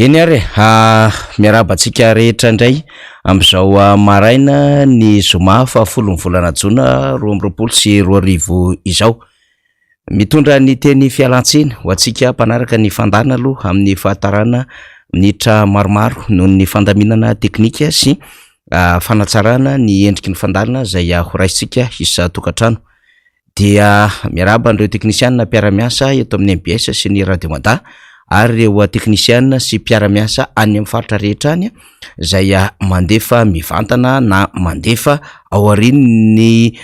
Eny ary e, miarahaba antsika rehetra indray amin'izao maraina ny zoma fahafolon'ny volana jona 2022 izao. Mitondra ny teny fialantsiny ho antsika mpanaraka ny fandaharana aloha amin'ny fahatarana minitra maromaro noho ny fandaminana teknika sy fanatsarana ny endriky ny fandaharana izay horaisintsika isan-tokantrano. Dia miarahaba an'ireo teknisianina mpiara-miasa eto amin'ny mbs sy ny Radio Mada ary ireo teknisianina sy mpiara-miasa any amin'ny faritra rehetra any izay mandefa mivantana na mandefa aorian'ny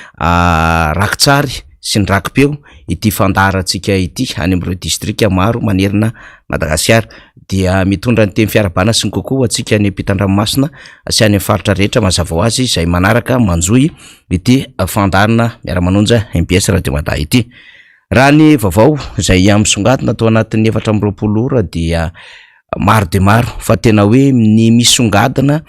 rakitsary sy ny raki-peo ity fandaharantsika ity any amin'ireo distrika maro manerana Madagasikara. Dia mitondra ny teny fiarahabana sy ny kokoa ho antsika any ampitan-dranomasina sy any amin'ny faritra rehetra mazava ho azy izay manaraka manjohy ity fandaharana miara-manonja mbs Radio Mada ity. Raha ny vaovao izay misongadina tao anatin'ny 24 ora dia maro dia maro fa tena hoe ny misongadina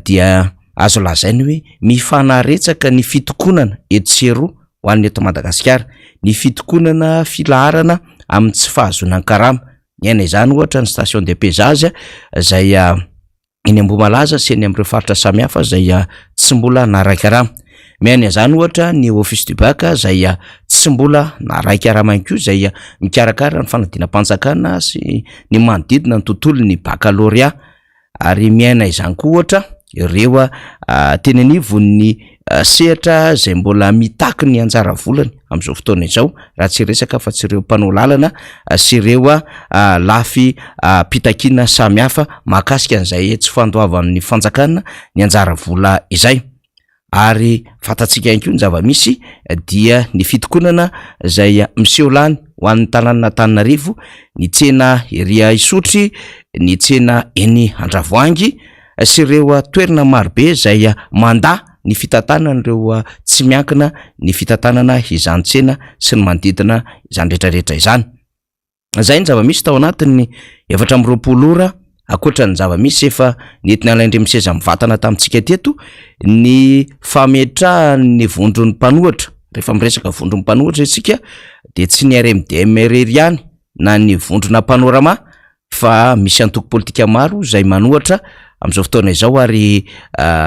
dia azo lazaina hoe mifanaretsaka ny fitokonana etsy sy eroa ho an'ny eto Madagasikara, ny fitokonana filaharana amin'ny tsy fahazoana ny karama. Niaina izany ohatra ny station de pesage izay eny Ambohimalaza sy eny amin'ireo faritra samihafa izay tsy mbola naharay karama. Miaina izany ohatra ny office du bac izay tsy mbola naharay karama ihany koa izay mikarakara ny fanadinam-panjakana sy ny manodidina ny tontolon'ny baccalauréat. Ary miaina izany koa ohatra ireo teny anivon'ny sehatra izay mbola mitaky ny anjara volany amin'izao fotoana izao raha tsy hiresaka afa-tsy ireo mpanao lalana sy ireo lafy mpitakiana samihafa mahakasika an'izay tsy fandoavan'ny fanjakana ny anjara vola izay. Ary fantatsika ihany koa ny zava-misy dia ny fitokonana izay miseho lany ho an'ny tanànan'Antananarivo, ny tsena ery Isotry, ny tsena eny Andravoahangy sy ireo toerana marobe izay mandà ny fitantanan'ireo tsy miankina ny fitantanana izany tsena sy ny manodidina izany rehetrarehetra izany. Izay ny zava-misy tao anatin'ny 24 ora, ankoatra ny zava-misy efa nentin'i Alain Andriamiseza mivantana tamintsika teto, ny fametrahan'ny vondron'ny mpanohitra. Rehefa miresaka vondron'ny mpanohitra isika dia tsy ny RMDM irery ihany na ny vondrona Panorama fa misy antoko politika maro izay manohatra amin'izao fotoana izao ary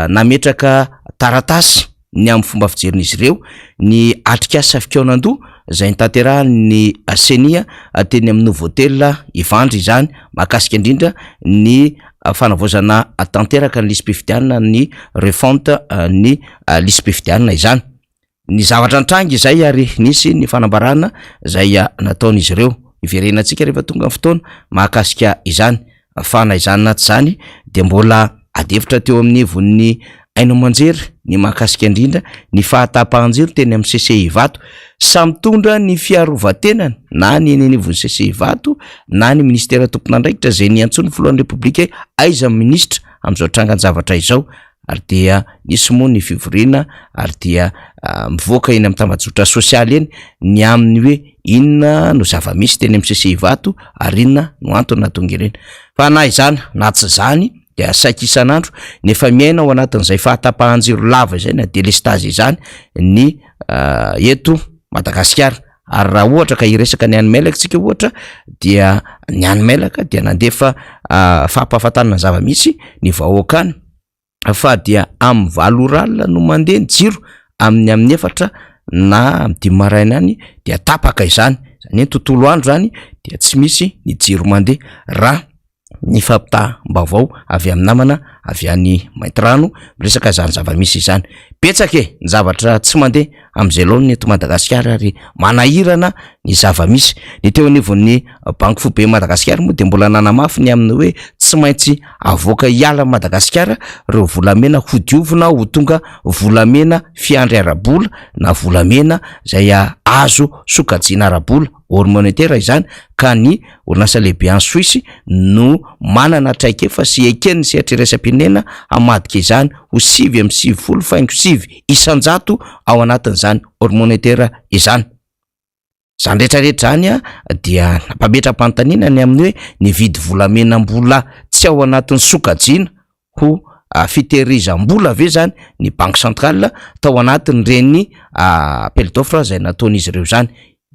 nametraka taratasy ny amin'ny fomba fijerin'izy ireo ny atrikasa fikaonandoha izay notanterahin'ny Ceni teny amin'ny Novotel Ivandry izany mahakasika indrindra ny fanavaozana tanteraka ny lisi-pifidianana ny refonte ny lisi-pifidianana izany. Ny zavatra nitranga izay ary nisy ny fanambarana izay nataon'izy ireo. Hiverenantsika rehefa tonga ny fotoana mahakasika izany. Fa na izany na tsy izany dia mbola adihevitra teo amin'ny ivon'ny haino aman-jery ny mahakasika indrindra ny fahatapahan-jiro teny amin'ny CCI Ivato. Samy mitondra ny fiarovan-tenany na ny eny anivon'ny CCI Ivato na ny minisitera tompon'andraikitra izay niantsoa ny filohan'ny Repoblika hoe aiza ny minisitra amin'izao trangan-javatra izao ary dia nisy moa ny fivoriana ary dia mivoaka eny amin'ny tambajotra sosialy eny ny amin'ny hoe inona no zava-misy teny amin'ny CC Ivato ary inona no antony nahatonga ireny. Fa na izany na tsy izany dia saika isan'andro ny efa miaina ao anatin'izay fahatapahan-jiro lava izay na delestazy izany ny eto Madagasikara. Ary raha ohatra ka hiresaka ny any mailaka tsika ohatra dia ny any mailaka dia nandefa fampahafantarana ny zava-misy ny vahoaka any fa dia amin'ny valo ora alina no mandeha ny jiro amin'ny amin'ny efatra na amin'ny dimy maraina any dia tapaka izany, izany hoe ny tontolo andro zany dia tsy misy ny jiro mandeha raha ny fampitam-baovao avy amin'ny namana avy any Maintirano miresaka izany zava-misy izany. Betsaka e ny zavatra tsy mandeha amin'izay laoniny eto Madagasikara ary manahirana ny zava-misy. Ny teo anivon'ny Banky Foiben'i Madagasikara moa dia mbola nanamafy ny amin'ny hoe tsy maintsy avoaka hiala an'i Madagasikara ireo volamena hodiovina ho tonga volamena fiandry ara-bola na volamena izay azo sokajiana ara-bola, or monétaire, izany ka ny orinasa lehibe any Soisy no manana traikefa sy eken'ny sehatra iraisam-pirenena hamadika izany ho 99.9% ao anatin'izany or monétaire izany. Izany rehetra rehetra izany dia nampametra-panontaniana ny amin'ny hoe nividy volamena mbola tsy ao anatin'ny sokajiana ho fitehirizam-bola ve izany ny banque centrale tao anatin'ireny appel d'offre izay nataon'izy ireo izany.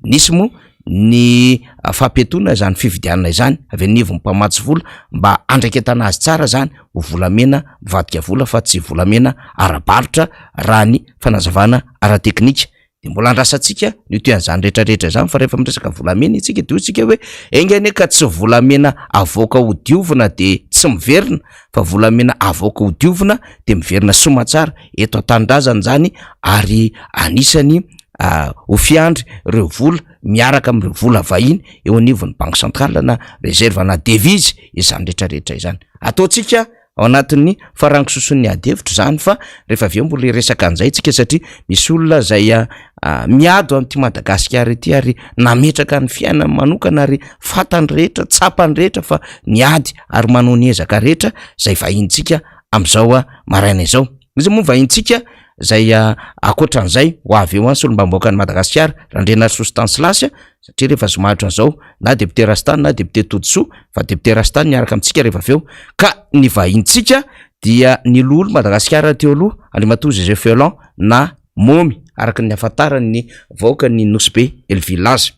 Nisy moa ny fampiatoana izany fividianana izany avy anivon'ny mpamatsy vola mba handraiketana azy tsara izany ho volamena mivadika vola fa tsy volamena ara-barotra raha ny fanazavana ara-teknika. Dia mbola andrasantsika ny ho tohin'izany rehetra rehetra izany fa rehefa miresaka volamena isika dia hoy isika hoe enga anie ka tsy volamena avoaka ho diovina dia tsy miverina fa volamena avoaka ho diovina dia miverina soamatsara eto an-tanindrazana izany ary anisany ho fiandry ireo vola miaraka amin'ireo vola vahiny eo anivon'ny banque centrale na réserve na devise izany rehetra rehetra izany. Ataontsika ao anatin'ny farango soson'ny ady hevitra izany fa rehefa avy eo mbola hiresaka an'izay tsika satria misy olona izay miady ho an'ity Madagasikara ity ary nametraka ny fiainany manokana ary fantany rehetra, tsapany rehetra fa niady ary manao ny ezaka rehetra izay vahintsika amin'izao maraina izao. Iza moa vahintsika izay ankoatran'izay ho avy eo any solombavambahoakan'i Madagasikara, Randrianarisoa Stanislas, satria rehefa zoma ohatran'izao na député Rastany na député Todisoa fa député Rastany miaraka amintsika rehefa avy eo ka ny vahintsika dia ny loholon'i Madagasikara teo aloha Andriamatoa Joseph Feland na Mômy araka ny ahafantaran'ny vahoakan'ny Nosy Be Hell-Ville azy.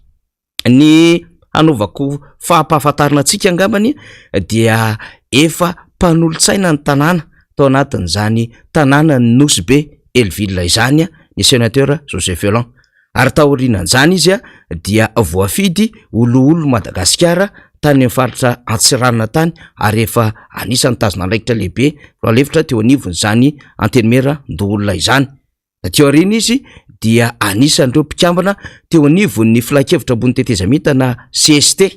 Ny hanaovako fampahafantarana antsika angambany dia efa mpanolotsaina ny tanàna tao anatin'izany tanànan'ny Nosy Be Hell-Ville izany ny sénateur Joseph Feland. Ary taorianan'izany izy dia voafidy ho loholon'i Madagasikara tany amin'ny faritra Antsiranana tany ary efa anisan'ny nitazona andraikitra lehibe filoha lefitra teo anivon'izany Antenimierandoholona izany. Taty aoriana izy dia anisan'ireo mpikambana teo anivon'ny Filankevitra ambony tetezamita na cst.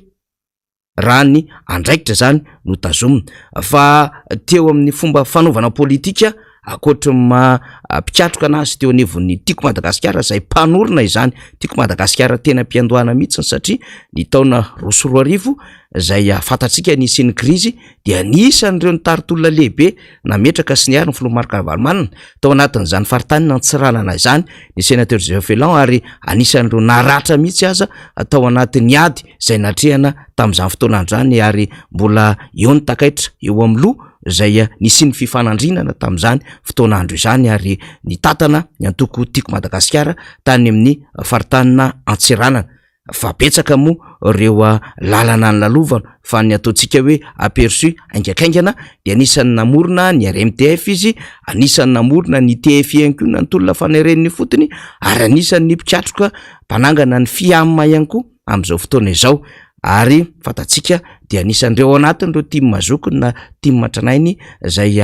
Raha ny andraikitra izany no tazomina fa teo amin'ny fomba fanaovana politika ankoatry ny maha mpikatroka anazy teo anivon'ny Tiako Madagasikara izay mpanorina izany Tiako Madagasikara tena am-piandohana mihitsy satria ny taona 2002 izay fantatsika nisian'ny krizy dia anisan'ireo nitari-tolona lehibe nametraka sy niaro ny filoha Marc Ravalomanana tao anatin'izany faritanin' Antsiranana izany ny Sénateur Joseph Féland ary anisan'ireo naratra mihitsy aza tao anatin'ny ady izay natrehana tamin'izany fotoana izany ary mbola eo ny takaitra eo amin'ny loha izay nisian'ny fifanandrinana tamin'izany fotoan'andro izany ary nitantana ny antoko Tiako Madagasikara tany amin'ny faritanin' Antsiranana. Fa betsaka moa ireo lalana nolalovana fa ny ataontsika hoe aperçu haingakaingana dia anisan'ny namorona ny RMTF izy, anisan'ny namorona ny TFI ihany koa na ny tolona faneren'ny ifotony ary anisan'ny mpikatroka mpanangana ny FIAM ihany koa amin'izao fotoana izao ary fantatsika dia anisan'ireo ao anatin'ireo tim zokiny na tim tranainy izay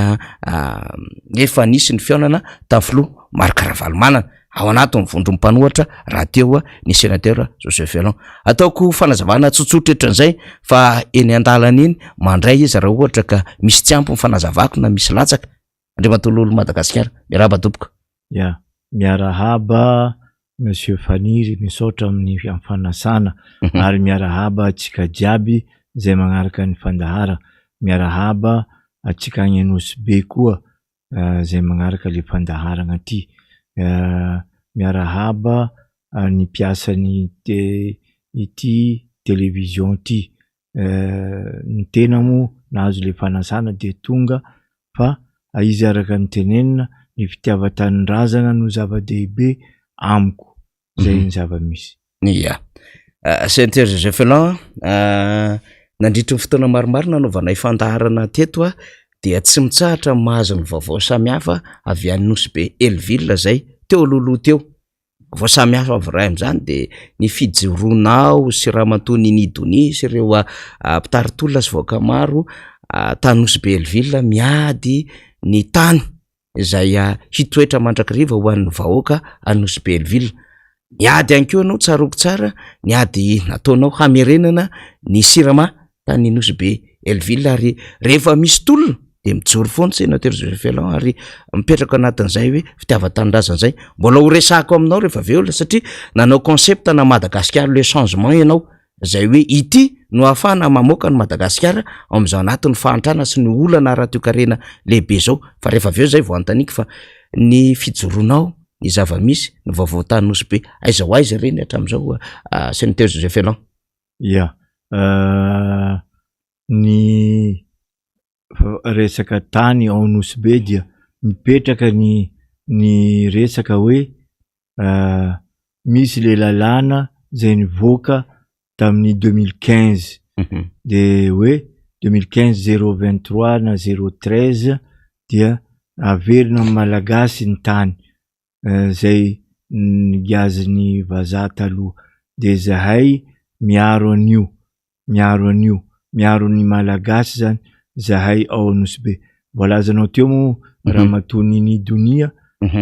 efa nisy ny fihaonana tamin'ny filoha Marc Ravalomanana. Ao anatin'ny vondron'ny mpanohatra rahateo ny Sénateur Joseph Fellon. Ataoko fanazavana tsotsotra ohatran'izay fa eny an-dalana eny mandray izy raha ohatra ka misy tsy ampy ny fanazavako na misy latsaka. Andriamatoa Loholon'i Madagasikara, miarahaba tompoko. Ya, miarahaba Monsieur Faniry, misaotra amin'ny fanasana ary miarahaba antsika jiaby izay magnaraka ny fandahara, miarahaba antsika agny Nosy Be koa izay magnaraka le fandaharagna ty. Miarahaba ny mpiasan'ny ity télévision ty. Ny tena moa nahazo le fanasana de tonga fa izy araka ny tenenina ny fitiavan-tanindrazana no zava-dehibe amiko. Zay ny zava-misy. Ia. Ceinture Joseph Elan, nandritry ny fotoana maromaro nanaovanay fandaharana teto dia tsy mitsahatra ny mahazo ny vaovao samihafa avy any Nosy Be Hell-Ville izay teo alohaloha teo. Vaovao samihafa avy iray amin'izany dia ny fijoroanao sy Ramatoa Nini Donia sy ireo mpitari-tolona sy vahoaka maro tany Nosy Be Hell-Ville miady ny tany izay hitoetra mandrakariva ho an'ny vahoaka any Nosy Be Hell-Ville. Niady ihany koa ianao, tsaroako tsara, ny ady nataonao hamerenana ny Sirama tany Nosy Be Hell-Ville ary rehefa misy tolona dia mijoro foana Sénateur Joseph Féland ary mipetraka anatin'izay hoe fitiavan-tanindrazana izay. Mbola ho resahako aminao rehefa avy eo satria nanao concept na Madagasikara le changement ianao Izay hoe ity no ahafahana mamoaka an'i Madagasikara ao amin'izao anatin'ny fahantrana sy ny olana ara-toekarena lehibe izao. Fa rehefa avy eo izay vao anontaniako fa ny fijoroanao, ny zava-misy, ny vaovao tany Nosy Be, aiza ho aiza ireny hatramin'izao Sénateur Joseph Elan? Ya, ny resaka tany ao Nosy Be dia mipetraka ny ny resaka hoe misy le lalàna zay nivoaka. tamin'ny 2015 de hoe 2015 023 na 013 dia averina amin'ny Malagasy ny tany zay nigiazin'ny vazaha taloha de zahay miaro an'io, miaro an'io, miaro ny Malagasy zany zahay ao Nosy Be. Voalazanao teo moa Ramatoa Nini Donia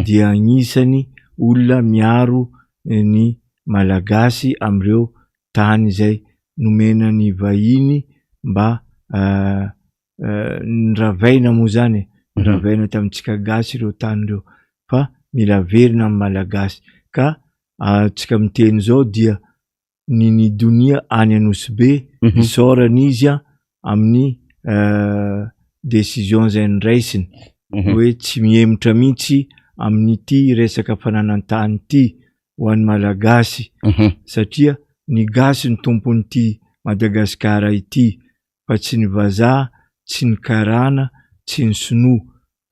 dia agnisan'ny olona miaro ny Malagasy amin'ireo tany izay nomena ny vahiny mba niravaina moa zany e, niravaina tamintsika gasy ireo tany ireo fa mila averina amin'ny Malagasy ka antsika miteny zao dia Nini Donia any Nosy Be isaorana izy amin'ny décision zay noraisiny hoe tsy mihemotra mihitsy amin'ity resaka fananan-tany ity ho an'ny Malagasy satria ny gasy no tompon'ity Madagasikara ity fa tsy ny vazaha, tsy ny karana, tsy ny sinoa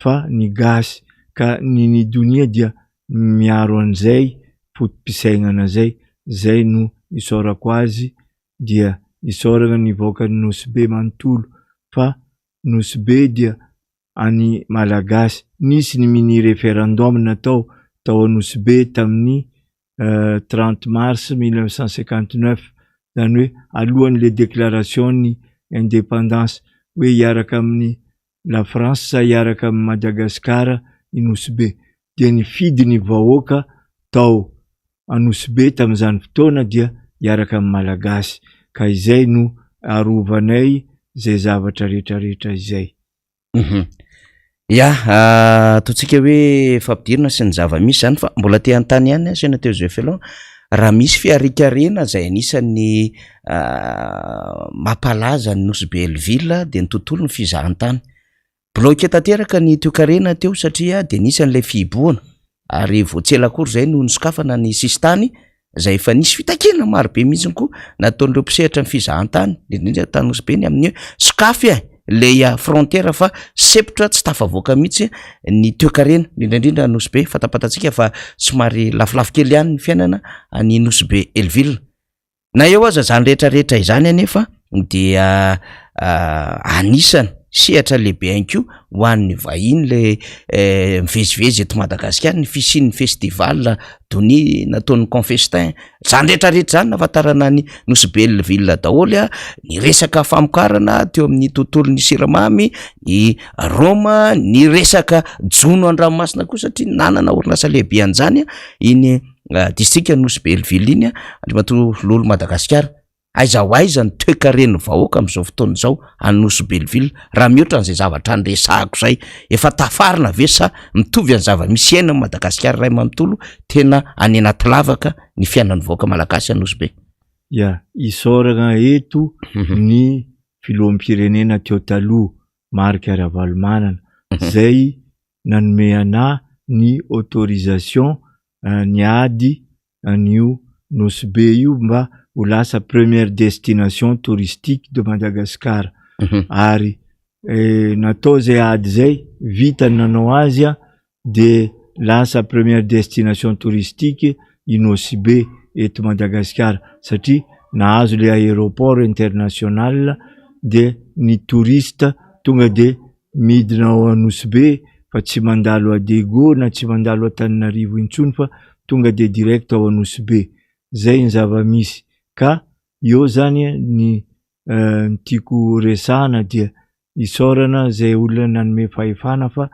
fa ny gasy ka Nini Donia dia miaro an'izay foto-pisaignana zay, zay no isaorako azy dia isaorana ny vahoakan'ny Nosy Be manontolo fa Nosy Be dia an'ny Malagasy. Nisy ny mini référendum natao tao Nosy Be tamin'ny 30 mars 1959 zany hoe alohan'le déclaration ny indépendance hoe hiaraka amin'ny la France sa hiaraka amin'ny Madagasikara i Nosy Be dia nifidy ny vahoaka tao Nosy Be tamin'izany fotoana dia hiaraka amin'ny Malagasy ka izay no arovanay zay zavatra rehetrarehetra izay. Ya, ataontsika hoe fampidirana sy ny zava-misy zany fa mbola te hanontany ihany aho Sénateur Zefelon, raha misy fiharikarena zay anisan'ny mampalaza ny Nosy Be Hell-Ville dia ny tontolon'ny fizahantany. Bloqué tanteraka ny toekarena teo satria dia nisy an'ilay fihibohana ary vao tsy ela akory zay no nisokafana ny sisintany zay efa nisy fitakiana marobe mihitsy koa nataon'ireo mpisehatra ny fizahantany indrindra tany Nosy Be ny amin'ny hoe sokafy e le frontière fa sempotra tsy tafavoaka mihitsy ny toekarena indrindra indrindra Nosy Be. Fantapantatsika fa somary lafolafo kely ihany ny fiainana any Nosy Be Hell-Ville. Na eo aza izany rehetra rehetra izany anefa dia anisany sehatra lehibe ihany koa ho an'ny vahiny le mivezivezy eto Madagasikara ny fisian'ny festival donia nataon'ny Confestin, zany rehetra rehetra zany nahafantarana ny Nosy Be Hell-Ville daholo a, ny resaka famokarana teo amin'ny tontolon'ny siramamy, ny rhum, ny resaka jono an-dranomasina koa satria nanana orinasa lehibe an'izany iny distrika Nosy Be Hell-Ville iny Andriamatoa Lolo Madagasikara. Aiza ho aiza ny toekaren'ny vahoaka amin'izao fotoana izao any Nosy Be Hell-Ville raha mihoatra an'izay zavatra niresahako izay? Efa tafarina ve sa mitovy any zava-misy iainan'i Madagasikara iray manontolo tena any anaty lavaka ny fiainan'ny vahoaka malagasy any Nosy Be? Ya, isaorana eto ny filoham-pirenena teo taloha Marc Ravalomanana zay nanome anah ny autorisation niady an'io Nosy Be io mba ho lasa première destination touristique de Madagascar ary natao zay ady zay, vita ny nanao azy an de lasa première destination touristique i Nosy Be eto Madagasikara satria nahazo le aéroport international de ny touriste tonga de midina ao Anosy Be fa tsy mandalo à Diego na tsy mandalo Antananarivo intsony fa tonga de direct ao Anosy Be, zay ny zava-misy ka eo zany ny ny tiako resahana dia isaorana zay olona nanome fahefana fa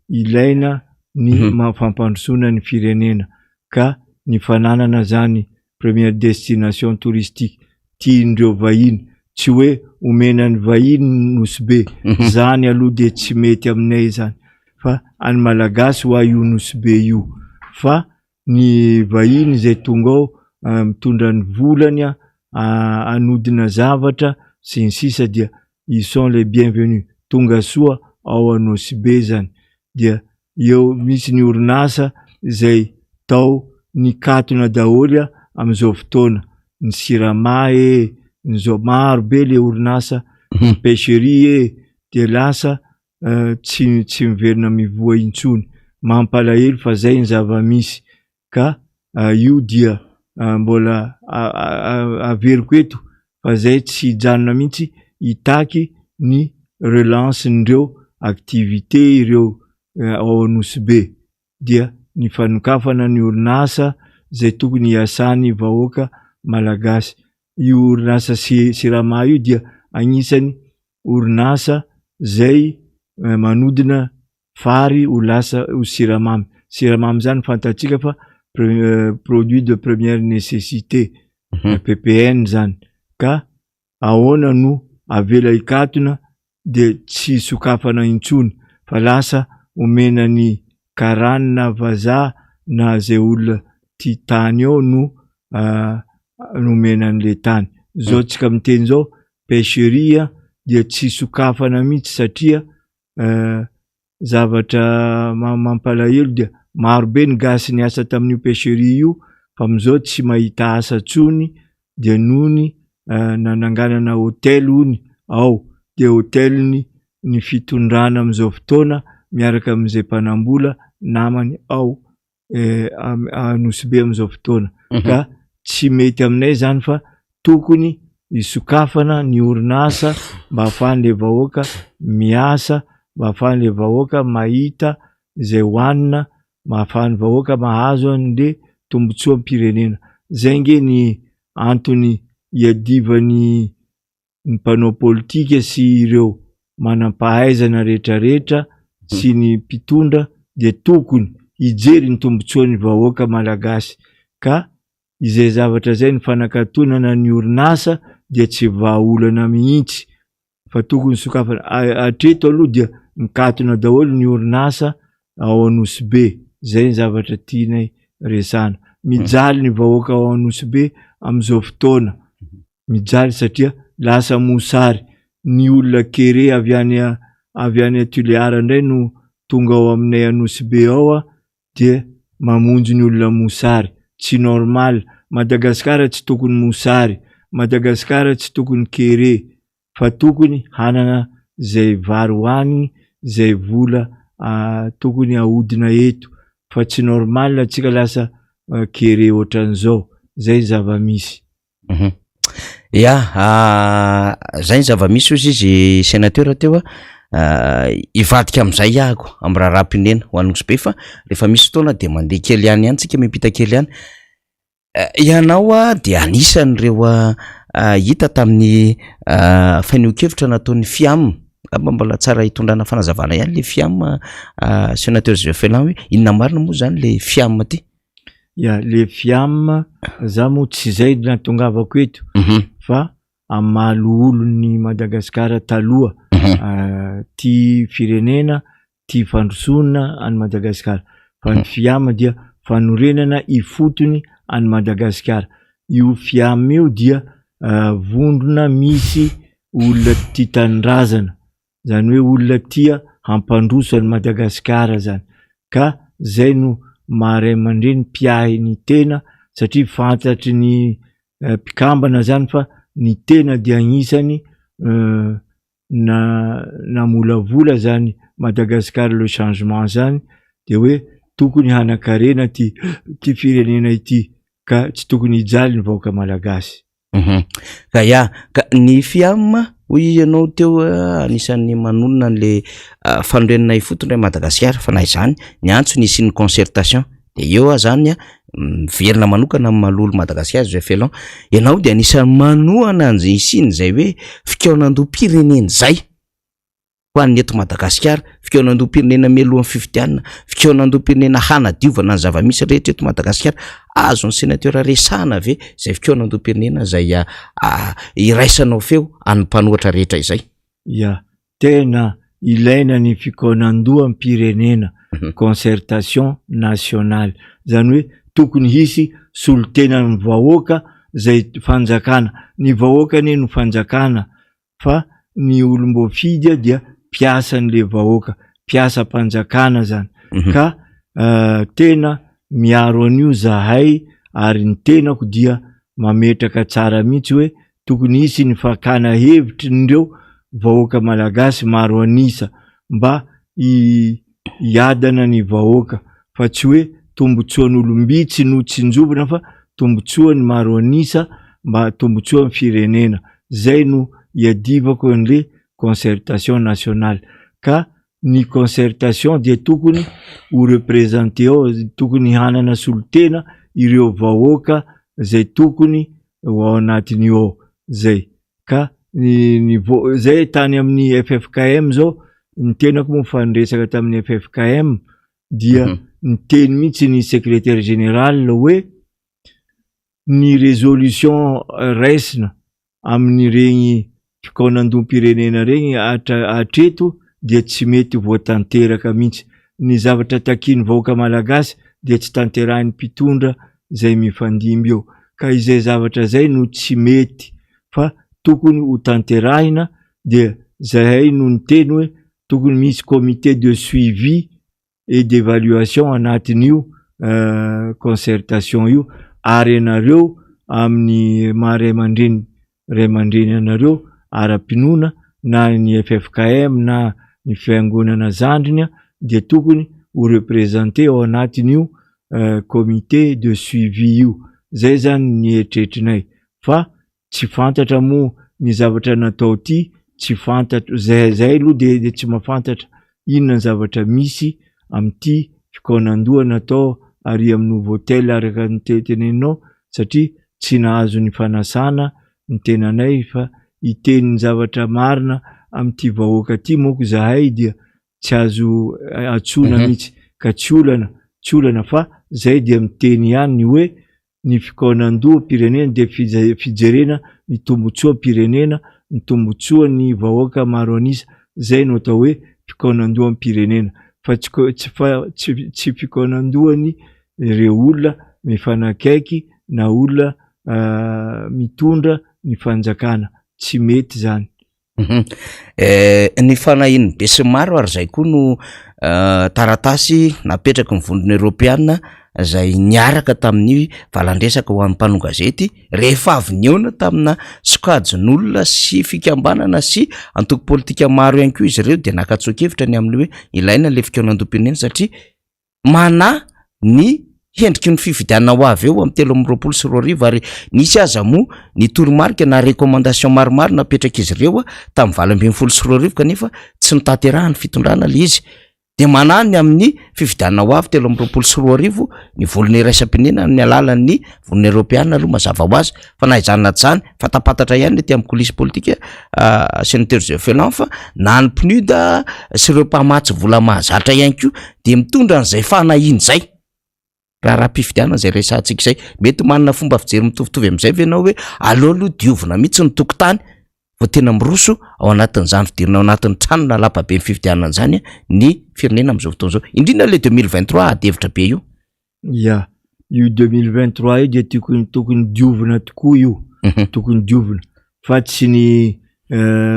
ilaina ny fampandrosoana ny firenena ka ny fananana zany première destination touristique tian'ireo vahiny tsy hoe omena ny vahiny Nosy Be zany aloha de tsy mety aminay zany fa any Malagasy hoa io Nosy Be io fa ny vahiny zay tonga ao mitondra ny volany hanodina zavatra sy ny sisa dia ils sont les bienvenus tonga soa ao Anosy Be zany dia eo misy ny orinasa zay tao nikatona daholo am'izao fotoana ny Sirama e, ny zao maro be le orinasa pêcherie e de lasa tsy miverina mivoa intsony mampalahelo fa zay ny zava-misy ka io dia mbola averiko eto fa zay tsy hijanona mihitsy hitaky ny relance-n'ireo activité ireo ao Nosy Be dia ny fanokafana ny orinasa zay tokony hiasan'ny vahoaka malagasy. Io orinasa Sirama io dia agnisan'ny orinasa zay manodina fary ho lasa ho siramamy. Siramamy zany fantatsika fa produit de première nécessité, PPN zany. Ka ahoana no avela hikatona de tsy sokafana intsony fa lasa omena ny karana vazaha na zay olona tia tany eo no nomena an'le tany. Zao tsika miteny zao pêcherie dia tsy sokafana mihitsy satria zavatra mampalahelo dia maro be ny gasy niasa tamin'io pêcherie io fa am'izao tsy mahita asa tsony dia nohony nananganana hôtel hony ao de hôtelny ny fitondrana am'izao fotoana miaraka am'izay mpanambola namany ao Nosy Be am'izao fotoana. Ka tsy mety aminay zany fa tokony hisokafana ny orinasa mba ahafahan'le vahoaka miasa, mba ahafahan'le vahoaka mahita izay hohanina, mba ahafahan'ny vahoaka mahazo an'le tombotsoam-pirenena. Zay nge ny antony iadivan'ny mpanao politika sy ireo manam-pahaizana rehetrarehetra sy ny mpitondra dia tokony hijery ny tombotsoan'ny vahoaka malagasy ka izay zavatra zay ny fanakatonana ny orinasa dia tsy vahaolana mihitsy fa tokony sokafana. Hatreto aloha dia mikatona daholo ny orinasa ao Nosy Be, zay ny zavatra tianay resahana. Mijaly ny vahoaka ao Nosy Be am'izao fotoana, mijaly satria lasa mosary ny olona kere avy any avy any Tuléar indray no tonga ao aminay Nosy Be ao dia mamonjy ny olona mosary. Tsy normal, Madagasikara tsy tokony mosary, Madagasikara tsy tokony kere fa tokony hanana zay vary hohaniny, zay vola tokony ahodina eto fa tsy normal atsika lasa kere ohatran'izao, zay zava-misy. Ya, zay ny zava-misy hozy izy sénateur teo a, hivadika am'zay ahako am'raharaham-pirenena ho an'i Nosy Be fa rehefa misy fotoana de mandeha kely ihany ihany tsika miampita kely ihany. Ianao a de anisan'ireo hita tamin'ny fanehoan-kevitra nataon'ny FIAM, angamba mbola tsara hitondrana fanazavana ihany le FIAM sénateur Joseph Felan hoe inona marina moa zany le FIAM ty? Ya, le FIAM za moa tsy zay nahatongavako eto fa amin'ny maha loholon'ny Madagasikara taloha, tia firenena, tia fandrosoana an'i Madagasikara fa ny FIAM dia fanorenana ifotony an'i Madagasikara. Io FIAM io dia vondrona misy olona tia tanindrazana, zany hoe olona tia hampandroso an'i Madagasikara zany ka zay no maha ray aman-dreny mpiahy ny tena satria fantatry ny mpikambana zany fa ny tena dia agnisan'ny na namolavola zany Madagascar le changement zany de hoe tokony hanan-karena ty ty firenena ity ka tsy tokony hijaly ny vahoaka malagasy. Ka ya, ka ny FIAM hoy ianao teo anisan'ny manonona an'le fanorenana ifotony Madagasikara fa na izany ny antso ny hisian'ny concertation de eo aho zany a miverina manokana amin'ny maha loholon'i Madagasikara Joseph Felan, ianao de anisan'ny manohana an'izay hisian'izay hoe fikaonandoham-pirenena izay ho an'ny eto Madagasikara, fikaonandoham-pirenena mialohan'ny fifidianana, fikaonandoham-pirenena hanadiovana ny zava-misy rehetra eto Madagasikara, azon'ny sénateur resahana ve izay fikaonandoham-pirenena izay iraisanao feo an'ny mpanohatra rehetra izay? Ya, tena ilaina ny fikaonandoham-pirenena, concertation nationale, zany hoe tokony hisy solontenan'ny vahoaka zay fanjakana, ny vahoaka anie no fanjakana fa ny olom-boafidy dia mpiasan'le vahoaka, mpiasam-panjakana zany ka tena miaro an'io zahay ary ny tenako dia mametraka tsara mihitsy hoe tokony hisy ny fakana hevitrin'ireo vahoaka malagasy maro an'isa mba hiadana ny vahoaka fa tsy hoe tombotsoan'olom-bitsy no tsinjovina fa tombotsoa ny maro an'isa mba tombotsoa ny firenena. Zay no iadivako an'le concertation nationale ka ny concertation dia tokony ho representer ao, tokony hanana solontena ireo vahoaka zay tokony ho ao anatin'io ao zay ka ny ny vo- zay tany amin'ny FFKM zao ny tenako moa fa niresaka tamin'ny FFKM dia niteny mihitsy ny secrétaire général hoe ny résolution raisina amin'ireny fikaonandoham-pirenena regny hatreto dia tsy mety voatanteraka mihitsy. Ny zavatra takian'ny vahoaka malagasy dia tsy tanterahin'ny mpitondra zay mifandimby eo. Ka izay zavatra zay no tsy mety fa tokony ho tanterahina dia zahay no niteny hoe tokony misy comité de suivi et d'évaluation anatin'io concertation io ary ianareo amin'ny maha ray aman-dreny ray aman-dreny anareo ara-pinoana na ny FFKM na ny fiangonana zandriny dia tokony ho représenté ao anatin'io comité de suivi io. Zay zany ny eritreritrinay fa tsy fantatra moa ny zavatra natao ty, tsy fantatro zay zay aloha de tsy mahafantatra inona ny zavatra misy amin'ity fikaonandoha natao ary amin'ny Novotel araka ny teneninao satria tsy nahazo ny fanasana ny tenanay fa hiteny ny zavatra marina amin'ity vahoaka ty manko zahay dia tsy azo antsoina mihitsy ka tsy olana tsy olana fa zay dia miteny ihany ny hoe ny fikaonandoham-pirenena dia fijerena ny tombotsoam-pirenena, ny tombotsoan'ny vahoaka maro an'isa, zay no atao hoe fikaonandoham-pirenena fa tsy tsy fa tsy tsy fikaonandohany ireo olona mifanakaiky na olona mitondra ny fanjakana, tsy mety zany. Ny fanahian'ny besinimaro ary izay koa no taratasy napetraky ny vondrona eoropeana izay niaraka tamin'ny valan-dresaka ho an'ny mpanao gazety rehefa avy nihaona tamina sokajin'olona sy fikambanana sy antoko politika maro ihany koa izy ireo dia naka tsoa-kevitra ny amin'ny hoe ilaina ilay fikaonandoham-pirenena satria manahy ny hendriky ny fifidianana ho avy eo amin'ny 2023 ary nisy aza moa ny toromarika na recommandation maromaro napetrak'izy ireo tamin'ny 2018 kanefa tsy notanterahan'ny fitondrana ilay izy. Dia manahy ny amin'ny fifidianana ho avy 2023 ny volana iraisam-pirenena amin'ny alalan'ny volana eoropeana aloha mazava ho azy fa na izany na tsy izany fantapantatra ihany ny aty amin'ny coulisses politique Sénateur Zephelin fa na ny PNUD sy ireo mpamatsy vola mahazatra ihany koa dia mitondra an'izay fanahiana izay. Raharaham-pifidianana izay resahantsika izay. Mety manana fomba fijery mitovitovy amin'izay ve ianao hoe aleo aloha diovina mihitsy ny tokotany vao tena miroso ao anatin'izany fidirana ao anatin'ny trano na lapaben'ny fifidianana izany ny firenena amin'izao fotoana izao. Indrindra ilay 2023 ady hevitra be io. Ya, io 2023 io dia tokony tokony diovina tokoa io, tokony diovina fa tsy ny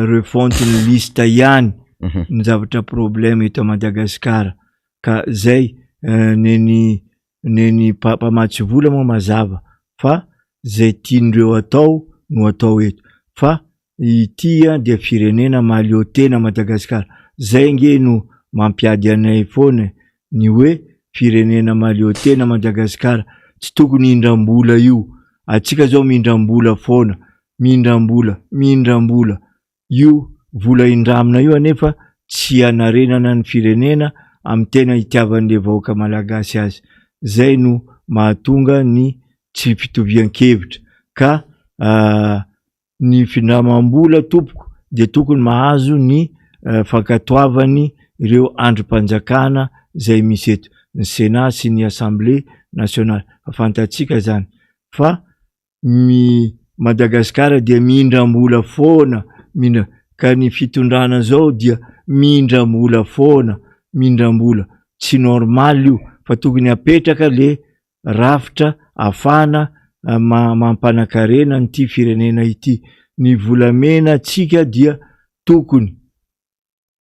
refonte ny liste ihany ny zavatra problème eto Madagasikara ka zay neny neny mpamatsy vola moa mazava fa zay tian'ireo atao no atao eto fa ity dia firenena mahaleo tena Madagasikara, zay nge no mampiady anay foana e, ny hoe firenena mahaleo tena Madagasikara, tsy tokony hindram-bola io, atsika zao mindram-bola foana, mindram-bola, mindram-bola, io vola indramina io anefa tsy hanarenana ny firenena amin'ny tena itiavan'le vahoaka malagasy azy, zay no mahatonga ny tsy fitovian-kevitra ka Ny findramam-bola tompoko dia tokony mahazo ny fankatoavany ireo andrim-panjakana izay misy eto, ny Sénat sy ny Assemblée nationale, fa fantatsika zany fa ny Madagasikara dia mindram-bola foana, mindra, ka ny fitondrana zao dia mindram-bola foana, mindram-bola, tsy normal io fa tokony apetraka le rafitra ahafahana mampanakarena an'ity firenena ity. Ny volamena antsika dia tokony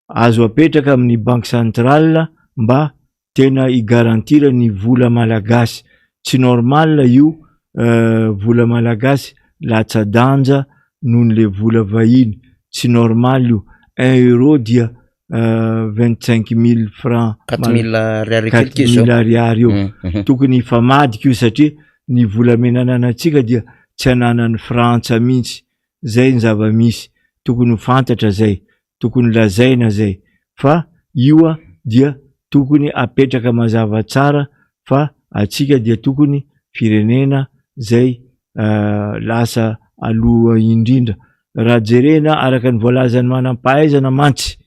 azo apetraka amin'ny banque centrale mba tena hi-garantir ny vola malagasy. Tsy normal io vola malagasy latsa-danja noho le vola vahiny, tsy normal io. Un euro dia 25 000 francs, 4 000 ariary 4 000 ariary io. Tokony hifamadika io satria Ny volamena ananantsika dia tsy ananan'i Frantsa mihitsy. Zay ny zava-misy. Tokony ho fantatra zay. Tokony lazaina zay. Fa io dia tokony apetraka mazava tsara fa atsika dia tokony firenena zay lasa aloha indrindra. Raha jerena araka ny voalazan'ny manam-pahaizana mantsy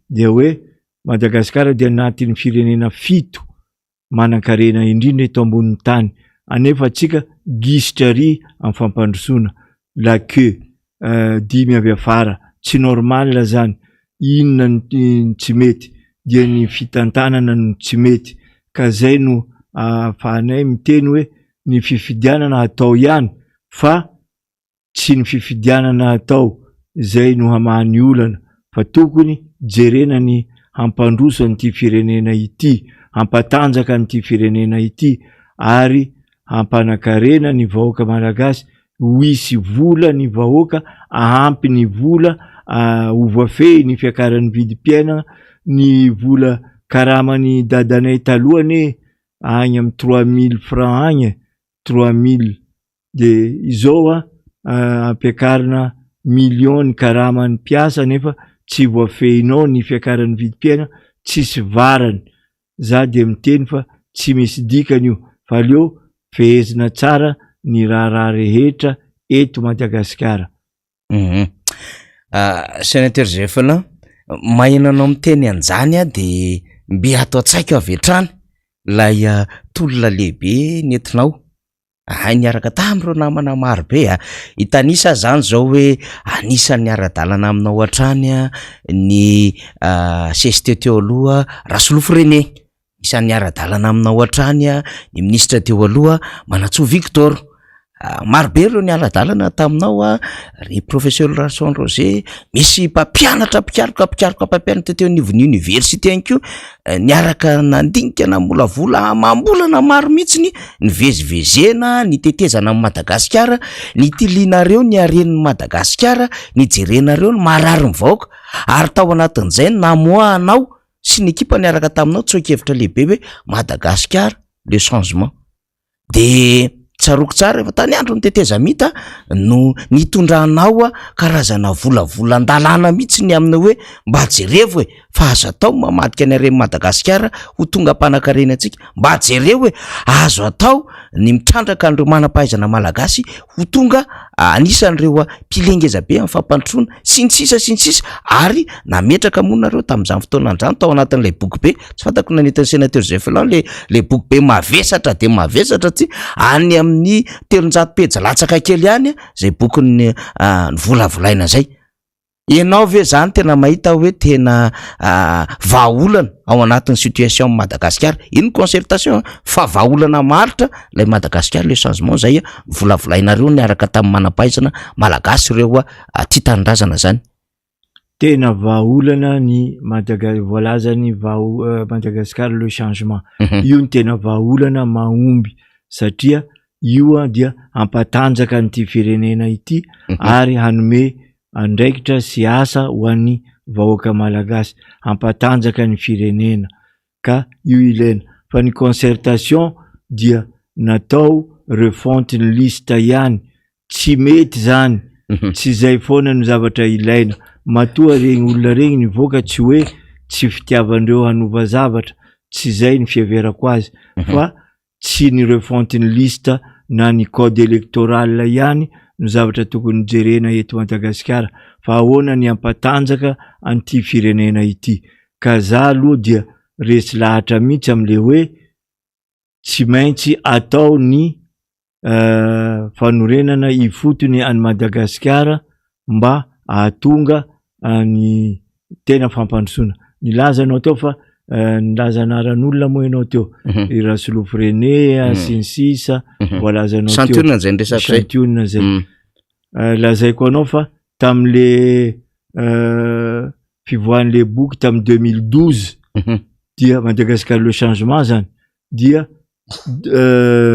dia hoe Madagasikara dia anatin'ny firenena fito manan-karena indrindra eto ambonin'ny tany anefa antsika gisitra ary amin'ny fampandrosoana, la queue dimy avy afara, tsy normal zany, inona ny tsy mety dia ny fitantanana no tsy mety ka zay no ahafahanay miteny hoe ny fifidianana atao ihany fa tsy ny fifidianana atao izay no hamaha ny olana fa tokony jerena ny hampandroso an'ity firenena ity, hampatanjaka an'ity firenena ity ary hampanakarena ny vahoaka malagasy, ho hisy vola ny vahoaka, ahampy ny vola, ho voafehy ny fiakaran'ny vidim-piainana, ny vola karaman'i dadanay taloha anie any amin'ny 3000 francs any e, 3000 de izao a ampiakarina million ny karaman'ny mpiasa nefa tsy voafehinao ny fiakaran'ny vidim-piainana, tsisy varany, za dia miteny fa tsy misy dikany io fa aleo fehezina tsara ny raharaha rehetra eto Madagasikara. Senateur Zephyrin, maheno anao miteny an'izany aho de mby ato an-tsaiko avy hatrany ilay tolona lehibe nentinao. Hay niaraka tamin'ireo namana maro be a! Hitanisa aho zany zao hoe anisan'ny niara-dalana aminao hatrany ny cst teo aloha Rasolofo René, isan'ny niara-dalana aminao hatrany ny minisitra teo aloha Manantsoa Victor. Maro be ireo niara-dalana taminao a, ry professeur Rason Roger, misy mpampianatra mpikaroka mpikaroka mpampianatra teo anivon'ny université ihany koa niaraka nandinika namolavola amam-bolana maro mihitsy nivezivezena nitetezana an'i Madagasikara, nitilianareo ny haren'i Madagasikara, nijerenareo ny marary ny vahoaka ary tao anatin'izay no namoahanao sy ny ekipa niaraka taminao tsoa-kevitra lehibe hoe Madagasikara le changement. De tsaroako tsara efa tany andron'ny tetezamita no nitondranao karazana volavolan-dalàna mihitsy ny amin'ny hoe mba jerevo e, fa azo atao ny mamadika ny haren'i Madagasikara ho tonga mpanankarena antsika, mba jereo e, azo atao ny mitrandraka an'ireo manam-pahaizana malagasy ho tonga anisan'ireo pilier ngeza be amin'ny fampandrosoana sy ny sisa sy ny sisa ary nametraka moa nareo tamin'izany fotoana izany tao anatin'ilay boky be tsy fantako na nentin'ny sénateur Zephyrin le le boky be mavesatra dia mavesatra ty any amin'ny 300 pejy latsaka kely ihany zay bokin'ny novolavolaina zay. Ianao ve zany tena mahita hoe tena vahaolana ao anatin'ny situation Madagasikara? Iny concertation fa vahaolana maharitra ilay Madagasikara le changement zay volavolainareo niaraka tamin'ny manam-pahaizana malagasy ireo tia tanindrazana zany. Tena vahaolana ny Madaga- voalazan'ny vaha- Madagascar le changement. Io no tena vahaolana mahomby satria io dia hampatanjaka an'ity firenena ity ary hanome andraikitra sy asa ho an'ny vahoaka malagasy, hampatanjaka ny firenena ka io ilaina. Fa ny concertation dia natao refonte ny liste ihany, tsy mety zany, tsy zay foana no zavatra ilaina. Matoa regny olona regny nivoaka tsy hoe tsy fitiavandreo hanova zavatra, tsy zay ny fiheverako azy fa tsy ny refonte ny liste na ny code electoral ihany no zavatra tokony jerena eto Madagasikara fa ahoana ny hampatanjaka an'ity firenena ity ka za aloha dia resy lahatra mihitsy amle hoe tsy maintsy atao ny fanorenana ifotony an'i Madagasikara mba ahatonga ny tena fampandrosoana. Nilaza ianao teo fa nilaza anaran'olona moa ianao teo, i Rasolofo René sy ny sisa voalazanao teo. Santionany zay niresako zay. Santionany zay. Lazaiko anao fa tam'le fivoahan'le boky tamin'ny 2012 dia Madagascar le changement zany dia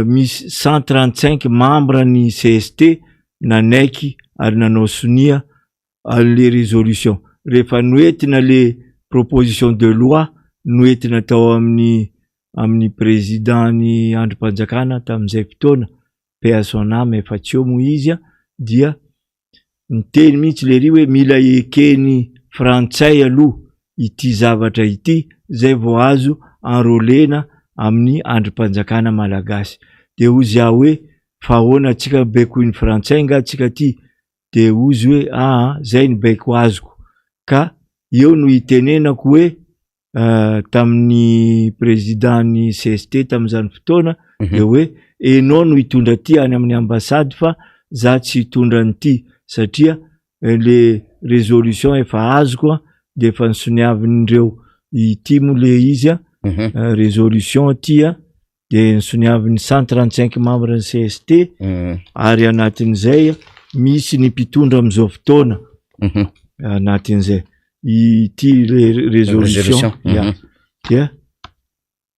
misy 135 membre ny CST nanaiky ary nanao sonia an'le résolution. Rehefa noentina le proposition de loi noentina tao amin'ny amin'ny président ny andrim-panjakana tamin'izay fotoana. paix à son âme efa tsy eo moa izy a, dia niteny mihitsy lery hoe mila ekeny frantsay aloha ity zavatra ity zay vao azo enrôlena amin'ny andrim-panjakana malagasy. De hozy aho hoe fa ahoana antsika baikoin'ny frantsay nga antsika ty? De hozy hoe aa zay ny baiko azoko ka eo no itenenako hoe tamin'ny président ny CST tamin'izany fotoana de hoe enao no hitondra ty any amin'ny ambassade fa za tsy hitondra an'ity satria le résolution efa azoko a de efa nisoniavin'ireo ity moa le izy a, résolution ty a de nisoniavin'ny 135 membre ny CST ary anatin'izay misy ny mpitondra am'izao fotoana anatin'izay ity le résolution ya dia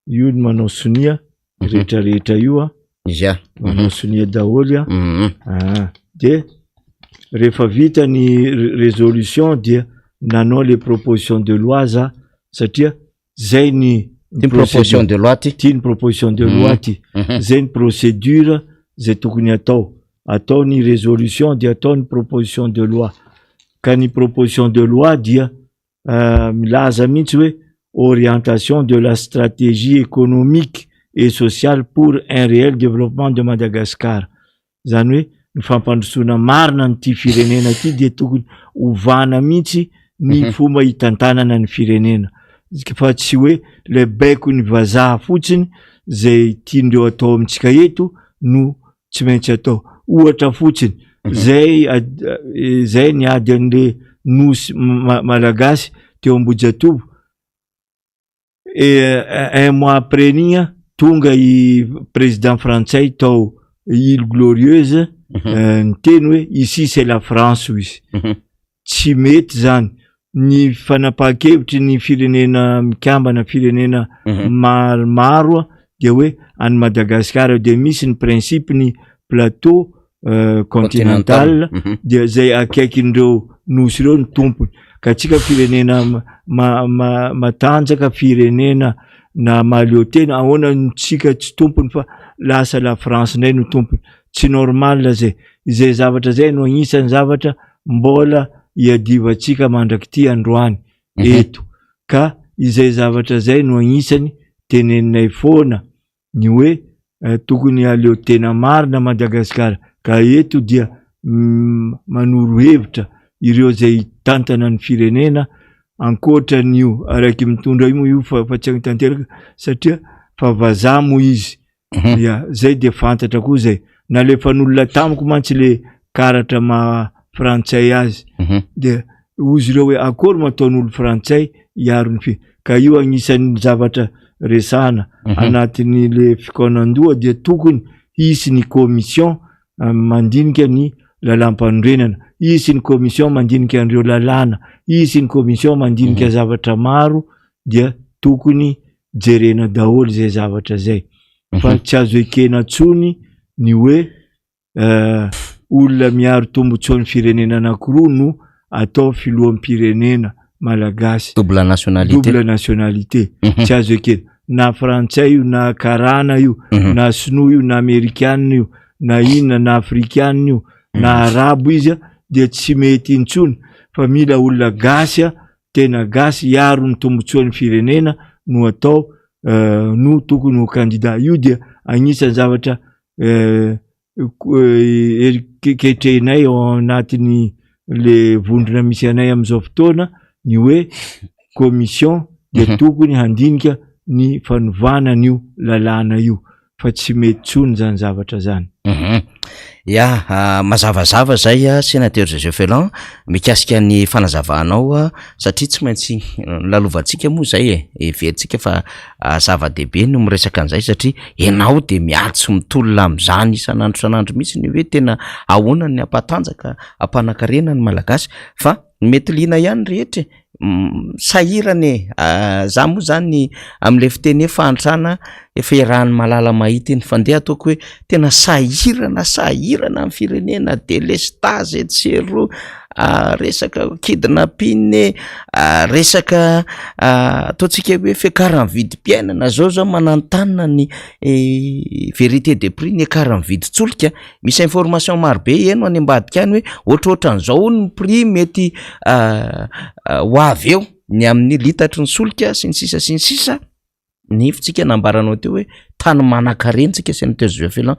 io ny manao sonia rehetrarehetra io a. Izy a. Manao sonia daholo a. Ah, de rehefa vita ny résolution dia nanao le proposition de loi za satria zay ny Ty proposition de loi ty. Ty ny proposition de loi ty. Zay ny procédure zay tokony atao ny résolution de atao ny proposition de loi, ka ny proposition de loi dia milaza mihitsy hoe orientation de la stratégie économique et sociale pour un réel développement de Madagascar. Zany hoe ny fampandrosoana marina nyity firenena ty de tokony ovana mihitsy ny fomba hitantanana ny firenena fa tsy hoe le baiko ny vazaha fotsiny zay tiandreo atao amitsika eto no tsy maintsy atao. Ohatra fotsiny zay zay ny ady an'le nosy malagasy teo Ambojatovo e, un mois après n'igny a tonga i président frantsay tao Île Glorieuse, niteny hoe ici c'est la France ho izy. Tsy mety zany ny fanapaha-kevitry ny Firenena Mikambana, firenena maromaro a, de hoe any Madagasikara de misy ny principe ny plateau continental de zay akaikin'ireo nosy ireo ny tompony, ka atsika firenena matanjaka, firenena na mahaleo tena, ahoana tsika tsy tompony fa lasa la France ndray no tompony? Tsy normal zay. Izay zavatra zay no agnisan'ny zavatra mbola iadivatsika mandraky ty androany eto, ka izay zavatra zay no agnisany teneninay foana ny hoe tokony aleo tena marina Madagasikara. Ka eto dia manoro hevitra ireo zay tantana ny firenena ankoatra n'io araiky mitondra io moa io fa tsy agny satria fa vazaha moa izy ya zay de fantatra koa zay nalefan'olona tamiko mantsy le karatra ma frantsay azy de ozy ireo hoe akory ma ataon'olo frantsay hiaro ny fi ka io agnisan'ny zavatra resahana anatin'ny le fikaonandoha dia tokony hisy ny commission mandinika ny lalam-panorenana, hisy ny commission mandinika an'ireo lalàna, hisy ny commission mandinika zavatra maro, dia tokony jerena daholo zay zavatra zay fa tsy azo ekena tsony ny hoe olona miaro tombotsoan'ny firenena anankiroa no atao filoham-pirenena malagasy. Double nationalité. Double nationalité tsy azo ekena, na frantsay io, na karana io, na sinoa io, na amerikanina io, na inona, na afrikanina io, na arabo izy a, dia tsy mety intsony fa mila olona gasy a, tena gasy hiaro ny tombotsoan'ny firenena no atao no tokony ho candidat. Io dia agnisan'ny zavatra ketrehinay ao anatin'ny le vondrona misy anay am'izao fotoana, ny hoe commission dia tokony handinika ny fanovana an'io lalàna io fa tsy mety tsony zany zavatra zany. Ya, mazavazava zay a, sénateur Joseph Elan, mikasika ny fanazavanao a, satria tsy maintsy lalovantsika moa zay e, heverintsika fa zava-dehibe no miresaka an'izay satria ianao de miady sy mitolona am'izany isan'andro isan'andro mihitsy ny hoe tena ahoana ny ampatanjaka ampanankarena ny malagasy, fa mety liana ihany rehetra e, sahirana e, za moa zany am'le fiteny hoe fahantrana efa iarahan'ny malala mahita iny, fa ndeha ataoko hoe tena sahirana sahirana ny firenena, délestage etsy sy eroa. resaka kidnapping e, resaka ataontsika hoe fiakaran'ny vidim-piainana, zao zao mananontanona ny vérité des prix, niakaran'ny vidin-tsolika, misy information maro be heno any ambadika any hoe ohatrohatran'izao hono ny prix mety ho avy eo ny amin'ny litatry ny solika sy ny sisa sy ny sisa. Nefa tsika nambaranao teo hoe tany manan-karena tsika sénateur Joseph Féland.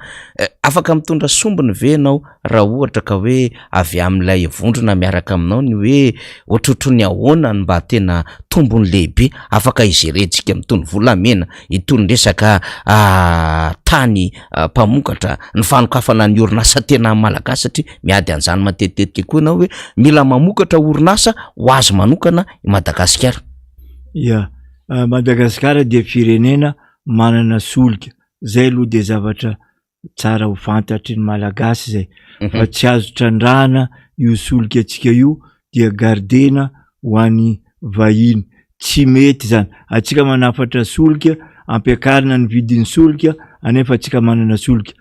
Afaka mitondra sombiny ve ianao raha ohatra ka hoe avy amin'ilay vondrona miaraka aminao ny hoe ohatrohatry ny ahoana ny mba tena tombony lehibe afaka higerentsika mitony volamena, itony resaka tany mpamokatra, ny fanokafana ny orinasa tena malagasy satria miady an'izany matetitetika koa ianao hoe mila mamokatra orinasa ho azy manokana i Madagasikara. Ya, Madagasikara dia firenena manana solika, zay aloha dia zavatra tsara ho fantatry ny Malagasy zay, fa tsy azo trandrahana io solika antsika io dia gardena ho an'ny vahiny, tsy mety zany, antsika manafatra solika, ampiakarina ny vidin'ny solika anefa antsika manana solika,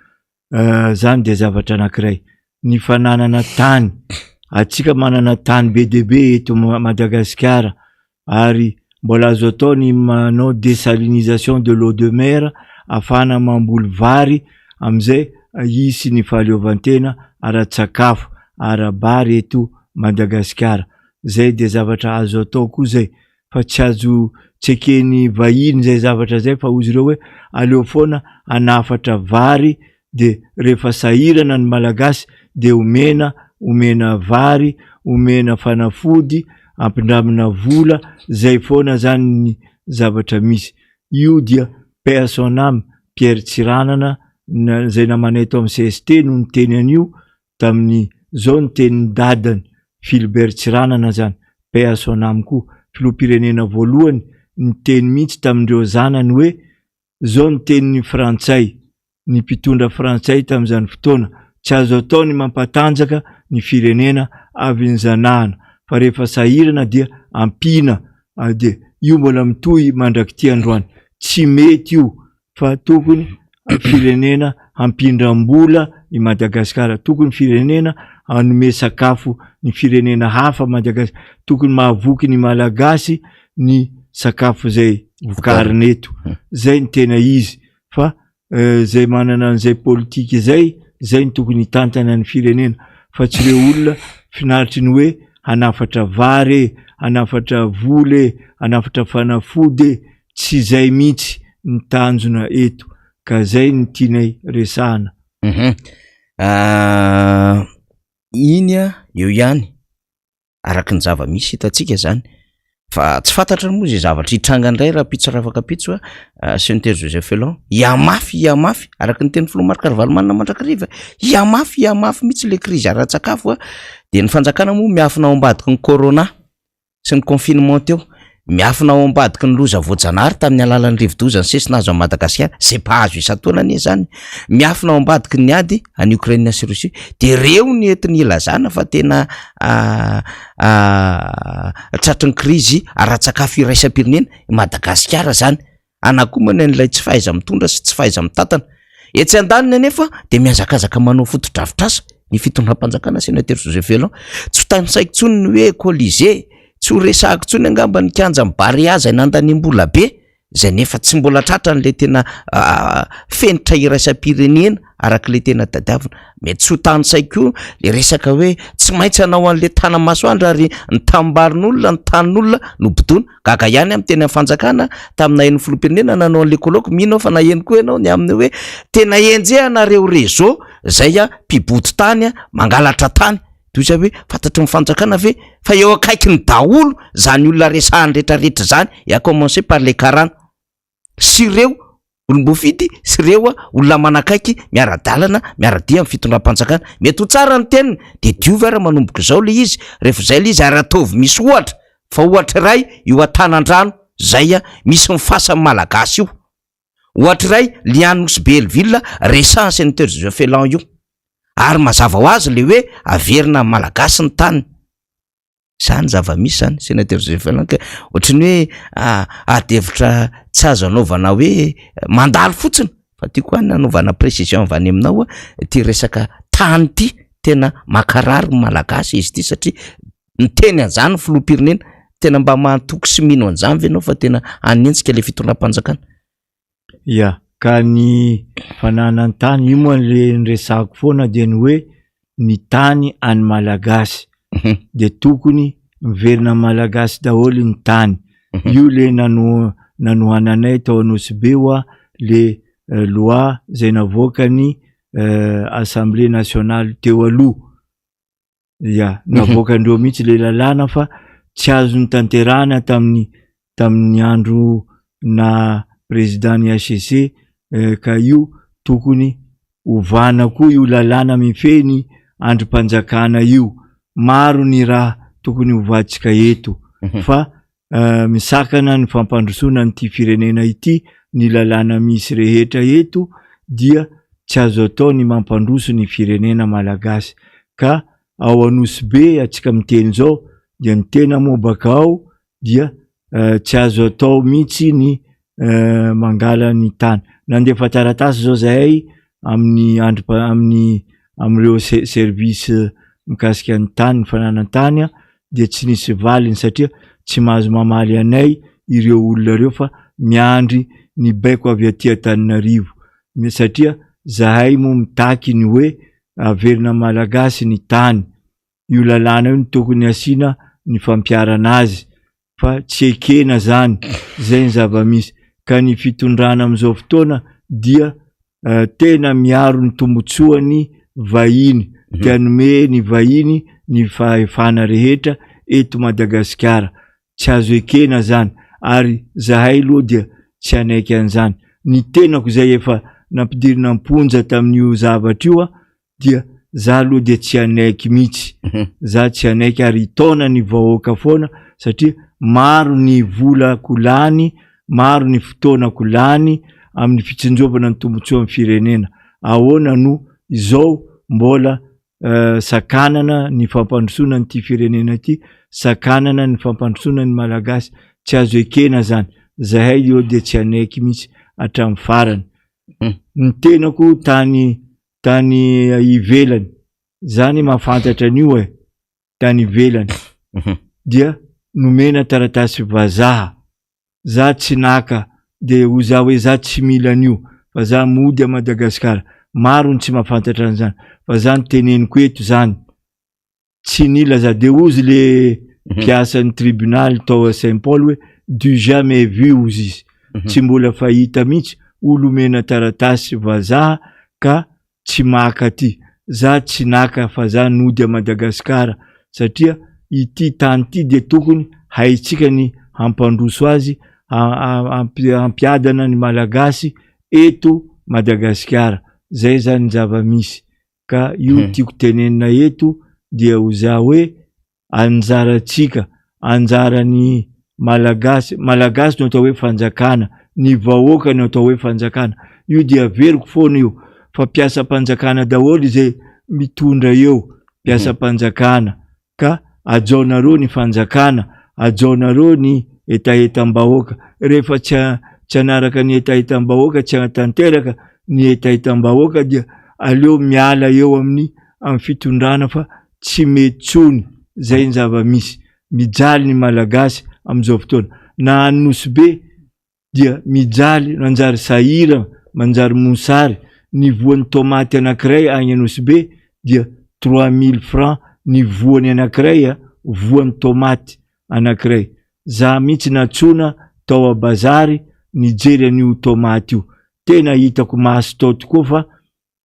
zany dia zavatra anankiray, ny fananana tany, antsika manana tany be dia be eto Madagasikara ary mbola azo atao ny manao desalinisation de l'eau de mer ahafahana mamboly vary am'izay hisy ny fahaleovantena ara-tsakafo, ara-bary eto Madagasikara, zay de zavatra azo atao koa zay fa tsy azo tsy eken'ny vahiny zay zavatra zay fa hozy ireo hoe aleo foana hanafatra vary de rehefa sahirana ny Malagasy de omena omena vary, omena fanafody, ampindramina vola, zay foana zany ny zavatra misy. Io dia paix à son âme, Pierre Tsiranana na zay namanay tao amin'ny CST no niteny an'io tamin'ny zao ny tenin'ny dadany Philbert Tsiranana zany, paix à son âme koa, filoham-pirenena voalohany niteny mihitsy tamin'ireo zanany hoe zao ny tenin'ny frantsay, ny mpitondra frantsay tamin'izany fotoana, tsy azo atao ny mampatanjaka ny firenena avy nizanahana fa rehefa sahirana dia ampiana dia io mbola mitohy mandrak'ity androany, tsy mety io fa tokony firenena hampindram-bola i Madagasikara, tokony firenena hanome sakafo ny firenena hafa Madagasikara, tokony mahavoky ny Malagasy ny sakafo zay vokarina eto, zay ny tena izy fa zay manana an'izay politika izay, zay no tokony hitantana ny firenena fa tsy ireo olona finaritry ny hoe hanafatra vary e, hanafatra vola e, hanafatra fanafody e, tsy zay mihitsy ny tanjona eto ka zay no tianay resahana. Iny eo ihany araka ny zava-misy hitantsika zany fa tsy fantatra moa zay zavatra hitranga indray rahampitso rafakampitso a Senatera Joseph Felon hihamafy hihamafy araka ny tenin'ny filoha Marc Ravalomanana mandrakariva hihamafy hihamafy mihitsy le krizy ara-tsakafo a de ny fanjakana moa miafina ao ambadiky ny corona sy ny confinement teo miafina ao ambadiky ny loza voajanahary tamin'ny alalan'ny rivodoza nisesy nahazo an'i Madagasikara zay mpahazo isan-taona anie zany miafina ao ambadiky ny ady any Ukraine sy Russie de reo ny entiny ilazana fa tena tratry ny krizy ara-tsakafo iraisam-pirenena i Madagasikara zany anakomana an'ilay tsy fahaiza-mitondra sy tsy fahaiza-mitantana. Etsy andaniny anefa dia mihazakazaka manao fotodrafitrasa ny fitondram-panjakana Sénateur Joseph Velon. Tsy ho tanisaiko intsony ny hoe Colisée, tsy ho resahako intsony angamba ny kianjan'i Barea izay nandaniam-bola be, izay nefa tsy mbola tratra an'ilay tena fenitra iraisam-pirenena araka ilay tena tadiavina. Mety tsy ho tanisaiko koa le resaka hoe tsy maintsy hanao an'le tana-masoandro ary ny tambarin'olona, ny tanin'olona no bodoina. Gaga ihany aho miteny amin'ny fanjakana tamin'ny naheno filoham-pirenena nanao an'le colloque, mino aho fa naheno koa ianao ny amin'ny hoe tena enjehana ireo réseau izay mpibodo tany, mangalatra tany. Toy izay hoe fantatry ny fanjakana ve fa eo akaikiny daholo izany olona resahany rehetrarehetra izany, et à commencer par les karana sy ireo olom-boafidy sy ireo olona manakaiky miara-dalana, miara-dia amin'ny fitondram-panjakana. Mety ho tsara ny teniny, dia diovy ary manomboka izao ilay izy, rehefa izay ilay izy ary ataovy misy ohatra, fa ohatra iray io Antanandrano izay misy ny fasan'ny Malagasy io. Ohatra iray Lian Nosy Be Hellville resahan'i Sénateur Joseph Féland io. Ary mazava ho azy ilay hoe averina amin'ny Malagasy ny taniny. Zany zava-misy zany Sénateur Joseph Féland ka ohatry ny hoe ady hevitra tsy azo anaovana hoe mandalo fotsiny fa tiako ihany anaovana précision avy any aminao ity resaka tany ity. Tena makarary ny Malagasy izy ity satria miteny an'izany ny filoham-pirenena. Tena mba mahatoky sy mino an'izany ve ianao fa tena hanenjika ilay fitondram-panjakana? Ya, ka ny fananan-tany io moa le niresahako foana dia ny hoe ny tany an'ny Malagasy dia tokony miverina amin'ny Malagasy daholo ny tany. Io le nano- nanohananay tao Anosibe hoa le loi zay navoakan'ny Assemblée nationale teo aloha. Ya, navoakandreo mihitsy le lalàna fa tsy azo notanterahana tamin'ny tamin'ny andro na président ny HCC ka io tokony ovana koa io lalàna mifehy ny andrim-panjakana io. Maro ny raha tokony hovantsika eto fa misakana ny fampandrosoana an'ity firenena ity ny lalàna misy rehetra eto dia tsy azo atao ny mampandroso ny firenena malagasy ka ao Anosibe atsika miteny zao dia ny tena moa baka ao dia tsy azo atao mihitsy ny mangala ny tany. Nandefa taratasy zao zahay amin'ny andro amin'ny amin'ireo service mikasika ny tany ny fananan-tany dia tsy nisy valiny satria tsy mahazo mamaly anay ireo olona ireo fa miandry ny baiko avy aty Antananarivo satria zahay moa mitaky ny hoe averina malagasy ny tany, io lalàna io no tokony asiana ny fampiharana azy fa tsy ekena zany, zay ny zava-misy ka ny fitondrana amin'izao fotoana dia tena miaro ny tombotsoan'ny vahiny te hanome ny vahiny ny fahefana rehetra eto Madagasikara, tsy azo ekena zany ary zahay aloha dia tsy hanaiky an'izany, ny tenako izay efa nampidirina am-ponja tamin'io zavatra io dia za aloha dia tsy hanaiky mihitsy, za tsy hanaiky ary hitaona ny vahoaka foana satria maro ny volako lany, maro ny fotoanako lany amin'ny fitsinjovana ny tombotsoan'ny firenena, ahoana no izao mbola sakanana ny fampandrosoana an'ity firenena ity, sakanana ny fampandrosoana ny Malagasy, tsy azo ekena zany, zahay eo dia tsy hanaiky mihitsy hatramin'ny farany. Ny tenako tany tany ivelany, zany mahafantatra an'io e, tany ivelany dia nomena taratasy vazaha, za tsy naka de ho za hoe za tsy mila an'io fa za mody a Madagasikara, maro ny tsy mahafantatra an'izany fa za ny teneniko eto zany tsy nila za de ozy le mpiasan'ny tribunal tao Saint Paul hoe du jamais vu ozy izy, tsy mbola fahita mihitsy olo omena taratasy vazaha ka tsy maka aty, za tsy naka fa za nody a Madagascar satria ity tany ity dia tokony haintsika ny hampandroso azy hampiadana ny Malagasy eto Madagasikara, zay zany ny zava-misy ka io tiako tenenina eto dia ho za hoe anjarantsika, anjaran'ny Malagasy, Malagasy no atao hoe fanjakana, ny vahoaka no atao hoe fanjakana, io dia averiko foana io fa mpiasam-panjakana daholo izay mitondra eo, mpiasam-panjakana ka ajaonareo ny fanjakana, ajaonareo ny hetahetam-bahoaka, rehefa tsy tsy hanaraka ny hetahetam-bahoaka, tsy hanatanteraka ny hetahetam-bahoaka dia aleo miala eo amin'ny amin'ny fitondrana fa tsy mety tsony zay ny zava-misy, mijaly ny Malagasy amin'izao fotoana, na any Nosy Be dia mijaly manjary sahirana, manjary mosary, ny voan'ny tomaty anankiray any Nosy Be dia 3000 francs ny voany anankiray a, voan'ny tomaty anankiray, za mihitsy nantsoina tao a bazary nijery an'io tomaty io, tena hitako maso tao tokoa fa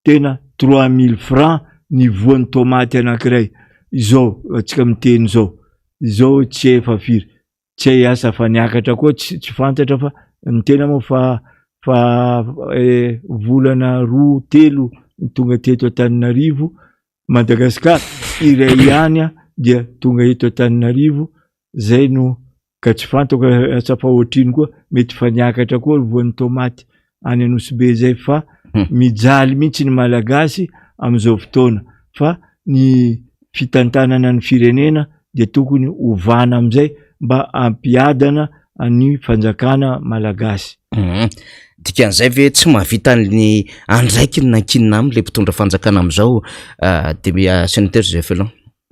tena 3000 francs ny voan'ny tomaty anankiray izao antsika miteny izao, izao tsy hay fa firy, tsy hay asa fa niakatra koa tsy tsy fantatra fa ny tena moa fa fa volana roa telo ny tonga teto Antananarivo, Madagasikara iray ihany dia tonga eto Antananarivo, zay no ka tsy fantako asa fa ohatrino koa mety fa niakatra koa ny voan'ny tomaty any Anosibe zay fa mijaly mihitsy ny Malagasy amin'izao fotoana fa ny fitantanana ny firenena dia tokony ovana amin'izay mba hampiadana ny fanjakana malagasy. Dikan'izay ve tsy mahavita ny andraikiny nankinina aminy le mpitondra fanjakana amin'izao de Sénateur Joseph Felon?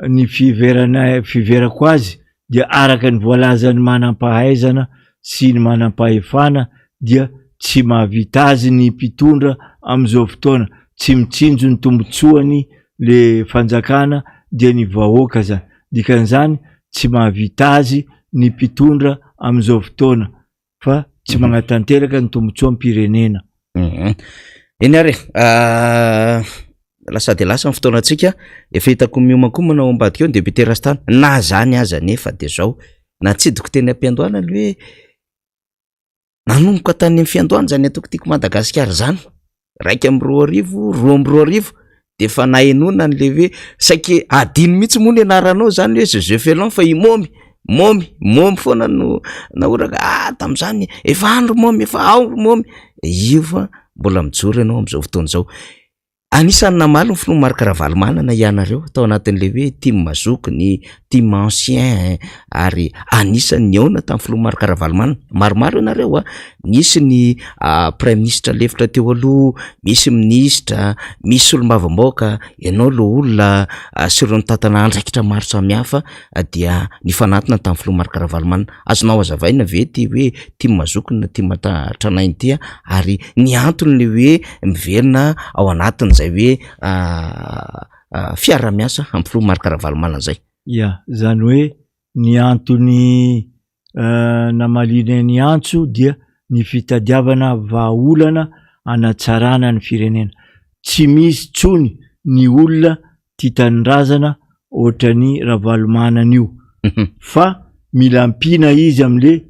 Ny fiheverana fiheverako azy dia araka ny voalazan'ny manam-pahaizana sy ny manam-pahefana dia tsy mahavita azy ny mpitondra amin'izao fotoana, tsy mitsinjo ny tombotsoany le fanjakana dia ny vahoaka zany, dikan'izany tsy mahavita azy ny mpitondra amin'izao fotoana fa tsy magnatanteraka ny tombotsoam-pirenena. Eny ary e, lasa dia lasa ny fotoanantsika, efa hitako miomankomana ao ambadika ao ny député Rastana, na zany aza anefa de zao, natsidiko teny am-piandohana ny hoe nanomboka tany amin'ny fiandohana zany antoko Tiako Madagasikara zany, 2001, 2002 de efa nahenoana an'le hoe saika adino mihitsy moa ny anaranao zany hoe Joseph Felon fa i Mômy, Mômy, Mômy foana no nahoraka, ah tamin'izany efa any ry Mômy, efa ao ry Mômy, io fa mbola mijoro ianao amin'izao fotoana izao. Anisan'ny namaly ny filoha Marc Ravalomanana ianareo tao anatin'ilay hoe team zokiny, team ancien ary anisan'ny nihaona tamin'ny filoha Marc Ravalomanana. Maromaro ianareo a, nisy ny praiminisitra lefitra teo aloha, misy minisitra, misy solombavambahoaka, ianao loholona sy ireo nitantana andraikitra maro samihafa dia nifanantona tamin'ny filoha Marc Ravalomanana. Azonao hazavaina ve ity hoe team zokiny na team tranainy ity ary ny antony le hoe miverina ao anatin'izay hoe fiaraha-miasa amin'ny filoha Marc Ravalomanana izay? Ya, izany hoe ny antony namaliana ny antso dia ny fitadiavana vahaolana hanatsarana ny firenena. Tsy misy intsony ny olona tia tanindrazana ohatran'i Ravalomanana io fa mila ampiana izy amle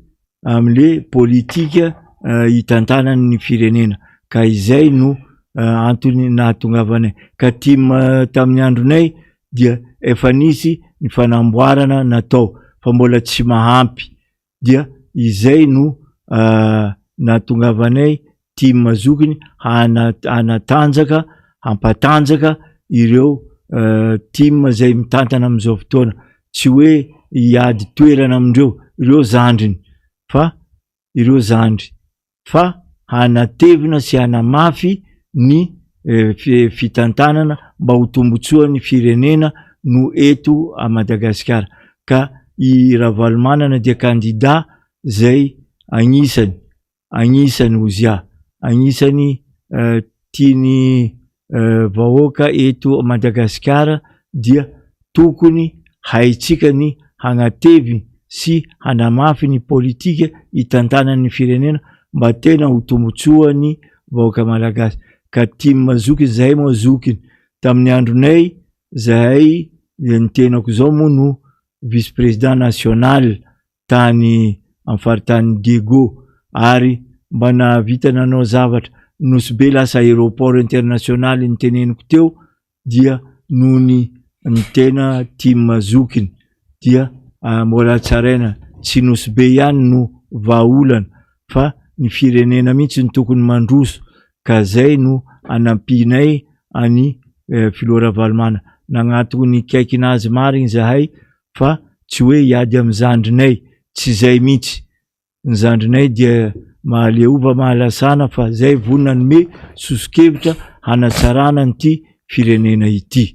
amle politika hitantanany ny firenena ka izay no antony nahatongavanay ka tim tamin'ny andronay dia efa nisy ny fanamboarana natao fa mbola tsy mahampy dia izay no nahatongavanay tim zokiny hanatanjaka hampatanjaka ireo tim zay mitantana amin'izao fotoana tsy hoe hiady toerana amindreo ireo zandriny fa ireo zandry fa hanatevina sy hanamafy ny fitantanana mba ho tombotsoan'ny firenena no eto a Madagasikara ka i Ravalomanana dia kandida zay agnisany agnisany Ozia agnisany tian'ny vahoaka eto Madagasikara dia tokony haintsika ny hagnatevy sy hanamafy ny politika hitantanan'ny firenena mba tena ho tombotsoan'ny vahoaka malagasy ka tim zokiny zahay moa zokiny tamin'ny andronay zahay ny tenako zao moa no vice président national tany amin'ny faritanin'i Diego ary mba nahavita nanao zavatra. Nosy Be lasa aéroport international niteneniko teo dia noho ny ny tena team zokiny dia mbola tsaraina tsy Nosy Be ihany no vahaolana fa ny firenena mihitsy no tokony mandroso ka zay no anampianay an'i filoha Ravalomanana. Nagnatona nikaikina azy marigny zahay fa tsy hoe hiady amin'ny zandrinay, tsy izay mihitsy, ny zandrinay dia mahaleova mahalasana fa zay vonona hanome soso-kevitra hanatsarana an'ity firenena ity.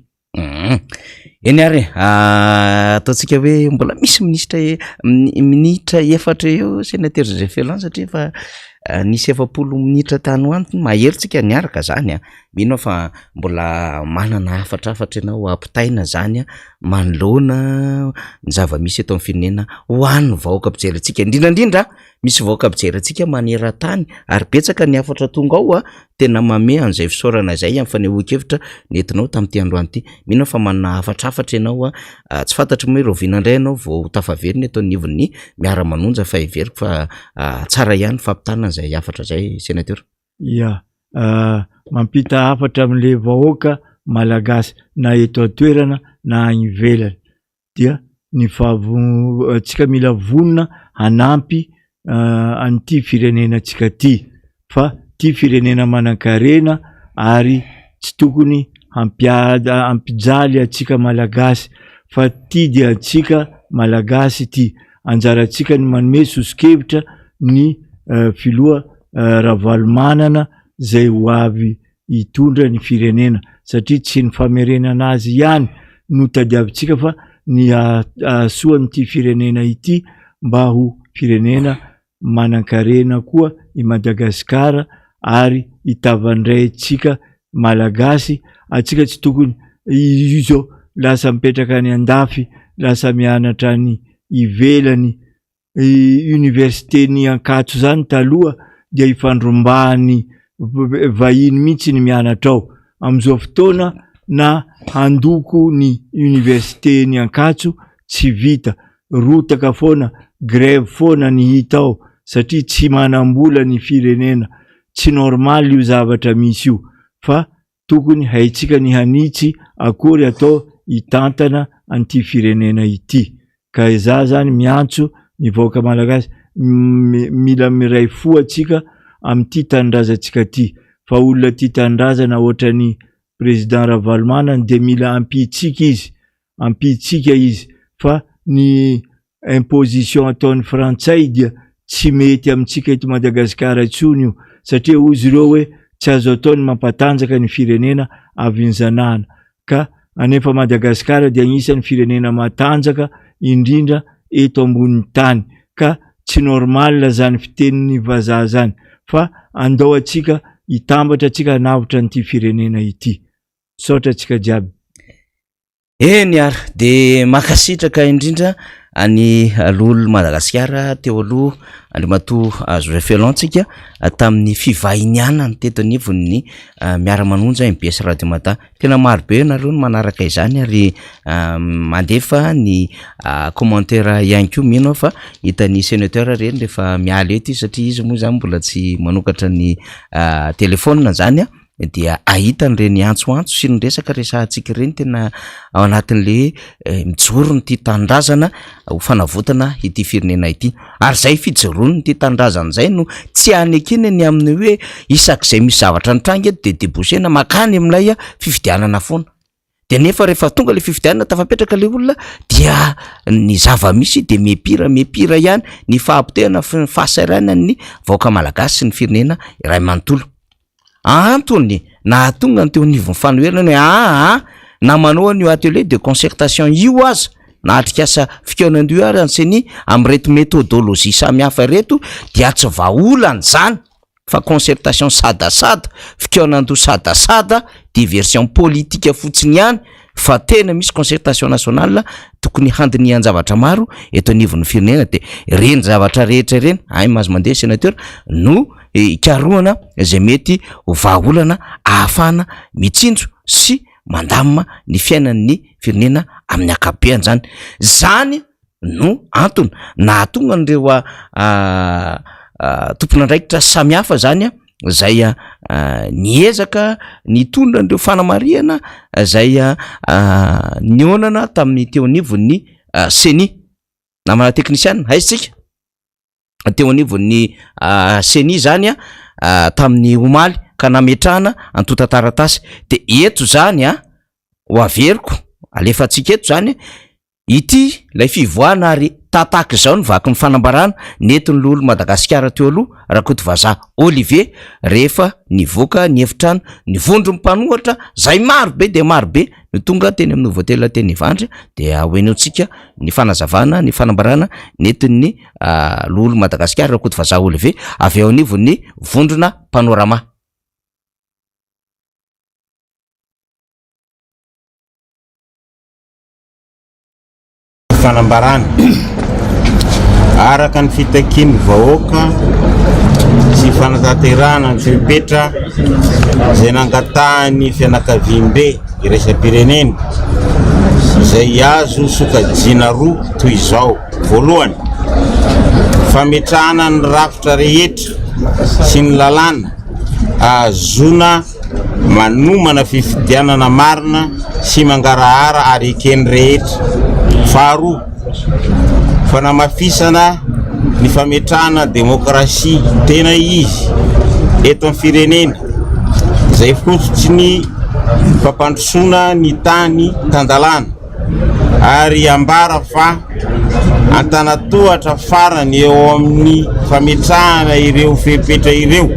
Eny ary e, ataontsika hoe mbola misy minisitra minitra efatra eo Sénateur Joseph Felon satria efa nisy 40 minitra tany ho any, mahery tsika niaraka zany a. Mino aho fa mbola manana hafatrafatra ianao ampitaina zany manoloana ny zava-misy eto amin'ny firenena ho an'ny vahoaka mpijery antsika, indrindra indrindra misy vahoaka mpijery antsika maneran-tany ary betsaka ny hafatra tonga ao a, tena mamehy an'izay fisaorana izay amin'ny fanehoan-kevitra nentinao tamin'ity androany ity. Mino aho fa manana hafatrafatra ianao a, tsy fantatro moa hoe rahoviana indray ianao vao ho tafaverina eto anivon'ny miara-manonja fa heveriko fa tsara ihany ny fampitana an'izay hafatra izay Sénateur. Ya, mampita hafatra amin'le vahoaka malagasy na eto an-toerana na any ivelany dia ny fahavo- antsika mila vonona hanampy an'ity firenenantsika ty fa ty firenena manan-karena ary tsy tokony hampiady hampijaly antsika malagasy fa ty dia antsika malagasy ty, anjarantsika ny manome soso-kevitra ny filoha. Ravalomanana izay ho avy hitondra ny firenena satria tsy ny famerenana azy ihany no tadiavintsika fa ny hahasoa an'ity firenena ity mba ho firenena manankarena koa i Madagasikara ary hitavandray antsika Malagasy, antsika tsy tokony io zao lasa mipetraka any andafy, lasa mianatra any ivelany, université-n'ny Ankatso zany taloha dia ifandrombahan'ny vahiny mihitsy ny mianatra ao, amin'izao fotoana na handoko ny université-n'ny Ankatso tsy vita, rotaka foana, grève foana ny hita ao satria tsy manam-bola ny firenena, tsy normal io zavatra misy io fa tokony haintsika ny hanitsy akory atao hitantana an'ity firenena ity ka za zany miantso ny vahoaka malagasy mila miray fo atsika amin'ity tanindrazantsika ty fa olona tia tanindrazana ohatran'ny président Ravalomanana dia mila ampiantsika izy ampiantsika izy fa ny imposition ataon'ny frantsay dia tsy mety amintsika eto Madagasikara intsony io satria hozy ireo hoe tsy azo atao ny mampatanjaka ny firenena avy nizanahana ka anefa Madagasikara dia anisan'ny firenena matanjaka indrindra eto ambonin'ny tany ka tsy normal zany fitenin'ny vazaha zany fa andao atsika hitambatra atsika hanavotra an'ity firenena ity. Misaotra antsika jiaby. Eny ary, dia mankasitraka indrindra an'i Loholon'i Madagasikara teo aloha Andriamatoa Joseph Felon tsika tamin'ny fivahinianany teto anivon'ny Miara-manonja mbs Radio Mada. Tena maro be ianareo no manaraka izany ary mandefa ny commentaire ihany koa, mino aho fa hitan'ny senateur ireny rehefa miala eto izy satria izy moa izany mbola tsy manokatra ny telephone izany an. dia ahita an'ireny antsoantso sy ny resaka resahantsika ireny tena ao anatin'le mijoro ny tia tanindrazana ho fanavotana ity firenena ity ary zay fijoroan'ny tia tanindrazana zay no tsy anekena ny amin'ny hoe isak'izay misy zavatra nitranga eto de debouchena makany amin'ilay fifidianana foana de nefa rehefa tonga le fifidianana tafapetraka le olona dia ny zava-misy de miha-pire miha-pire ihany ny fahapotehana sy ny fahasahiranan'ny vahoaka malagasy sy ny firenena iray manontolo. Antony nahatonga ny teo anivon'ny fanoherana hoe aa na manao an'io atelier de concertation io aza na atrikasa fikaonandoha ary ny ceni amin'ireto methodologie samihafa ireto dia tsy vahaolana izany fa concertation sadasada, fikaonandoha sadasada, diversion politique fotsiny ihany fa tena misy concertation nationale tokony handinihan-javatra maro eto anivon'ny firenena de ireny zavatra rehetra ireny, hay mahazo mandeha senateur, no hikarohana izay mety ho vahaolana ahafahana mitsinjo sy mandamina ny fiainan'ny firenena amin'ny ankapobeany zany. Zany no antony nahatonga an'ireo tompon'andraikitra samihafa zany zay niezaka nitondra an'ireo fanamarihana zay nihaonana tamin'ny teo anivon'ny ceni. Namana teknisiana, aiza tsika? Teo anivon'ny ceni zany tamin'ny omaly ka nametrahana antontan-taratasy. De eto zany an, ho averiko, alefantsika eto zany Ity ilay fivoahana ary tataka izao ny vakin'ny fanambarana nentin'ny loholon'i Madagasikara teo aloha, Rakotovazaha Olivier, rehefa nivoaka ny efitrano ny vondron'ny mpanohatra izay maro be dia maro be no tonga teny amin'ny Novotel teny Ivandry dia ho henointsika ny fanazavana ny fanambarana nentin'ny loholon'i Madagasikara Rakotovazaha Olivier avy eo anivon'ny vondrona Panorama. Fanambarana, Araka ny fitakian'ny vahoaka sy fanatanterahana ny fepetra izay nangatahan'ny fianakaviambe iraisam-pirenena izay azo sokajiana roa toy izao, voalohany, fametrahana ny rafitra rehetra sy ny lalàna ahazoana manomana fifidianana marina sy mangarahara ary eken'ny rehetra. Faharoa, fanamafisana ny fametrahana demokrasia tena izy eto amin'ny firenena izay fototry ny fampandrosoana ny tany tan-dalàna ary ambara fa antanatohatra farany eo amin'ny. fametrahana ireo fepetra ireo.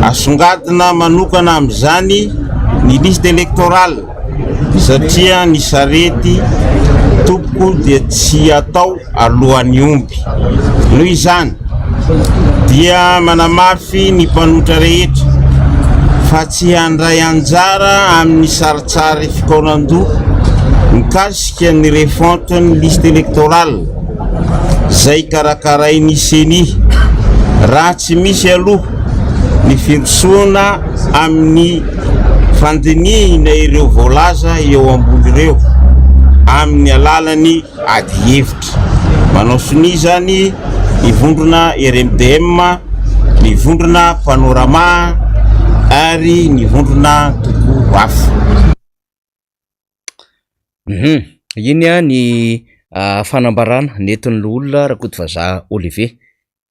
Asongadina manokana amin'izany ny liste électorale satria ny sarety tompoko dia tsy atao alohan'ny omby. Noho izany dia manamafy ny mpanohitra rehetra fa tsy handray anjara amin'ny sarintsary fikaonandoha mikasika ny refonte ny liste électorale izay karakarain'ny Ceni raha tsy misy aloha ny firosoana amin'ny fandinihina ireo voalaza eo ambony ireo amin'ny alalan'ny adihevitra. Manao sonia izany ny vondrona RMDM, ny vondrona Panorama ary ny vondrona Antoko hafa. Hum, iny ny fanambarana nentin'ny loholona Rakotovazaha Olivier.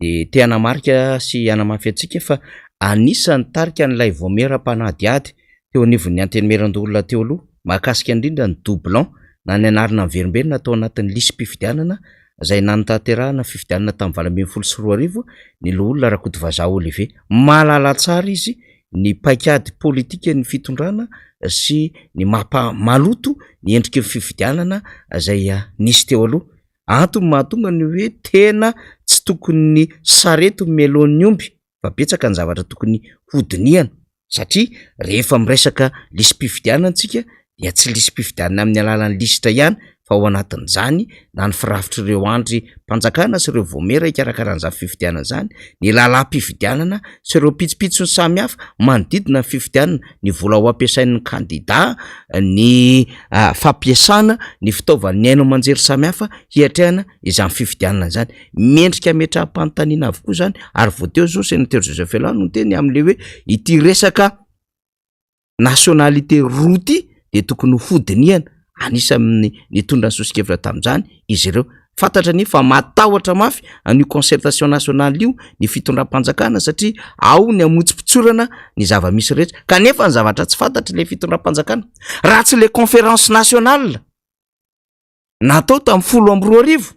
Dia te hanamarika sy hanamafy antsika fa anisan'ny nitarika an'ilay vaomiera mpanadihady teo anivon'ny Antenimierandoholona teo aloha, mahakasika indrindra ny doublon na ny anarana miverimberina tao anatin'ny lisi-pifidianana izay nanatanterahana fifidianana tamin'ny 2018 ny loholona Rakotovazaha Olivier. Mahalala tsara izy ny paikady politikan'ny fitondrana sy ny mampa maloto ny endriky ny fifidianana izay nisy teo aloha. Antony mahatonga ny hoe tena tsy tokony ny sarety no mialohan'ny omby fa betsaka ny zavatra tokony hodinihana satria rehefa miresaka lisi-pifidianana tsika dia tsy lisi-pifidianana amin'ny alalan'ny lisitra ihany fa ao anatin'izany na ny firafitr'ireo andry mpanjakana sy ireo vaomiera hikarakara an'izany fifidianana izany, ny lalam-pifidianana sy ireo pitsopitsony samihafa manodidina ny fifidianana, ny vola ho ampiasain'ny kandida, ny fampiasana ny fitaovan'ny haino aman-jery samihafa hiatrehana izany fifidianana izany. Mendrika ametraham-panontaniana avokoa izany ary vao teo izao Senatera Joseph Elan no niteny amin'ilay hoe ity resaka nationalité roa ity dia tokony hodinihana, anisan'ny nitondra ny soso-kevitra tamin'izany izy ireo. Fantatra anefa fa matahotra mafy an'io concertation nationale io ny fitondram-panjakana satria ao ny hamotsipotsiorana ny zava-misy rehetra, kanefa ny zavatra tsy fantatr'ilay fitondram-panjakana raha tsy ilay conférence nationale natao tamin'ny 2010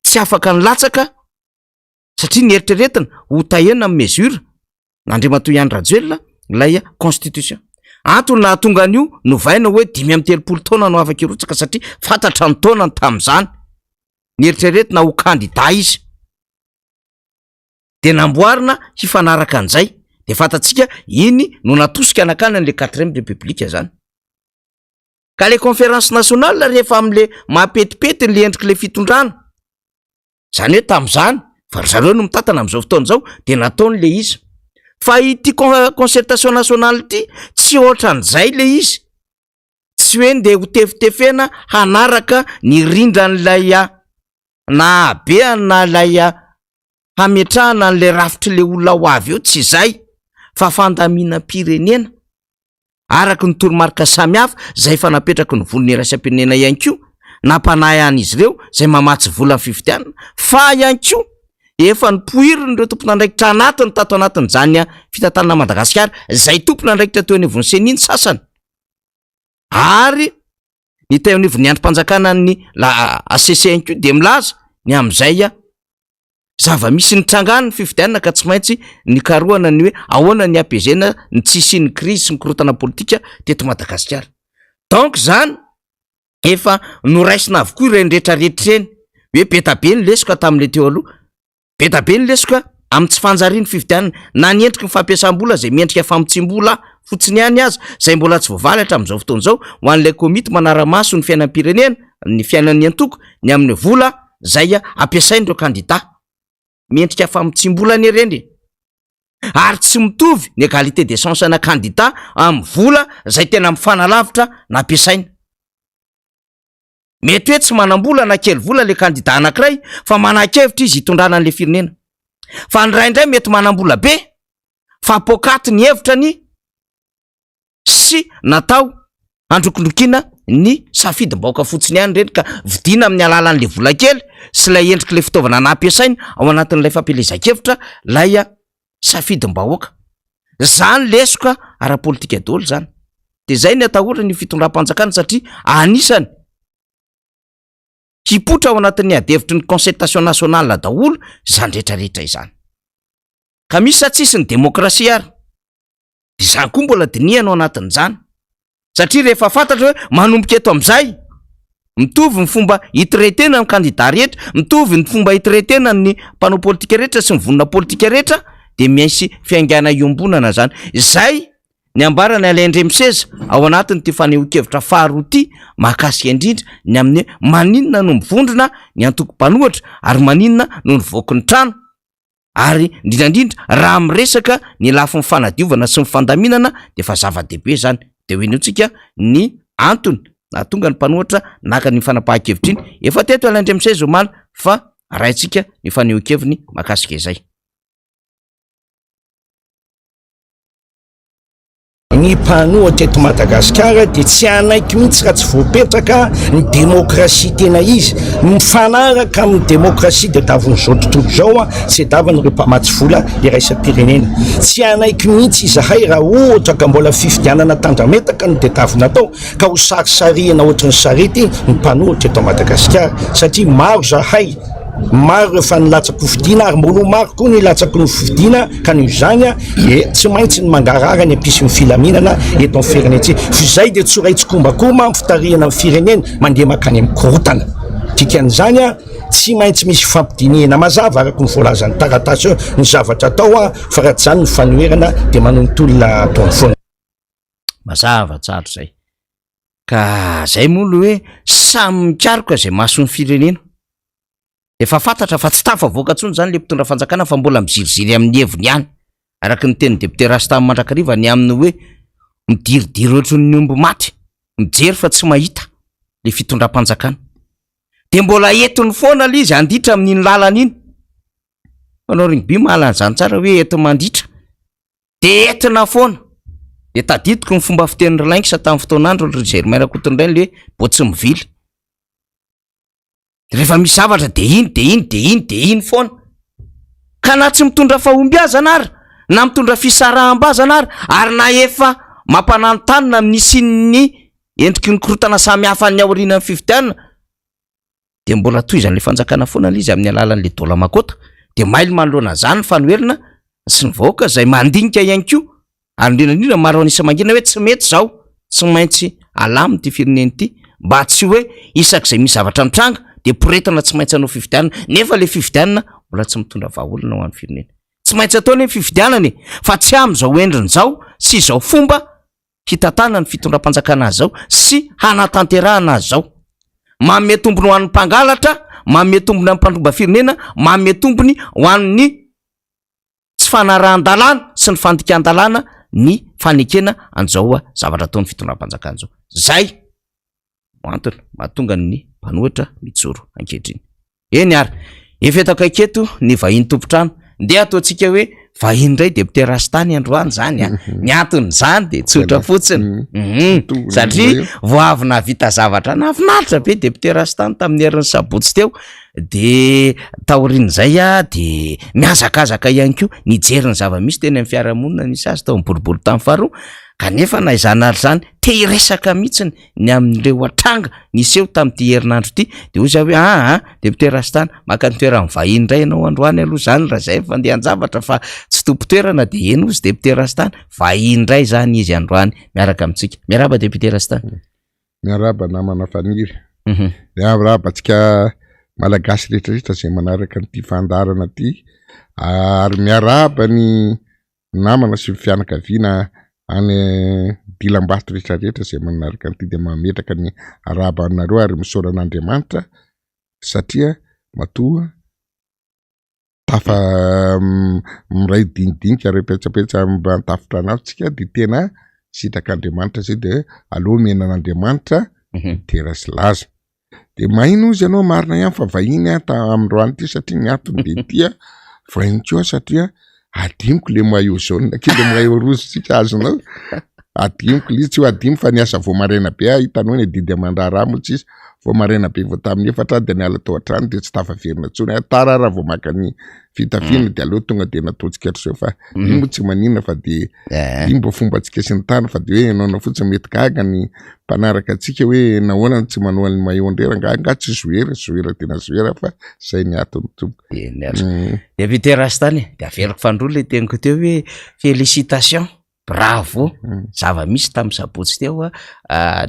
tsy afaka nilatsaka satria nieritreretina ho tahiana amin'ny mesure Andriamatoa Andry Rajoelina ilay constitution. Antony nahatonga an'io novaina hoe 35 taona no afaka hirotsaka satria fantatra ny taonany tamin'izany. Nieritreretina ho kandida izy. De namboarina hifanaraka an'izay. De fantatsika iny no natosika nakany an'le quatrième république zany. Ka le conférence nationale rehefa am'le mampetipety le endrik'le fitondrana. Zany hoe tamin'izany fa ry zareo no mitantana amin'izao fotoana izao de nataony le izy. Fa ity concertation nationale ity tsy ohatran'izay le izy. Tsy hoe ndeha ho tefitefena hanaraka ny rindran'ilay nahabe na ilay hametrahana an'ilay rafitr'ilay olona ho avy eo, tsy izay fa fandaminam-pirenena. araka ny toromarika samihafa izay efa napetraky ny vondrona iraisam-pirenena ihany koa nampanahy an'izy ireo izay mamatsy vola ny fifidianana fa ihany koa efa nipoirin'ireo tompon'andraikitra anatiny tato anatin'izany fitantanana Madagasikara izay tompon'andraikitra teo anivon'ny CENI ny sasany ary ny teo anivon'ny andrim-panjakana ny la HCC ihany koa dia milaza ny amin'izay Zava-misy nitranga any ny fifidianana ka tsy maintsy nikarohana ny hoe ahoana ny hampezena ny tsy hisian'ny krizy sy ny korontana politika teto Madagasikara. Donc zany efa noraisina avokoa ireny rehetra rehetra ireny hoe be da be ny lesoka tamin'ilay teo aloha, be da be ny lesoka amin'ny tsy fanjarian'ny fifidianana na ny endriky ny fampiasam-bola izay miendrika famotsiam-bola fotsiny ihany aza izay mbola tsy voavaly hatramin'izao fotoana izao ho an'ilay komity manara-maso ny fiainam-pirenena, ny fiainan'ny antoko, ny amin'ny vola zay ampiasain'ireo kandida. Mendrika famotsiam-bola anie ireny e! Ary tsy mitovy ny égalité des chances ana kandida amin'ny vola zay tena mifanalavitra nampiasaina. Mety hoe tsy manam-bola na kely vola le kandida anankiray fa manan-kevitra izy hitondrana an'le firenena. Fa ny iray indray mety manam-bola be fa poakaty ny hevitrany sy natao handrokindrokiana ny safidim-bahoaka fotsiny ihany ireny ka vidiana amin'ny alalan'ilay vola kely sy ilay endrik'ilay fitaovana nampiasaina ao anatin'ilay fampielezan-kevitra ilay safidim-bahoaka. Zany lesoka ara-politika daholo zany. De zay ny atahorana io fitondram-panjakana satria anisany. Hipoitra ao anatin'ny adihevitry ny concertation nationale daholo izany rehetra rehetra izany. Ka misy sa tsisy ny demokrasia ary? Izany koa mbola dinihana ao anatin'izany. Satria rehefa fantatra hoe manomboka eto amin'izay, mitovy ny fomba hi-traiter-na ny kandida rehetra, mitovy ny fomba hi-traiter-na ny mpanao politika rehetra sy ny vonona politika rehetra, dia misy fiaingàna iombonana izany. Izay ny ambaran'i Alain Andriamiseza ao anatin'ity fanehoan-kevitra faharoa ity mahakasika indrindra ny amin'ny hoe maninona no mivondrona ny antoko mpanohitra ary maninona no nivoaky ny trano. Ary indrindra indrindra raha miresaka ny lafiny fanadiovana sy ny fandaminana dia efa zava-dehibe izany. Dia ho henointsika ny antony nahatonga ny mpanohitra naka an'iny fanapahan-kevitra iny. Efa teto Alain Andriamiseza omaly fa arahintsika ny fanehoan-keviny mahakasika izay. Ny mpanohitra eto Madagasikara dia tsy hanaiky mihitsy raha tsy voapetraka ny demokrasia tena izy, mifanaraka amin'ny demokrasia tadiavin'izao tontolo izao sy tadiavin'ireo mpamatsy vola iraisam-pirenena. Tsy hanaiky mihitsy izahay raha ohatra ka mbola fifidianana tandrametaka no tadiavina atao ka ho sarisarihina ohatry ny sarety ny mpanohitra eto Madagasikara satria maro izahay. Maro ireo efa nilatsa-kofidina ary mbola ho maro koa ny hilatsa-kofidina ka noho izany dia tsy maintsy ny mangarahara ny hampisy ny filaminana eto amin'ny firenentsika. Fa izay dia tsy ho ray tsikombakomba amin'ny fitarihana ny firenena mandeha mankany amin'ny korontana. Dikan'izany tsy maintsy misy fifampidinihana mazava araka ny voalazan'ny taratasy eo ny zavatra atao fa raha tsy izany ny fanoherana dia manohy ny tolona ataony foana. Mazava tsara izay. Ka zay moa le hoe samy mikaroka izay mason'ny firenena. Efa fantatra fa tsy tafavoaka intsony izany le mpitondra fanjakana fa mbola miziriziry amin'ny heviny ihany. Araka ny tenin'ny député Rasta mandrakariva ny amin'ny hoe midiridiry ohatran'ny omby maty, mijery fa tsy mahita le fitondram-panjakana. De mbola entiny foana le izy handitra amin'iny lalana iny. Mpanao rugby mahalala an'izany tsara hoe enti-manditra. De entina foana. De tadidiko ny fomba fitenin'i Lynx tamin'ny fotoan'andro ry Germain Rakotondrainy le hoe vao tsy mivily. Rehefa misy zavatra de iny de iny de iny de iny foana. Ka na tsy mitondra fahombiazana ary, na mitondra fisaraham-bazana ary, ary na efa mampananontanona amin'ny hisian'ny endriky ny korontana samihafa any aorianan'ny fifidianana, de mbola tohizan'le fanjakana foana le izy amin'ny alalan'le dola makota, de mailo manoloana an'izany ny fanoherana sy ny vahoaka izay mandinika ihany koa ary indrindra indrindra maro an'isa mangina hoe tsy mety izao, tsy maintsy alamina ity firenena ity mba tsy hoe isak'izay misy zavatra mitranga de poretina tsy maintsy hanao fifidianana nefa le fifidianana mbola tsy mitondra vahaolana ho an'ny firenena. Tsy maintsy atao anie ny fifidianana e, fa tsy amin'izao endriny izao sy izao fomba hitantanana ny fitondram-panjakana azy izao sy hanatanterahana azy izao. Manome tombony ho an'ny mpangalatra, manome tombony amin'ny mpandromba firenena, manome tombony ho an'ny tsy fanarahan-dalàna sy ny fandikan-dalàna ny fanekena an'izao zavatra ataon'ny fitondram-panjakana izao. Zay no antony mahatonga ny mpanohitra mijoro ankehitriny. Eny ary, efa eto akaiky eto ny vahiny tompon-trano. Ndeha ataontsika hoe vahiny indray député Rastany androany izany an. Ny anton'izany dia tsotra fotsiny. Mhm. Satria vao avy nahavita zavatra nahafinaritra be député Rastany tamin'ny herin'ny sabotsy teo. De taorian'izay ah de mihazakazaka ihany koa nijery ny zava-misy teny amin'ny fiarahamonina nisy azy tao amin'ny boriborintany faharoa. Kanefa na izany ary izany te hiresaka mihitsy ny amin'ireo tranga niseho tamin'ity herinandro ity de hoy za hoe aa député Rastany maka ny toeran'ny vahiny indray ianao androany aloha zany raha zay ny fandehan-javatra fa tsy tompon-toerana de eny hozy député Rastany vahiny indray zany izy androany miaraka amintsika miarahaba député Rastany Miarahaba namana Faniry. Miarahaba antsika Malagasy rehetra rehetra izay manaraka an'ity fandaharana ity ary miarahaba ny namana sy ny fianakaviana any dilambato rehetra rehetra izay manaraka an'ity dia mametraka ny arahaba anareo ary misaora an'Andriamanitra satria matoa tafa miray dinidinika ary petsapetsa mba tafitrano avy tsika dia tena sitrak'Andriamanitra zay dia aleo omena an'Andriamanitra dera sy laza. De mahino ozy ianao marina ihany fa vahiny aho ta amindroany ity satria ny antony de ity a vahiny koa satria adinoko le maillot jaune kely le maillot rouge tsika azonao. Adinoko ilay izy, tsy hoe adino fa niasa vao maraina be aho, hitanao ny adidy aman-draharaha moa tsisy, vao maraina be vao tamin'ny efatra aho dia niala tao an-trano dia tsy tafaverina intsony aho, tara aho raha vao maka ny fitafiana dia aleo tonga dia nataontsika hatr'izao fa iny moa tsy maninona fa dia iny mba fombantsika sy ny tariny fa dia hoe ianao fotsiny mety gaga ny mpanaraka antsika hoe nahoana no tsy manao an'ny maillot indray rangahy, angaha tsy zoera, zoera tena zoera fa zay ny atony tompoko. Député Rastany e, dia averiko fanindroany ilay teniko teo hoe félicitation. Bravo! Zava-misy tamin'ny sabotsy teo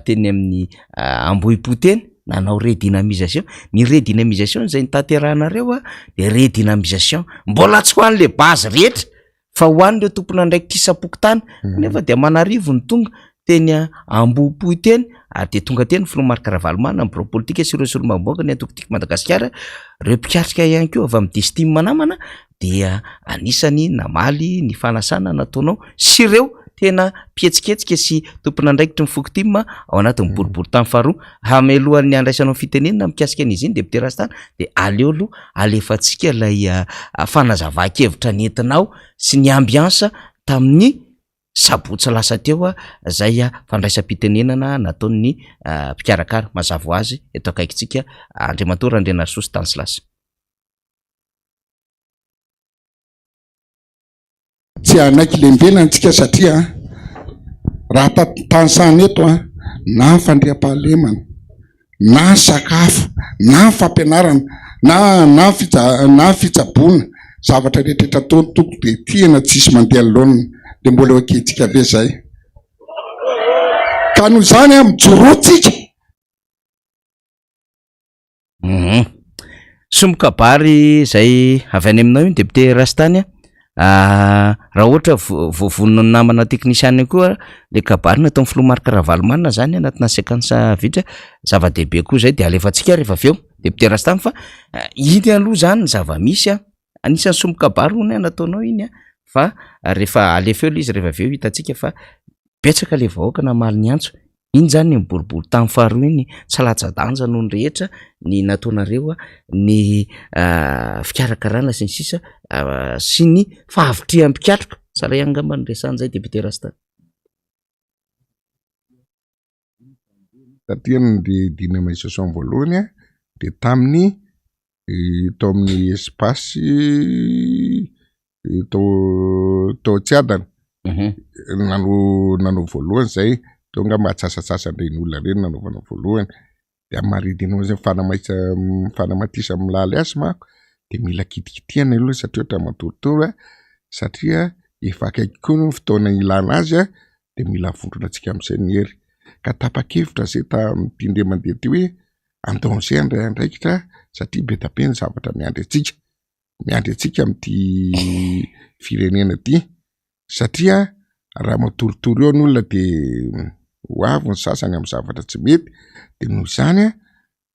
teny amin'ny Ambohipo teny, nanao redynamisation. Ny redynamisation izay notanterahanareo dia redynamisation mbola tsy ho an'le base rehetra fa ho an'ireo tompon'andraikitra isam-pokontany nefa dia aman'arivo ny tonga teny Ambohipo teny ary dia tonga teny ny filoha Marc Ravalomanana, ny birao politika sy ireo solombavambahoaka ny antoko Tiako Madagasikara, ireo mpikatrika ihany koa avy amin'ny Distim namana dia anisany namaly ny fanasana nataonao sy ireo tena mpihetsiketsika sy tompon'andraikitry ny foko tim ao anatin'ny boriborintany faharoa. Hamelohan'ny handraisanao fitenenana mikasika an'izy iny député Rastany dia aleo aloha alefantsika ilay fanazavan-kevitra nentinao sy ny ambiance tamin'ny sabotsy lasa teo izay fandraisam-pitenenana nataon'ny mpikarakara mazava ho azy eto akaikintsika Andriamatoa Randrianarisoa Stanislas. Tsy hanaiky lembenana tsika satria raha tanisana eto na ny fandriampahalemana na ny sakafo na ny fampianarana na na na fitsaboana zavatra rehetra ataony tompoko dia tena tsisy mandeha laoniny dia mbola ho ekentsika ve zay? Ka noho izany mijoroa tsika. Hum. Sombin-kabary izay avy any aminao iny député Rastany a. Ah, raha ohatra voavonona ny namana teknisianina koa le kabary nataon'ny filoha Marc Ravalomanana zany anatina séquence vita, zava-dehibe koa zay de alefantsika rehefa avy eo député Rastany fa iny aloha zany ny zava-misy a, anisan'ny sombin-kabary hono nataonao iny a, fa rehefa alefa eo le izy rehefa avy eo hitantsika fa betsaka le vahoaka namaly ny antso. Iny zany ny boribory tany faharoa iny tsy latsa-danja noho ny rehetra ny nataonareo ny fikarakarana sy ny sisa sy ny fahavitrihan'ny mpikatroka, tsara ihany angamba ny resahana izay député Rasta. Taty amin'ny dynamisation voalohany dia tamin'ny tao amin'ny espace tao tao Tsiadana nanao nanao voalohany zay teo angamba antsasatsasany ireny olona ireny nanaovana voalohany de amin'ny maha redinao fanamaisa fanamatisa milaly azy manko de mila kitikitihana aloha satria ohatra matoritory a satria efa akaiky koa ny fotoana ilana azy a de mila avondrona antsika amin'izay ny hery ka tapa-kevitra zay tamin'ity indray mandeha ity hoe en danger handray andraikitra satria be dia be ny zavatra miandry antsika, miandry antsika amin'ity firenena ity satria raha matoritory eo ny olona de ho avy ny sasany amin'ny zavatra tsy mety de noho izany an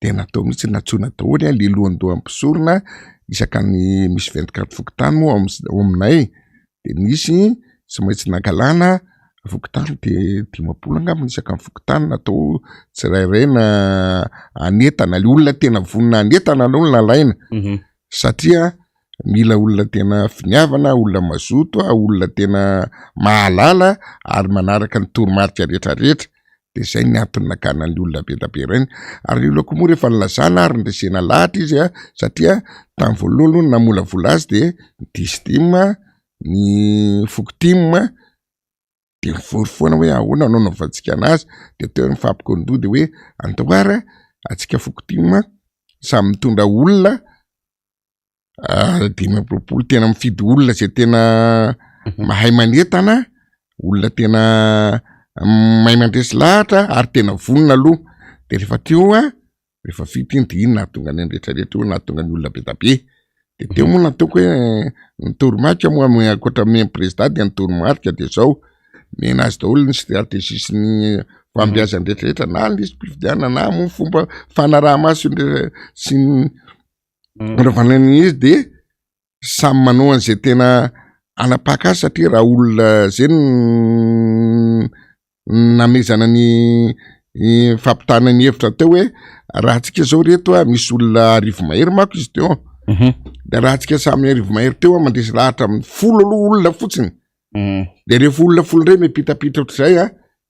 de natao mihitsy nantsoina daholo an le lohandohan'ny mpisorona isaka ny misy 24 fokontany moa ao aminay de nisy tsy maintsy nangalana fokontany de 50 angamba ny isaka ny fokontany natao tsirairay na hanentana le olona tena vonona hanentana aloha no nalaina satria mila olona tena finiavana, olona mazoto, olona tena mahalala ary manaraka ny toromarika rehetra rehetra. De zay ny antony nakana an'le olona be da be ireny. Ary ny olona koa moa rehefa nilazana ary nresena lahatra izy a, satria tamin'ny voalohany aloha ny namolavola azy de ny Distim, ny Fokotim, de nivory foana hoe ahoana no anaovantsika anazy, de teo ny nifampikaon-doha de hoe andao ary antsika Fokotim samy mitondra olona 25 tena mifidy olona zay tena mahay manentana, olona tena mahay mandresy lahatra ary tena vonona aloha, de rehefa teo an, rehefa vita iny de iny nahatonga ny rehetra rehetra io, nahatonga ny olona be da be, de teo moa nataoko hoe ny toromarika moa ankoatra ny président de ny toromarika de zao, omena azy daholo ny stratégie sy ny fahombiazany rehetra rehetra na ny lisi-pifidianana na moa fomba fanaraha-maso sy ny Fanaovana an'izy de samy manao an'izay tena hanapaka azy satria raha olona zay no namezana ny fampitana ny hevitra teo hoe raha antsika zao reto a misy olona arivo mahery manko izy teo de raha antsika samy arivo mahery teo a mandresy lahatra amin'ny folo aloha olona fotsiny. De rehefa olona folo indray miampitampita ohatr'izay a,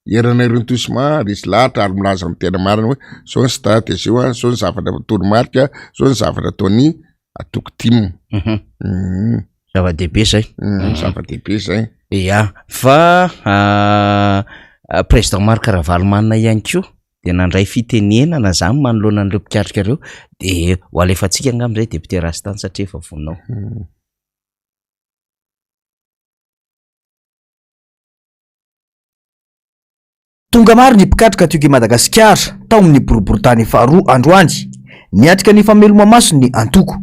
eranay rintosma resy lahatra ary milaza ny tena marina hoe zao ny stratégie io a, zao ny zavatra toromarika, zao ny zavatra ataon'ny antoko tim. Mhm. Zava-dehibe zay. Zava-dehibe zay. Ya, fa président Marc Ravalomanana ihany koa dia nandray fitenenana zany manoloana an'ireo mpikatroka ireo, de ho alefantsika angamba zay député Rastany satria efa vonona ao. Tonga maro ny mpikatroka Tioko i Madagasikara tao amin'ny boriborintany faharoa androany, niatrika ny fameloma-maso ny antoko.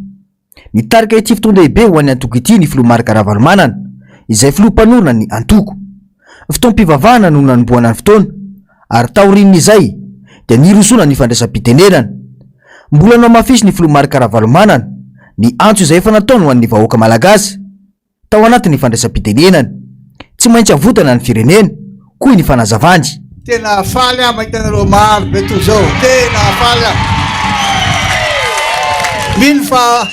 Nitarika ity fotoan-dehibe ho an'ny antoko ity ny filoha Marc Ravalomanana, izay filoha mpanorina ny antoko. Fotoam-pivavahana no nanombohana ny fotoana, ary taorian'izay dia nirosoana ny fandraisam-pitenenana. Mbola nohamafisin'ny filoha Marc Ravalomanana ny antso izay efa nataony ho an'ny vahoaka malagasy. tao anatin'ny fandraisam-pitenenany. Tsy maintsy avotana ny firenena, hoy ny fanazavany. Tena faly aho mahita anareo maro be toy izao. Tena faly aho. Mino fa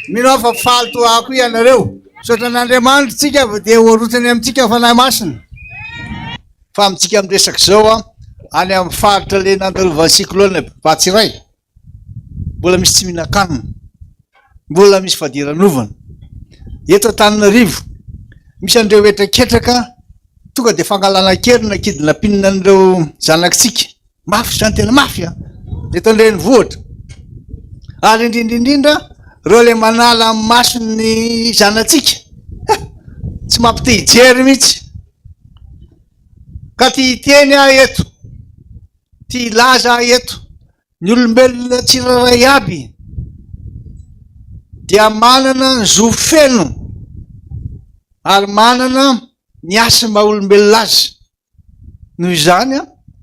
mino aho fa faly toa ahy koa ianareo. Misaotra an'Andriamanitra tsika fa dia ho arotsany amintsika ny Fanahy Masina. Fa amintsika miresaka izao any amin'ny faritra le nandalovan'ny cyclone Batsirai. Mbola misy tsy mihinan-kanina. Mbola misy fadiranovana. Eto Antananarivo, misy an'ireo hetraketraka tonga dia fangalana an-keriny na kidnapping an'ireo zanakitsika. Mafy izany, tena mafy an! Eto an-drenivohitra. Ary indrindra indrindra, ireo ilay manala ny mason'ny zanatsika. Tsy mampite hijery mihitsy. Ka te hiteny aho eto, te hilaza aho eto, Ny olombelona tsirairay aby dia manana ny zo feno ary manana ny hasiny maha olombelona azy. Noho izany,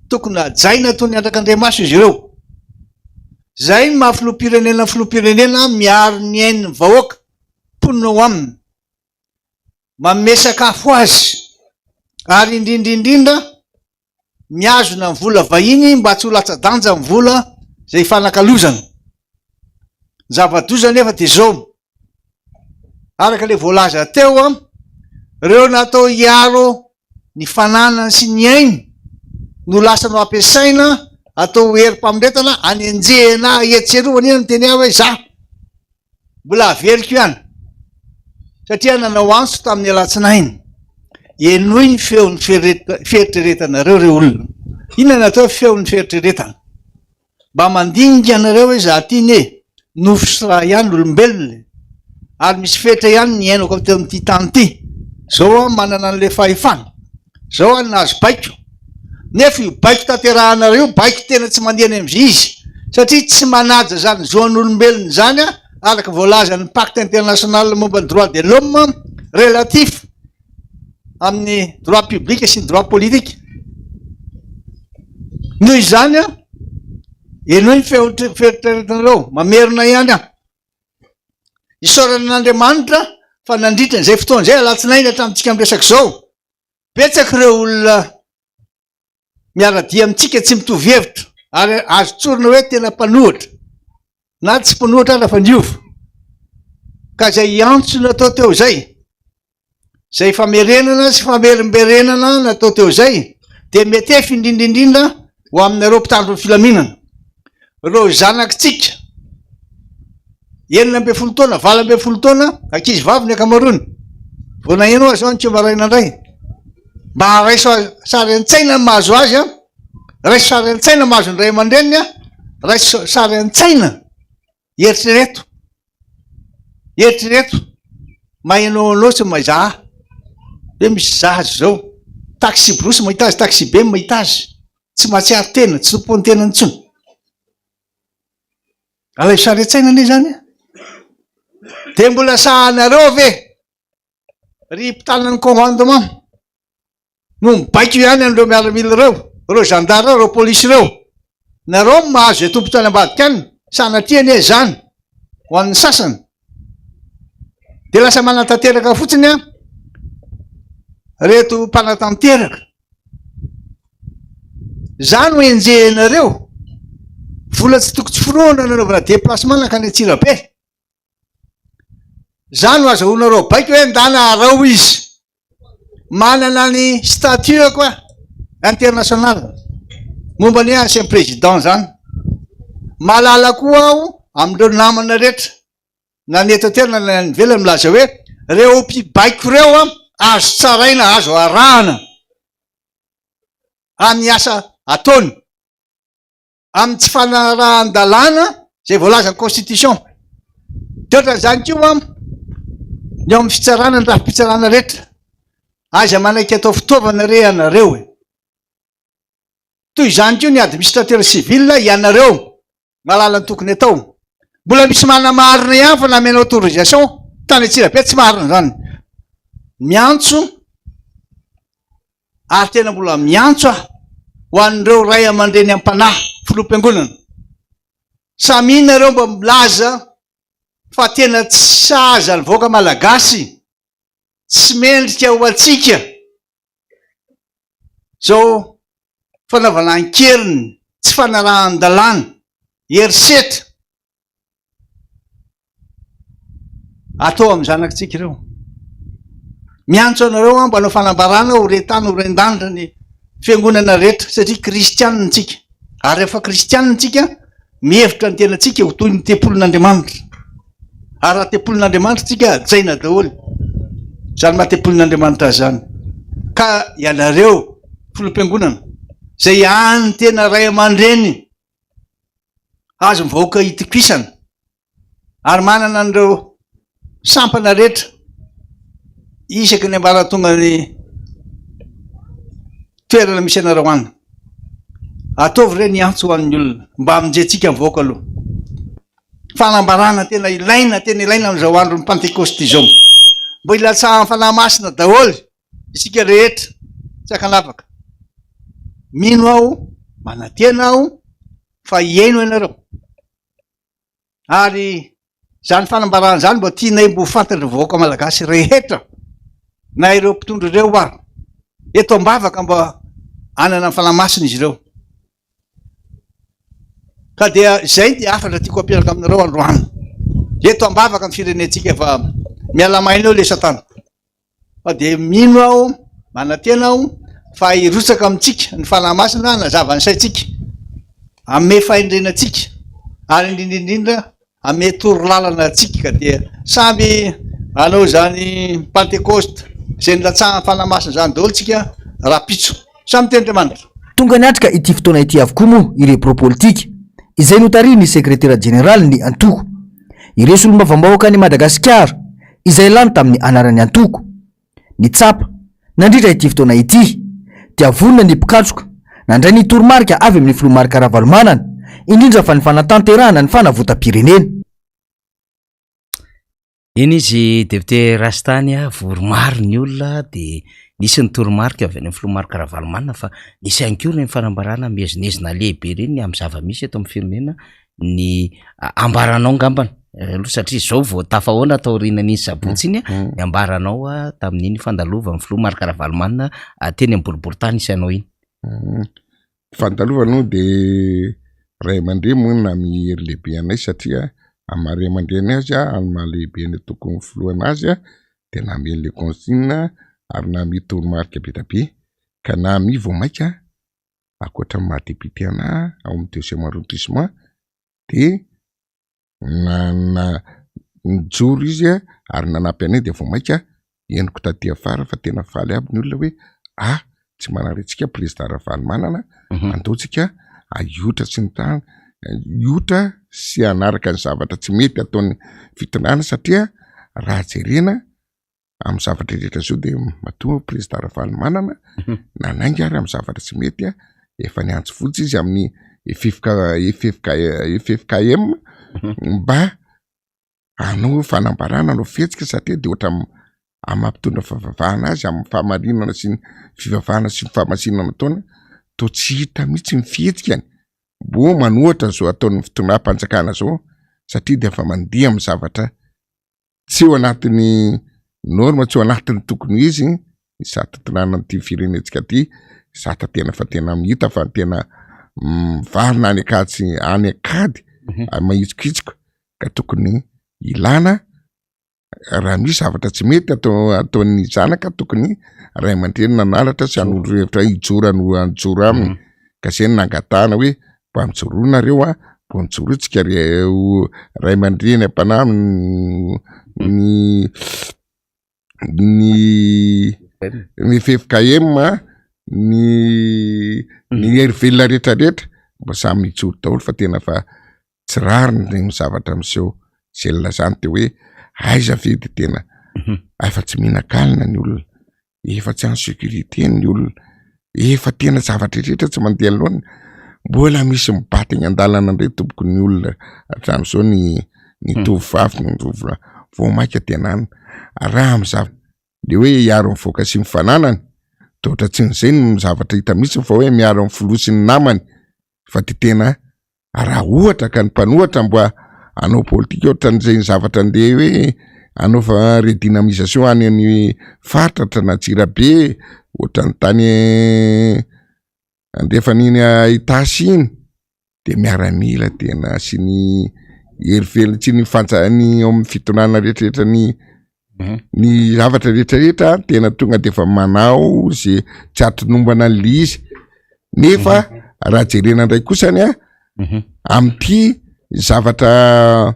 tokony hajaina toy ny andrak'Andriamaso izy ireo. Izay ny maha filoham-pirenena ny filoham-pirenena miaro ny ain'ny vahoaka mponina ao aminy, manome sakafo azy ary indrindra indrindra mihazona ny vola vahiny mba tsy ho latsa-danja ny vola izay ifanakalozana. Ny zava-doza anefa dia izao, araka ilay voalaza teo, ireo natao hiaro ny fananany sy ny ainy no lasa no ampiasaina atao herim-pamoretana anenjehina etsy sy eroa. Manina miteny ahy hoe za Mbola averiko ihany satria nanao antso tamin'ny alatsinainy. Henoy ny feon'ny fieritreretanareo re olona. Inona no atao hoe feon'ny fieritreretana? Mba mandinika anareo hoe za ty anie nofo sy ra ihany olombelona e. Ary misy fetra ihany ny iainako teo amin'ity tany ity. Zao aho manana an'ilay fahefana. Zao aho nahazo baiko. Nefa io baiko tanterahanareo io baiko tena tsy mandeha any amin'izay izy. Satria tsy manaja izany zo an'olombelona izany araka voalazan'ny pacte international momba ny droit de l'homme relatif amin'ny droit public sy ny droit politique. Noho izany, henoy ny feon-treretinareo, mamerina ihany aho. Isaorana an'Andriamanitra fa nandritra izay fotoana izay, alatsinainy hatramintsika miresaka izao, betsaka ireo olona miara-dia amintsika tsy mitovy hevitra ary azo tsorina hoe tena mpanohitra na tsy mpanohitra ara fa niova. Ka izay antso natao teo izay, Izay famerenana sy famerimberenana natao teo izay dia miantefy indrindra indrindra ho aminareo mpitandro ny filaminana. Ireo zanakitsika 16 taona, 18 taona, ankizy vavy ny ankamaroany. Vao naheno aho izao anio maraina indray. Mba raiso sary an-tsaina ny mahazo azy an. Raiso sary an-tsaina mahazo ny ray aman-dreniny an. Raiso sary an-tsaina. Eritrereto. Eritrereto. Maheno loatra ma izaha. Hoe misy zaza izao. Taxi-brousse mahita azy, taxi-be mahita azy. Tsy mahatsiaro tena, tsy tompon'ny tenany intsony. Alaivo sary an-tsaina anie izany. Dia mbola sahanareo ve ry mpitana ny commandement? no mibaiko ihany an'ireo miaramila ireo, ireo gendarmes ireo, ireo polisy ireo. Nareo no mahazo izay tompon-tany ambadika any, sanatria anie izany ho an'ny sasany. Dia lasa manatanteraka fotsiny an, reto mpanatanteraka. Za no enjehinareo, vola tsy toko tsy forohana nanaovana déplacement nankany Antsirabe. Za no azahoanareo baiko hoe ndana arao izy. Manana ny statut-ko aho international momba ny ancien président zany. Mahalala koa aho amin'ireo namana rehetra na ny eto an-toerana na ny any ivelany milaza hoe ireo mpibaiko ireo azo tsaraina, azo arahana amin'ny asa ataony. amin'ny tsy fanarahan-dalàna izay voalazan'ny constitution. Dia ohatran'izany koa ny ao amin'ny fitsarana, ny rafi-pitsarana rehetra. Aiza manaiky atao fitaovana re ianareo e. Toy izany koa ny administrateur civil ianareo mahalala ny tokony atao. Mbola misy manamarina ihany fa namena autorisation tany Antsirabe tsy marina izany. Miantso ary tena mbola miantso aho ho an'ireo ray aman-dreny am-panahy, filoham-piangonana. Samia nareo mba milaza fa tena tsy sahaza ny vahoaka malagasy, tsy mendrika ho antsika izao fanaovana an-keriny, tsy fanarahan-dalàna, herisetra. Atao amin'ny zanakitsika ireo. Miantso anareo aho mba hanao fanambarana ho re tany ho ren-danitra ny fiangonana rehetra satria kristianina tsika. Ary rehefa kristianina tsika, mihevitra ny tenantsika ho toy ny tempolin'Andriamanitra. Ary raha tempolin'Andriamanitra tsika, hajaina daholo izany maha tempolin'Andriamanitra azy izany. Ka ianareo filoham-piangonana, izay hany tena ray aman-dreny azon'ny vahoaka itokisana ary manana an'ireo sampana rehetra isaky ny ambaratonga ny toerana misy anareo any. Ataovy re ny antso ho an'ny olona mba hamonjentsika ny vahoaka aloha. Fanambarana tena ilaina, tena ilaina amin'izao andron'ny Pantekosta izao. Mba hilatsahan'ny Fanahy Masina daholo isika rehetra tsy ankanavaka. Mino aho, manantena aho fa hihaino ianareo. Ary izany fanambarana izany mba tianay mba ho fantatry ny vahoaka malagasy rehetra, na ireo mpitondra ireo ary, eto am-bavaka mba hanana ny Fanahy Masina izy ireo. Ka dia izay ny hafatra tiako apetraka aminareo androany. Eto am-bavaka ny firenentsika fa miala maina eo le satana. Fa dia mino aho, manantena aho fa hirotsaka amintsika ny Fanahy Masina hanazava ny saintsika, hanome fahendrena antsika ary indrindra indrindra hanome torolalana antsika. Ka dia samby hanao izany Pantekosta izay nilatsahan'ny Fanahy Masina izany daholo tsika rahampitso. Samy teny Andriamanitra. Tonga niatrika ity fotoana ity avokoa moa ireo birao politika izay notarihin'ny sekretera jeneralin'ny antoko, ireo solombavambahoakan'i Madagasikara izay lany tamin'ny anaran'ny antoko. Ny tsapa, nandritra ity fotoana ity, dia vonona ny mpikatroka nandray ny toromarika avy amin'ny filoha Marc Ravalomanana, indrindra fa ny fanatanterahana ny fanavotam-pirenena. Iny izy député Rastany a, vory maro ny olona dia nisy ny toromarika avy any amin'ny filoha Marc Ravalomanana fa nisy ihany koa ireny fanambarana miezinezina lehibe ireny ny amin'ny zava-misy eto amin'ny firenena ny ambaranao angambany aloha satria izao vao tafahoana taorianan'iny sabotsy iny a, ny ambaranao tamin'iny fandalovan'ny filoha Marc Ravalomanana teny amin'ny boriborintany nisy anao iny. Fandalovana moa de ray aman-dreny moa no nanome hery lehibe anay satria amin'ny maha ray aman-dreny azy amin'ny maha lehiben'ny antokon'ny filohana azy de nanome an'le consigne ary nanome toromarika be dia be ka nanome vao mainka ankoatra ny maha député anahy ao amin'ny deuxième arrondissement de na na nijoro izy ary nanampy anay dia vao mainka henoko taty afara fa tena faly aby ny olona hoe ah tsy manary antsika président Ravalomanana mhm. andao tsika ahiotra sy ny tany hiotra sy hanaraka ny zavatra tsy mety ataon'ny fitondrana satria raha jerena amin'ny zavatra rehetra zao dia matoa président Ravalomanana mhm. nanainga ary amin'ny zavatra tsy mety a efa niantso fotsy izy amin'ny FFK FFK FFKM mhm. mba hanao fanambarana hanao fihetsika satria dia ohatra amin'ny mampitondra fivavahana azy amin'ny fahamarinana sy ny fivavahana sy ny fahamasinana ataony toa tsy hita mihitsy ny fihetsikany mbo manohatra zao ataon'ny fitondram-panjakana zao satria dia efa mandeha amin'ny zavatra tsy ao anatin'ny norme, tsy ao anatin'ny tokony ho izy ny saha-tantananan'ity firenentsika ity, zatra tena fa tena hita fa tena mivarina any an-kady any an-kady mhm. ary mahitsikitsika ka tokony ilana. Raha misy zavatra tsy mety atao ataon'ny zanaka tokony ray aman-dreny nanalatra sy hanoro hevitra hijoro ano hijoro aminy ka zay no nangatahana hoe mba mijoroa nareo a, mba mijoroa tsika ry ray aman-dreny am-panahy ny ny ny ffkm ny ny hery velona rehetra rehetra mba samy mijoro daholo fa tena fa tsy rariny ireny zavatra miseho zay nilazany teo hoe aiza ve de tena efa tsy mihinan-kanina ny olona, efa tsy en sécurité ny olona, efa tena zavatra rehetra tsy mandeha laoniny, mbola misy mibata eny an-dalana indray tompoko ny olona hatramin'izao ny ny tovovavy ny tovolahy vao mainka tena any raha amin'ny zava- le hoe hiaro ny vahoaka sy ny fananany de ohatra tsy n'izay no zavatra hita mihitsy fa hoe miaro ny filoha sy ny namany fa de tena raha ohatra ka ny mpanohatra mba hanao politika ohatran'izay zavatra andeha hoe hanao redynamisation any amin'ny faritra ohatran'ny Antsirabe, ohatran'ny tany andrefan'iny Itasy iny de miaramila tena sy ny hery velona sy ny fanja- ny eo amin'ny fitondrana rehetrarehetra ny ny zavatra rehetrarehetra tena tonga de efa manao ze tsy atinombana an'le izy nefa raha jerena indray kosany a am'ty zavatra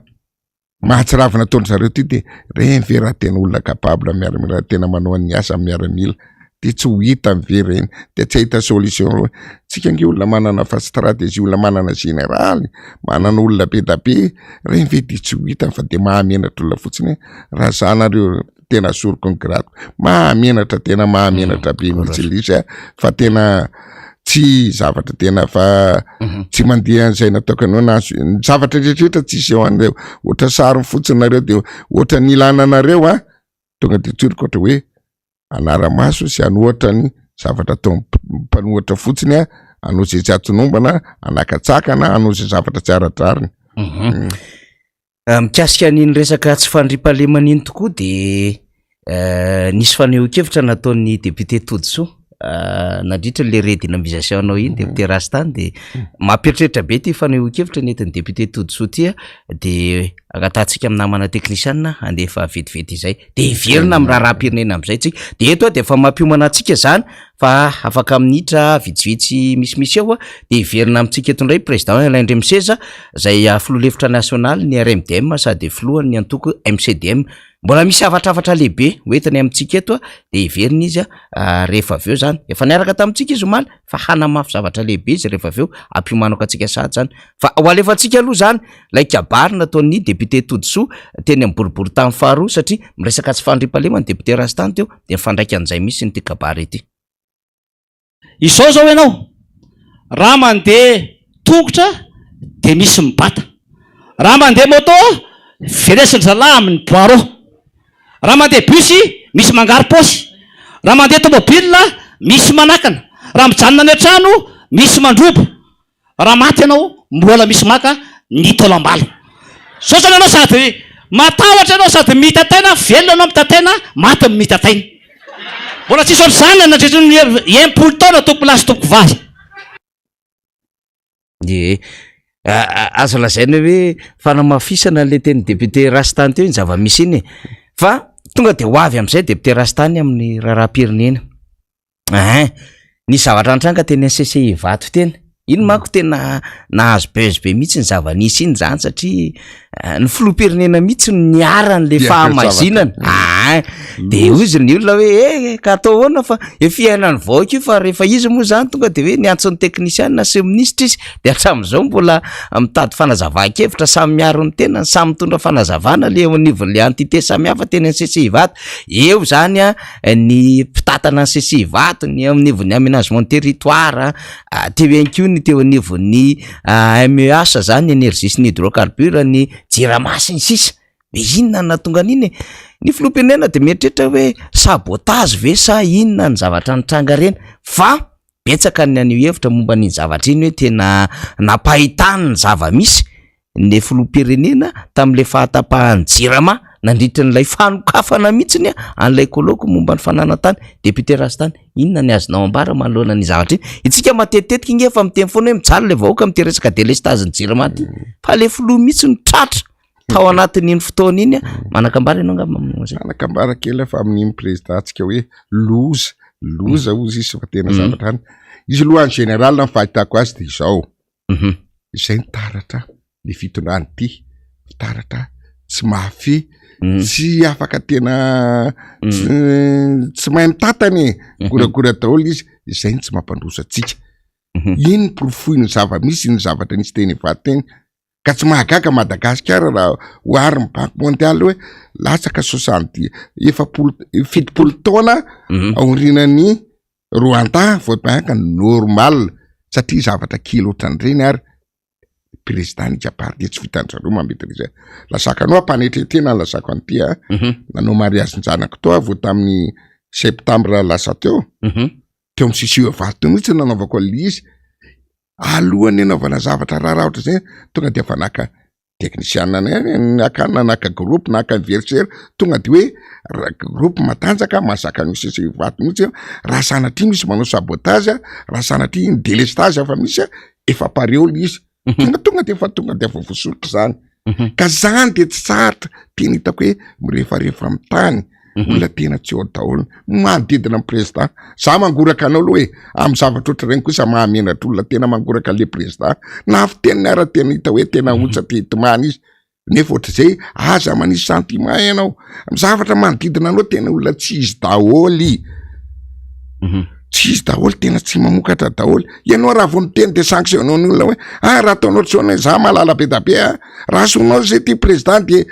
mahatsiravina ataon-dry zareo ty de reny ve raha tena olona capable miaramila tena manao ny asa miaramila de tsy ho hita ve reny de tsy hahita solution reo tsika ange olona manana fa stratégie olona manana généraly manana olona be da be reny ve de tsy ho hitany fa de mahamenatra olona fotsiny raha za nareo tena soroko ny grade mahamenatra tena mahamenatra be mihitsy le izy a fa tena tsy zavatra tena fa tsy mandeha an'izay nataoko anao na ny zavatra rehetrarehetra tsisy eo an'ireo ohatra sariny fotsiny nareo de ohatra ny ilana anareo a tonga de tsoriko ohatra hoe hanara-maso sy hanohatra ny zavatra ataon'ny mpanohatra fotsiny a, hanao izay tsy hatonombana, hanakatsakana, hanao izay zavatra tsy ara-drariny. Mhm. Ah, mikasika an'iny resaka tsy fandriampahalemana iny tokoa de eh, nisy fanehoan-kevitra nataon'ny député Todisoa ah, nandritra le redynamisation anao iny député Rastany de mampieritreritra be ty fanehoan-kevitra nentin'ny député Todisoa ty a, de angatahantsika amin'ny namana teknisiana handefa vetivety izay. de hiverina amin'ny raharaham-pirenena amin'izay tsika, de eto aho de efa mampiomana antsika zany fa afaka minitra vitsivitsy misimisy eo de hiverina amintsika eto indray président Alain Ndremiseza zay filoha lefitra nasionaly ny RMDM sady filohan'ny antoko MCDM, mbola misy hafatra lehibe hoentiny amintsika eto de hiverina izy rehefa avy eo zany, efa niaraka tamintsika izy omaly fa hanamafy zavatra lehibe izy rehefa avy eo ampiomanako antsika sahady zany fa ho alefantsika aloha zany Ilay kabary nataon'ny député Todisoa teny amin'ny boriborintany faharoa satria miresaka tsy fandriampahalemana ny député Rastany teo dia mifandraika an'izay mihitsy ity kabary ity. Izao izao ianao, raha mandeha tongotra dia misy mibata, raha mandeha moto velesin-dry zalahy amin'ny boireau, raha mandeha bus misy mangaro-paosy, raha mandeha tomobile misy manakana, raha mijanona any an-trano misy mandroba. Raha maty ianao mbola misy maka ny taolambalo. Zao zany ianao sady matahotra ianao sady mitataina, velona ianao mitataina, maty ny mitataina. Mbola tsisy ohatr'izany nandritry ny 60 taona tompoko lahy sy tompoko vavy. Ie. Azo lazaina hoe fanamafisana an'ilay tenin'ny député Rastany teo iny zava-misy iny e. Fa tonga dia ho avy amin'izay député Rastany amin'ny raharaham-pirenena. Ein! Nisy zavatra nitranga teny amin'ny CCI Ivato teny, iny manko tena nahazo buzz be mihitsy ny zava-nisy iny zany satria ny filoham-pirenena mihitsy no niharan'le fahamazinana, ein! De hoy izy ny olona hoe eh ka atao ahoana fa io fiainan'ny vahoaka io fa rehefa izy moa zany tonga de hoe niantso ny teknisiana sy minisitra izy de hatramin'izao mbola mitady fanazavan-kevitra samy miaro ny tenany, samy mitondra fanazavana le eo anivon'le entité samihafa teny amin'ny CCI Ivato, eo zany an ny mpitantana ny CC Ivato, ny eo anivon'ny aménagement territoire, teo ihany koa ny teo anivon'ny MEH zany, énergie sy ny hydrocarbure, ny jirama sy ny sisa, de inona no nahatonga an'iny e? Ny filoham-pirenena de mieritreritra hoe sabotage ve sa inona ny zavatra nitranga reny fa betsaka ny naneho hevitra momba an'iny zavatra iny hoe tena nampahitany ny zava-misy ny filoham-pirenena tamin'ilay fahatapahan'ny jirama nandritra an'ilay fanokafana mihitsiny an'ilay colloque momba ny fananan-tany. Député Rastany, inona ny azonao ambara manoloana an'iny zavatra iny? Isika matetitetika ange efa miteny foana hoe mijaly ilay vahoaka amin'ity resaka délestage ny jirama ity fa ilay filoha mihitsy no tratra. tao anatin'iny fotoana iny. Manakambara ianao angamba amin'izay. Manakambara kely fa amin'iny président-tsika hoe loza, loza hozy izy fa tena zavatra any. Izy aloha en général ny fahitako azy dia izao. Izay ny taratra ny fitondrany ity, fitaratra tsy mahafehy, tsy afaka tena tsy mahay mitantana e, goragora daholo izy, izay no tsy mampandroso antsika. Iny ny porofoin'ny zava-misy, ny zavatra nisy teny Ivato teny. Ka tsy mahagaga Madagasikara raha oharin'ny Banque mondiale hoe latsaka soixante 40, 70 taona aorianan'ny Rwanda vao banque normal, satria zavatra kely ohatran'ireny ary président nikabary dia tsy vitan-dry zareo ma-maîtriser. Lazako anao am-panetren-tena ny lazako an'ity a, nanao mariazin-janako teo aho vao tamin'ny septembre lasa teo, teo amin'ny CCE Ivato teo mihitsy no nanaovako an'ilay izy. Alohan'ny hanaovana zavatra raharaha ohatr'izay tonga dia efa naka teknisiana naka na naka groupe naka inverseur tonga de hoe groupe matanjaka mahazaka ny CCI Ivato mihitsy raha sanatria misy manao sabotage raha sanatria ny délestage efa misy efa pareo le izy tonga tonga de efa tonga de efa voasoroka zany ka zany de tsy sarotra tena hitako hoe mirefarefa amin'ny tany olona tena tsy eo daholo manodidina ny président za mangoraka anao aloha e amin'ny zavatra ohatr'ireny kosa mahamenatra olona tena mangoraka le président na fiteniny ara tena hita hoe tena ontsa te hitomany izy nefa ohatr'izay aza manisy sentiment ianao amin'ny zavatra manodidina anao tena olona tsy izy daholo tsy izy daholo tena tsy mamokatra daholo ianao raha vao miteny de sanctionner ny olona hoe ah raha ataonao ohatr'izao anie za mahalala be da be a raha asonao zay ty président de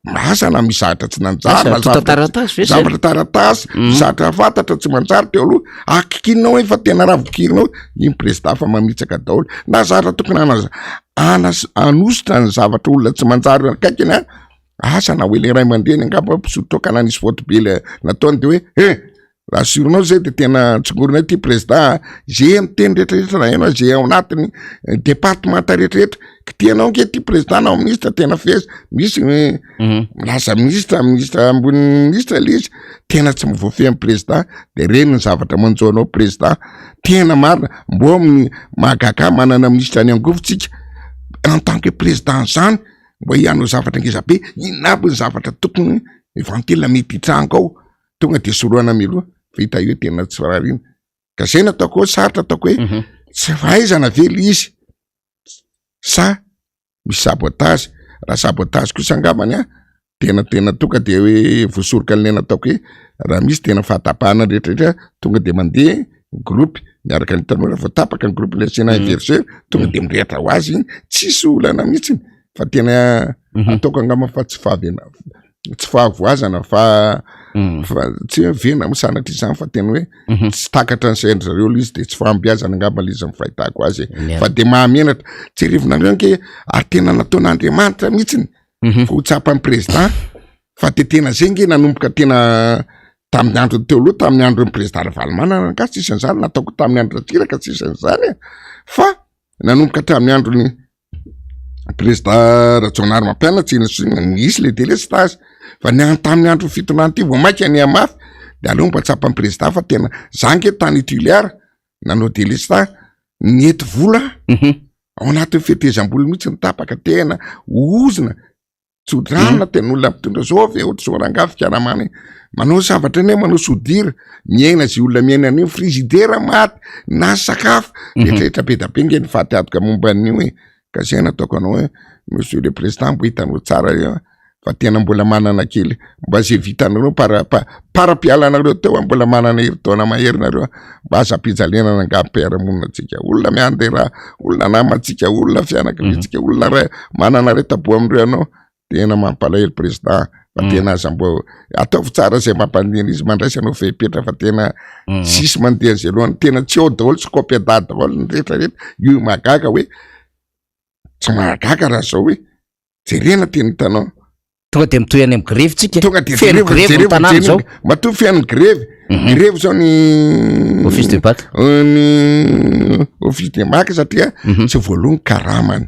Asa na misy zavatra tsy nanjary na zavatra taratasy zavatra fantatra tsy manjary teo aloha akikinao hoe fa tena raha vokirinao iny président fa mamitsaka daholo na zavatra tokony anas- anas- hanositra ny zavatra olona tsy manjary akaikiny a asa na hoe le ray aman-dreny angamba mpisotro toaka na nisy faute be le nataony de hoe eh Rassurenao zay de tena tsingorinay ty président a, ze miteny retraretra na hainao ze ao anatiny départementa retraretra, kitihanao nge ty président na ministre tena fezy, misy milaza ministre, ministre ambony ministre le izy, tena tsy voafehin'ny président, de reny ny zavatra manjo anao président, tena marina, mbô mahagaga ahy manana ministre any angovo tsika, en tant que président zany mba hianao zavatra ngeza be, inona aby ny zavatra tokony éventile mety hitranga ao. tonga de sorohana mialoha fa hita eo tena tsy fararina ka zay no ataoko hoe sarotra ataoko hoe mhm. tsy fahaizana ve le izy sa misy sabotage raha sabotage kosa angambany a tena tena tonga de hoe voasoroka an'le nataoko hoe raha misy tena fahatapahana rehetrarehetra tonga de mandeha groupe miaraka ny tanora vao tapaka ny groupe le asiana mhm. inverseur tonga de mirehatra ho azy iny tsisy olana mihitsiny fa tena mhm. ataoko angamba fa tsy fahavena tsy fahavoazana fa mm. fa tsy hoe vena moa sanatria izany fa tena hoe mhm. tsy takatra ny sain-dry zareo ilay izy de tsy fahombiazana angamba ilay izy ny fahitako azy e. Fa de mahamenatra jerevinareo ange ary tena nataon'Andriamanitra mihitsiny mhm. fa ho tsapan'ny président fa de tena zay nge nanomboka tena tamin'ny androny teo aloha tamin'ny andron'ny président Ravalomanana angaha tsisy an'izany nataoko tamin'ny andro Ratsiraka tsisy an'izany e fa nanomboka hatramin'ny andron'ny président Rajaonarimampianina tsy inona nisy le délestage fa ny an- tamin'ny andro fitondrana ty vao mainka nihamafy de aleo mba tsapan'ny président fa tena za nge tany Tuléar nanao délestage nety vola ao anatin'ny fetezam-bola mihitsy ny tapaka tena ozona Tso-drano tena olona mpitondra zao ve ohatry zao rangahy fikaramana e. Manao zavatra anie manao soudure, miaina zay olona miaina an'io, frigidaire maty, na sakafo, rehetrarehetra be da be nge ny faty antoka momba an'io e. Ka zay no ataoko anao hoe monsieur le président mbo hitanao tsara io fa tena mbola manana kely, mba zay vitanareo par par-pialanareo teo mbola manana herintaona mahery nareo. Mba aza ampijaliana angaha mpiara-monina antsika, olona miandera, olona namantsika, olona fianakaviantsika, olona ray manana ray tampo amin'ireo anao, tena mampalahelo président fa tena aza mbo ataovy tsara izay mampandeha izy, mandraisa anao fepetra fa tena tsisy mandeha an'izay lohany, tena tsy ao daholo, tsy kopia daholo ny rehetra rehetra, io mahagaga hoe tsy mahagaga raha zao hoe jerena tena hitanao. Tonga de mitohy any amin'ny grevy tsika. Tonga de feno grevy ny tanàna zao. Matoa feno grevy. Mhm. Grevy zao ny office de bac. Euh, ny office de bac satria mhm. tsy voaloa ny karamany.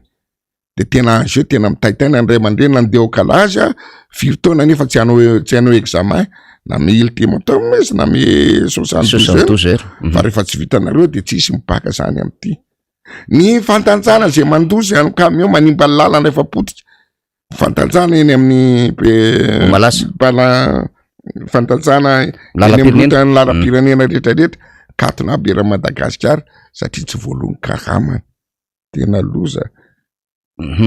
De tena enjeu tena mitaitaina ny ray aman-dreny nandeha au calage firy taona nefa tsy hanao tsy hanao examen na mi ultimatum izy na mi 72 heures. Mhm. Fa rehefa tsy vitanareo de tsisy mibaka zany amin'ity. Ny fantanjana zay mandoa zay any camion manimba ny lalana efa potika. Fantanjana eny amin'ny Malasa. Mpana fantanjana eny amin'ny Lalam-pirenena. route lalam-pirenena rehetra rehetra katona aby eran'i Madagasikara satria tsy voaloa ny karamany. Tena loza.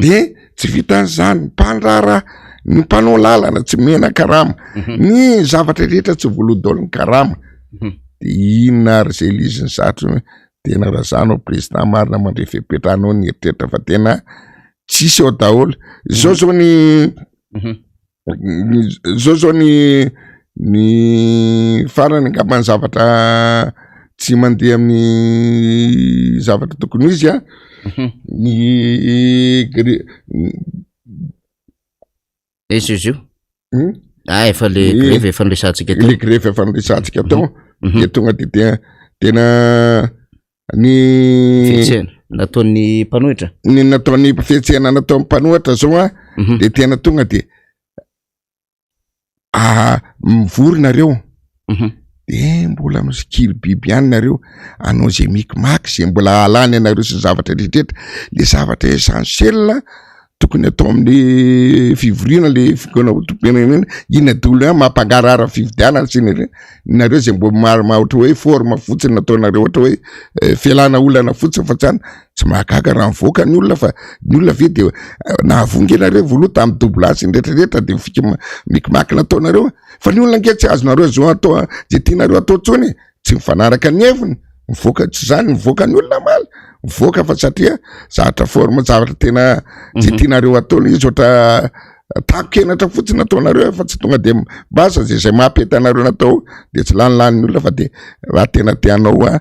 De tsy vitan'izany, mpandraharaha, ny mpanao lalana tsy mena karama, ny zavatra rehetra tsy voaloa daholo ny karama. De inona ary zay le izy ny sarotra hoe tena raha za no président marina mandre fepetra anao ny eritreritra fa tena tsisy ao daholo. Zao zao ny zao zao ny ny farany angamba ny zavatra tsy mandeha amin'ny zavatra tokony ho izy a ny gre- Izy izy io. Hmm? Ah, efa le Ny- grevy efa noresahantsika teo. Le grevy efa noresahantsika teo de tonga de tena tena ny Fihetsehana nataon'ny mpanohitra. Ny nataon'ny fihetsehana nataon'ny mpanohitra zao a de tena tonga de ah, mivory nareo de mbola misikily biby ihany nareo anao zay mikimaky zay mbola alany anareo sy ny zavatra rehetrarehetra le zavatra essentiel tokony atao amin'ny fivoriana le fikaonandoham-pirenena inona daholo ihany mampangarahara fifidianana sy ny ireny nareo zay mbo maro ma- ohatra hoe forme fotsiny nataonareo ohatra hoe eh, fialana olana fotsiny fa tsy any tsy mahagaga raha mivoaka ny olona fa ny olona ve de eh, nahavongy anareo voaloha tamin'ny double A sy ny rehetrarehetra de fika- mikimaky nataonareo fa ny olona ange tsy azonareo zo atao zay tianareo atao intsony e. tsy mifanaraka ny heviny mivoaka tsy zany mivoaka ny olona maly mivoaka fa satria zavatra forme zavatra tena tsy mhm. tianareo atao le izy ohatra tako-kenatra fotsiny ataonareo fa tsy tonga de basa zay zay mampety anareo natao de tsy lanilany ny olona fa de raha tena te hanao a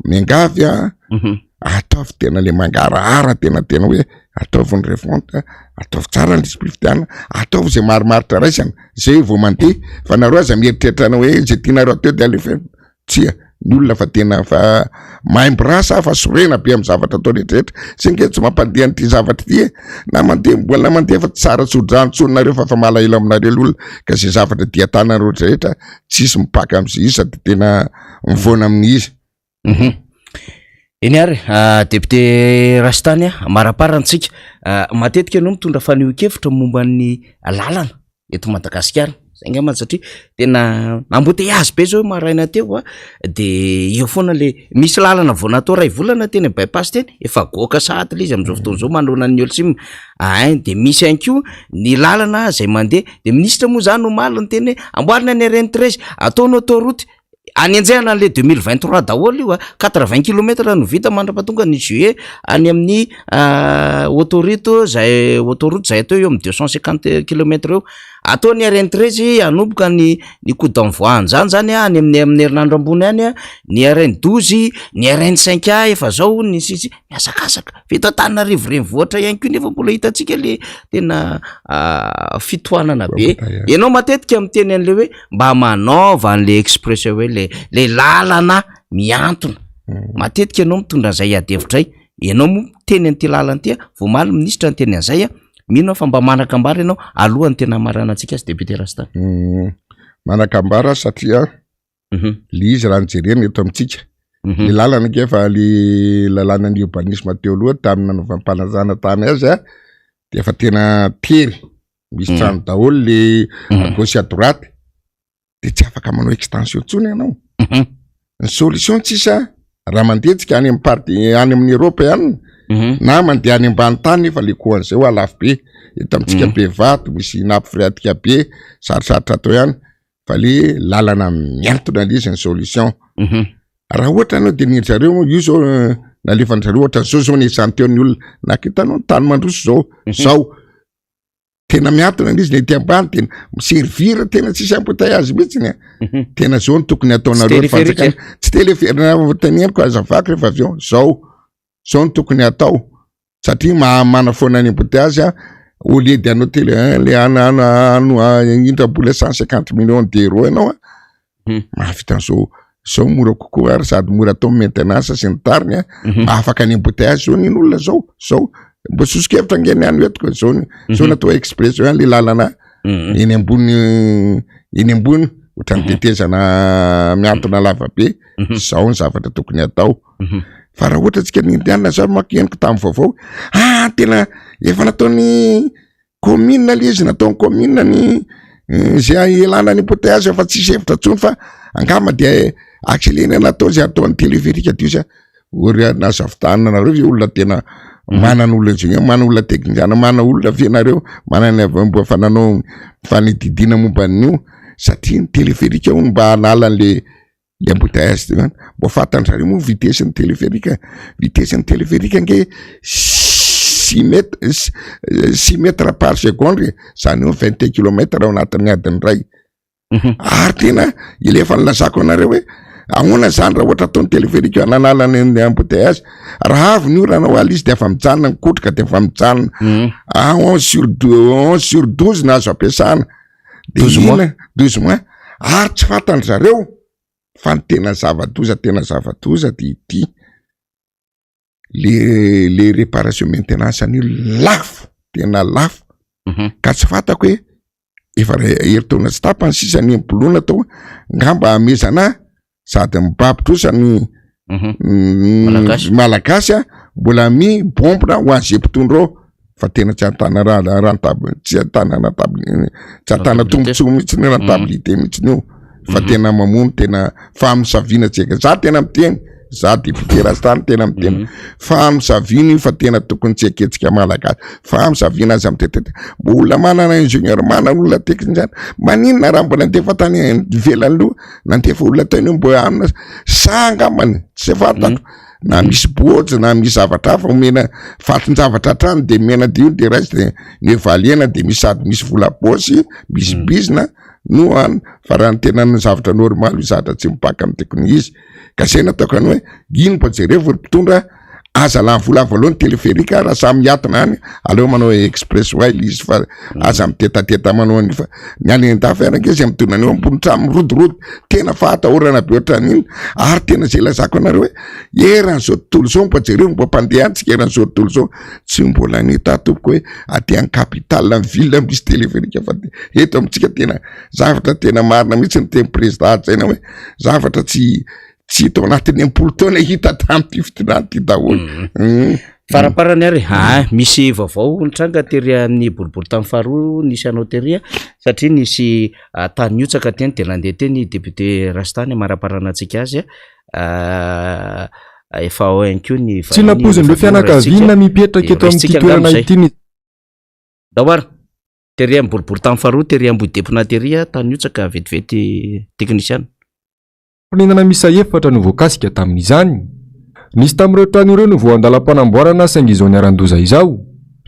miangavy a mhm. ataovy tena le mangarahara tena tena hoe ataovy ny refonte ataovy tsara ny lisi-pifidianana ataovy zay marimaritra raisana zay vao mandeha fa nareo aza mieritreritra ny hoe zay tianareo atao de alefa tsia ny olona fa tena fa maimbo rasa fa sorena be amin'ny zavatra atao rehetrarehetra zay nge tsy mampandeha an'ity zavatra ity e na mandeha mbola mandeha fa tsy tsara tsodrano tsony nareo fa fa malahelo aminareo ny olona ka zay zavatra dia tananareo rehetrarehetra tsisy mipaka amin'izay izy sady tena mivoana amin'ny izy Mhm. Eny ary, ah, député Rastany, ah, maraparana antsika. Ah, matetika ianao mitondra fanehoan-kevitra momba ny lalana eto Madagasikara. Zay angamba satria tena embouteillage be zao maraina teo a, de eo foana le misy lalana vao natao ray volana teny amin'ny bypass teny, efa goaka sahady le izy amin'izao fotoana izao manoloana ny Olsim. Ein, de misy ihany koa ny lalana zay mandeha, de minisitra moa zany omaly niteny hoe amboarina ny RN 13, atao ny autoroute, Anenjehana an'le 2023 daholo io a, 80 kilomètre no vita mandrapatonga ny juillet any amin'ny autoroute zay autoroute zay atao eo amin'ny 250 kilomètre eo. Atao ny RN 13 hanomboka ny ny coup d'envoi an'zany zany a any amin'ny amin'ny herinandro ambony any a, ny RN 12, ny RN 5 A efa zao ny sisa mihazakazaka. Fa eto Antananarivo renivohitra ihany koa nefa mbola hitantsika le tena fitohanana be. Ianao matetika miteny an'le hoe mba manaova an'le express hoe le le lalana mihantona. Matetika ianao mitondra an'izay ady hevitra izay. Ianao moa miteny an'ity lalana ity a, vao omaly minisitra niteny an'izay a, mino aho fa mba manan-kambara ianao alohan'ny tena hamaranantsika azy député Rastany. Manan-kambara aho satria le izy raha ny jerena eto amintsika, le lalana ange efa le lalànan'ny urbanisme teo aloha tamin'ny nanaovam-panajana tany azy a, de efa tena tery, misy trano daholo le à gauche à droite, de tsy afaka manao extension intsony ianao. Ny solution tsisa raha mandeha tsika any amin'ny partie any amin'ny Europe any na mandeha any ambany tany nefa le coût an'izay hoa lafo be, eto amintsika be vato, misy nappe phréatique be, sarotsarotra atao ihany. fa le lalana miantona le izy ny solution mhm. raha ohatra anao de ny zareo io zao eh, nalefan zareo ohatra zao zao ny esan'ny ny olona na kitanao ny tany mandroso zao mhm. zao tena miantona le izy ny ety ambany tena miservir tena tsisy embouteillage mihitsy ny mhm. tena zao ny tokony ataonareo fanjakana tsy teleferina teneniko azavako rehefa avy eo zao zao ny tokony atao satria maha manafoana ny embouteillage a au lieu de hanao tele un le ana ana ano indram-bola 150 millions d'euros ianao a hmm. mahavita an'izao zao mora kokoa ary sady mora atao maintenance sy ny tariny a mhm. afaka ny embouteillage zao ny olona zao zao mbo soso-kevitra ange ny any etiko zao ny zao mhm. natao express zao le lalana mhm. eny ambony eny ambony ohatran'ny tetezana miantona lava be zao ny zavatra tokony atao Mhm. Fa raha ohatra antsika ny indiana zao manko henoko tamin'ny vaovao, ah tena efa nataon'ny Commune le izy nataon'ny commune ny zay ialana ny embouteillage fa tsisy hevitra intsony fa angamba de accéléré natao zay ataon'ny téléphérique de izy ory nazavitanina nareo ve olona tena manana olona ingénieur, manana olona technicien, manana olona ve nareo manana mbo efa nanao fanididina momba an'io satria ny téléphérique hono mba hanala an'le le embouteillage ty zany. Mbo fantany zareo moa vitesse ny téléphérique, vitesse ny téléphérique ange 6 mètres, 6 mètres par seconde, zany hoe 21 kilomètres ao anatin'ny adiny iray. Ary tena ile efa nilazako anareo hoe ahoana zany raha ohatra ataony téléphérique nanala ny embouteillage, raha avy ny orana ho aly izy de efa mijanona ny kotroka de efa mijanona. Ah, 11 sur 12 no azo ampiasana de 12 mois. Ina 12 mois ary tsy fantany zareo fa ny tena zava-doza, tena zava-doza de ity le réparation maintenance an'io lafo, tena lafo. Ka tsy fantako hoe efa herintaona tsy tapany sisa ny mpolona atao ngamba amezana sady mibaby trosa ny Malagasy. Malagasy a mbola mi bombona ho an'izay mpitondra ao fa tena tsy ahitana raha rentable, tsy ahitana rentable, tsy ahitana tombontsoa mihitsy ny rentabilité mihitsy io fa tena mamono, tena famosaviana tsika. Za tena miteny, za député Rastany tena miteny famosaviana io fa tena tokony tsy eketsika malagasy famosaviana azy amitetete. Mbo olona manana ingénieur, manana olona technicien, maninona raha mbola nandefa tany ivelany loha, nandefa olona tany io mbo amina sa angambany tsy fantako na misy bojy na misy zavatra hafa omena fatin-javatra hatrany de mena de io de raisy de ny évaluena de misy sady misy vola posy misy bizina no any. Fa raha ny tena ny zavatra normal io zavatra tsy mipaka amin'ny tokony izy ka zay nataoko any hoe ino mba jerevo ry mpitondra, aza lany vola voalohany téléphérique raha samy miatona any, aleo manao express way le izy fa aza mitetateta manao an'io fa ny any an-dafy any ange zay mitondra an'io ambony trano mirodorodo, tena fahatahorana be ohatran'iny. Ary tena zay lazako anareo hoe eran'izao tontolo izao mba jereo mba mpandeha antsika eran'izao tontolo izao tsy mbola nita tompoko hoe aty an capitale ny ville misy téléphérique fa eto amintsika tena zavatra tena marina mihitsy ny teny président hajaina hoe zavatra tsy hita ao anatin'ny 60 taona hita tamin'ity fitondrana ty daholo. Faraparany ary a misy vaovao nitranga tery amin'ny boribory tamin'ny faharoa nisy anao tery satria nisy tany niotsaka teny de nandeha teny député Rastany maraparana antsika azy a efa ao ihany koa ny Tsy nampoizin'ireo fianakaviana mipetraka eto amin'ity toerana ity ny dahoary tery amin'ny boribory tamin'ny faharoa tery Ambodepona tery a tany niotsaka vetivety technicien. Fonenana miisa efatra no voakasika tamin'izany. Nisy tamin'ireo trano ireo no voandalam-panamboarana saingy izao niharan-doza izao.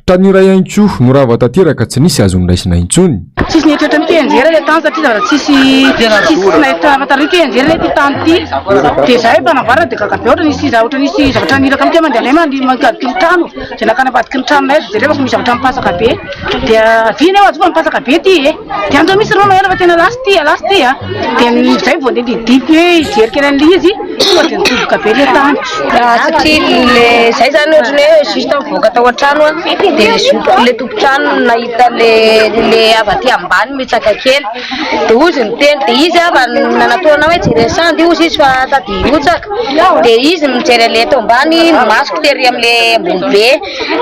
Trano iray ihany koa no rava tanteraka tsy nisy azo noraisina intsony. Tsisy nieritreritra mihitsy hoe hianjera ilay tany satria zavatra tsisy tsy nahita nahafantarana hoe hianjera ilay ity tany ity. Dia izahay mpanamboarana dia gaga be ohatra nisy ohatra nisy zavatra niraka mihitsy hoe mandeha anay manakaiky ny trano. Dia nankany ambadiky ny tranonay dia jerevako misy zavatra mipasaka be. Dia avy iny aho fa mipasaka be ity e. Dia andao misy roa ela fa tena lasa ity, lasa ity a. Dia izay vao nandeha nidify hoe hijery kely an'ilay izy, tonga dia nidoboka be ilay tany. Satria le zay zany ohatran'ny hoe juste mivoaka tao an-trano a, dia le zokiko le tompon-trano no nahita le avy aty ambany mitsaka kely, dia hozy niteny, dia izy avy nanatona hoe jereo sandy hozy izy fa sady hihotsaka, dia izy mijery an'le eto ambany, ny masoko tery amin'le ambony be,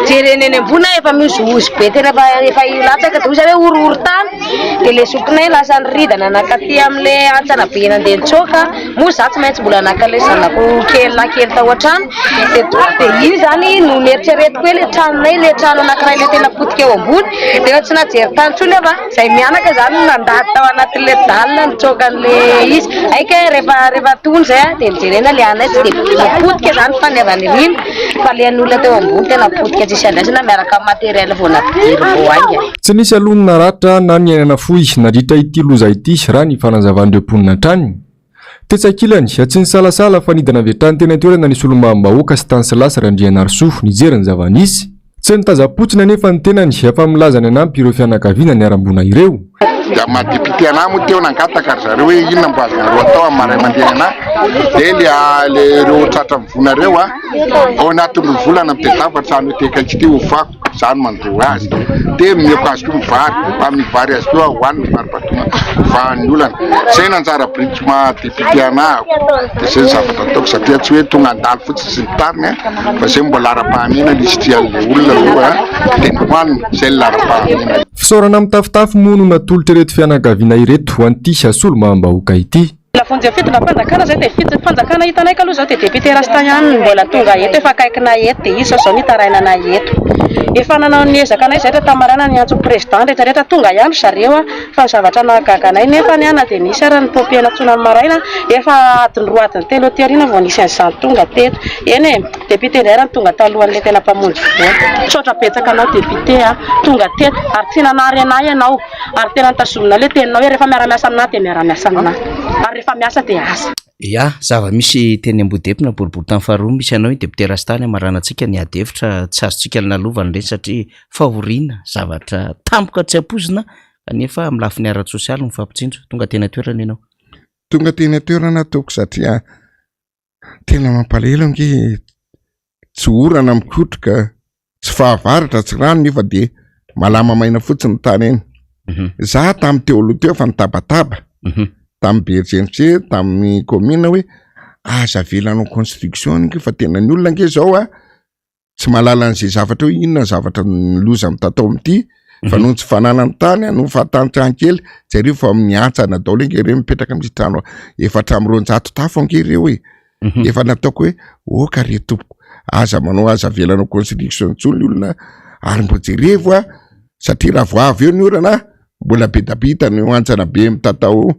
jereny eny ambony aho efa mihozohozo be tena efa hilatsaka, dia hozy aho hoe horohorontany, dia le zokinay lasa niridana nankaty amin'le hantsana be nandeha nitsoaka. Moa za tsy maintsy mbola naka le zanako kely lahy kely tao an-trano dia tonga dia iny zany no nieritreretiko hoe le tranonay le trano anankiray le tena potika eo ambony dia efa tsy nahajery tany intsony aho fa zay mianaka zany no nandady tao anatin'le dalle nitsoaka an'le izy. Hay kay rehefa tony zay a dia nijerena le anay tsy dia potika zany fa ny avy any aoriana fa le an'olona teo ambony tena potika tsisy andraisana miaraka amin'ny matériel vao nampidiriny vao haingana. Tsy nisy aloha ny naratra na ny aina nafoy nandritra ity loza ity raha ny fanazavan'ireo mponina hatrany. Tetsy ankilany, tsy nisalasala fa nidina avy hatrany teny an-toerana ny solombavambahoaka Stanislas Randrianarisoa nijery ny zava-nisy. Tsy nitazam-potsiny anefa ny tenany fa milaza ny hanampy ireo fianakaviana niharam-boina ireo. Dia maha député anahy moa teo nangataka ry zareo hoe inona mbo azonareo atao amin'ny maha ray aman-dreny anahy dia le ireo tratra mivoana ireo a ao anatin'ny 2 volana mitadiava trano ety akaiky ity hofako za no mandoa azy dia omeko azy koa ny vary mba amin'ny vary azy koa hohaniny ny vary batonga hovahan'ny olana zay no anjara biriky maha député anahako dia zay ny zavatra ataoko satria tsy hoe tonga andalo fotsiny sy ny tariny a fa zay mbola laharam-pahamehana ny hisitrihan'ilay olona aloha dia ny hohaniny zay ny laharam-pahamehana. Fisaorana mitafotafo moa no natolotr'ireto fianakaviana ireto ho an'ity solombavambahoaka ity. Mila vonjeo fitondram-panjakana zay dia fitondram fanjakana hitanay kaloha zao dia député Rasta ihany no mbola tonga eto efa akaikinay eto dia izy zao zao nitarainanay eto. Efa nanao ny ezaka anay zay tamin'ny maraina niantso ny président rehetra rehetra tonga ihany ry zareo a fa ny zavatra nahagaga anay nefany a na dia nisy ara ny pompier nantsoina ny maraina efa adiny roa adiny telo aty aoriana vao nisy an'izany tonga teto. Eny e, député indray ara no tonga talohan'ilay tena mpamonjy voina. Misaotra betsaka anao député a tonga teto ary tsy nanary anay ianao. Ary tena notazomina le teninao hoe rehefa miara-miasa aminà dia miara-miasa aminà. Ary rehefa miasa dia asa. Ya, zava-misy teny Ambodepona, boriborintany faharoa misy anao iny député Rastany hamaranantsika ny ady hevitra tsy azontsika ny lalovana ireny satria fahoriana, zavatra tampoka tsy ampoizina kanefa amin'ny lafiny ara-tsosialy mifampitsinjo. Tonga teny an-toerana ianao. Tonga teny an-toerana tompoko satria Tena mampalahelo ange e, tsy orana mikotroka, tsy fahavaratra, tsy rano nefa de malama maina fotsiny ny tany eny. Mhm. Za tamin'ny teo aloha teo efa nitabataba mhm. tamin'ny BRGMC, tamin'ny commune hoe aza avela hanao construction ange fa tena ny olona ange zao a tsy mahalala an'izay zavatra hoe inona ny zavatra ny loza mitatao amin'ity fa mhm. noho ny tsy fananany tany noho ny fahatantrany kely jereo fa miantsana daholo ange ireo mipetraka misy trano efa hatramin'ny 200 tafo ange ireo e mhm. efa nataoko hoe oka re tompoko aza manao aza avelanao construction intsony ny olona ary mbo jerevo a satria raha vao avy eo ny orana mbola be da be hitany eo antsana be mitatao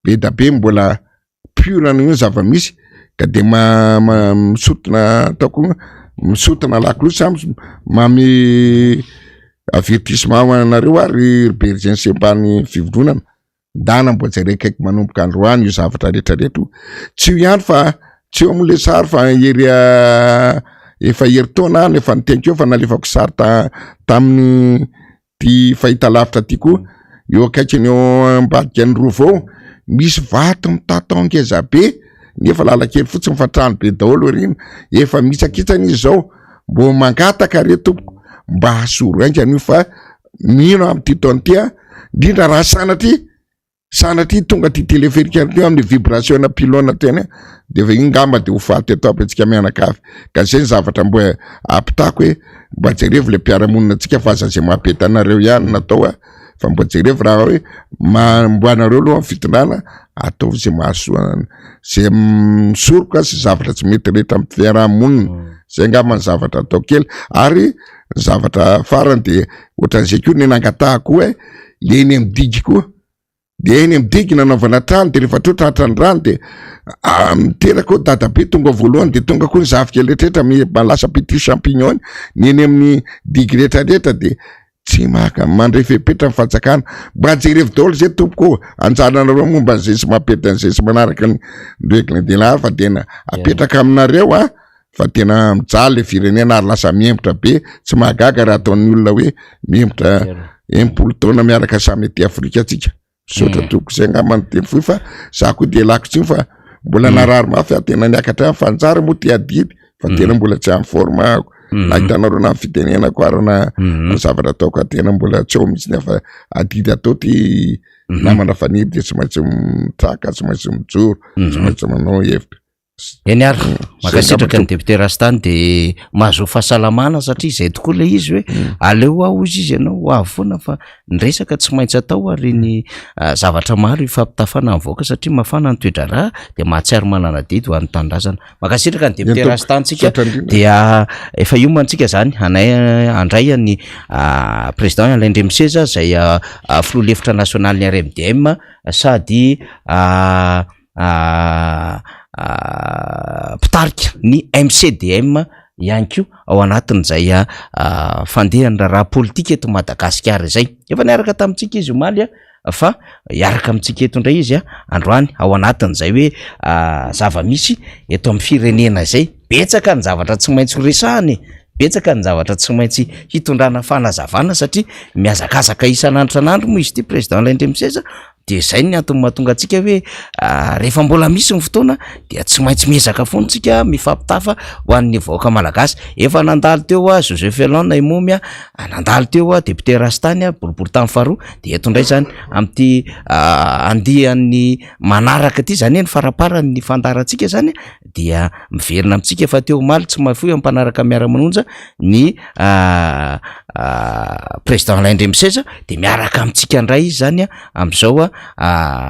be da be mbola pur an'io ny zava-misy ka de ma- ma- misotona ataoko misotona lakolosy za mame avertissement ho anareo ary ry berger sembany fivondronana ndana mbo jereo akaiky manomboka androany io zavatra rehetra rehetra io tsy io ihany fa tsy eo am'le sary fa ery efa herintaona any efa niteny keo fa nalefako sary ta- tamin'ny Ty fahitalavitra ty koa eo akaikiny eo ambadika ny rova ao misy vato mitatao ngeza be nefa lalan-kely fotsiny fa trano be daholo aoriana, efa mihitsakitsana izy zao, mbo mangataka re tompoko mba asoro haingana io fa mino aho am'ty taona ty a, indrindra raha sanatria Sanatria tonga aty téléphérique aty amin'ny vibration na pylône teny de efa iny ngamba de ho faty eto aby antsika mianakavy ka zay ny zavatra mbo ampitako hoe mba jerevo le mpiara-monina antsika fa aza zay mampety anareo ihany natao a fa mba jerevo raha hoe ma- mbo anareo aloha ny fitondrana ataovy zay mahasoa zay misoroka sy zavatra tsy mety rehetra amin'ny fiaraha-monina zay ngamba ny zavatra atao kely ary ny zavatra farany de ohatran'izay koa ny nangatahako hoe le eny amin'ny digy koa de eny amin'ny digy nanaovana trano de rehefa teo tratra ny rano de ah, miteraka ao dadabe tonga voalohany de tonga koa ny zafikely rehetrarehetra mi- lasa petit champignon ny eny amin'ny digy rehetrarehetra de tsy maka mandray fepetra ny fanjakana mba jerevo daholo zay tompoko ô anjaranareo momba an'izay sy mampety an'izay sy manaraka ny règle de l'art fa tena apetraka aminareo a fa tena mijaly le firenena ary lasa mihemotra be tsy mahagaga raha ataon'ny olona hoe mihemotra 60 taona miaraka samy aty Afrika atsika misaotra mm. tompoko zay angamba ny teny fohy fa za koa de lako tsiny fa mbola mm. narary mafy aho tena niakatra any fa anjara moa ty adidy fa mm. tena mbola tsy en forme ako na hitanareo na ny fitenenako ary na ny zavatra ataoko a tena mbola tsy ao mihitsy ny fa adidy atao ty namana faniry de tsy maintsy mitraka tsy maintsy mijoro tsy maintsy manao hevitra Eny ary, mankasitraka ny député Rastany de mahazoa fahasalamana satria izay tokoa ilay izy hoe mm. aleo aho ozy izy ianao ho avy foana fa ny resaka tsy maintsy atao ary ny ah, zavatra maro ifampitafana ny vahoaka satria mafana ny toe-draharaha de mahatsiaro manana adidy ho an'ny tanindrazana. Mankasitraka ny député Rastany tsika dia efa iomantsika zany hanay handray an'ny ah, président Alain Ndremiseza izay ah, filoha lefitra nasionalin'ny RMDM sady mpitarika ny MCDM ihany koa ao anatin'izay fandehan'ny raharaha politika eto Madagasikara izay. Efa niaraka tamintsika izy omaly fa hiaraka amintsika eto indray izy androany ao anatin'izay hoe zava-misy eto amin'ny firenena izay. Betsaka ny zavatra tsy maintsy ho resahana e, betsaka ny zavatra tsy maintsy hitondrana fanazavana satria mihazakazaka isan'andro isan'andro moa izy ity président Alain Ndremiseza. De zay ny antony mahatonga antsika hoe rehefa mbola misy ny fotoana dia tsy maintsy miezaka foana tsika mifampitafa ho an'ny vahoaka malagasy. Efa nandalo teo a Joseph Elon i Momy a, nandalo teo a député Rastany a, boriborintany faharoa, de eto indray zany amin'ity andiany manaraka ity zany hoe ny faramparan'ny fandaharantsika zany dia miverina amintsika efa teo omaly tsy mahafoy amin'ny mpanaraka miara-manonja ny président Alain Ndremiseza de miaraka amintsika indray izy zany amin'izao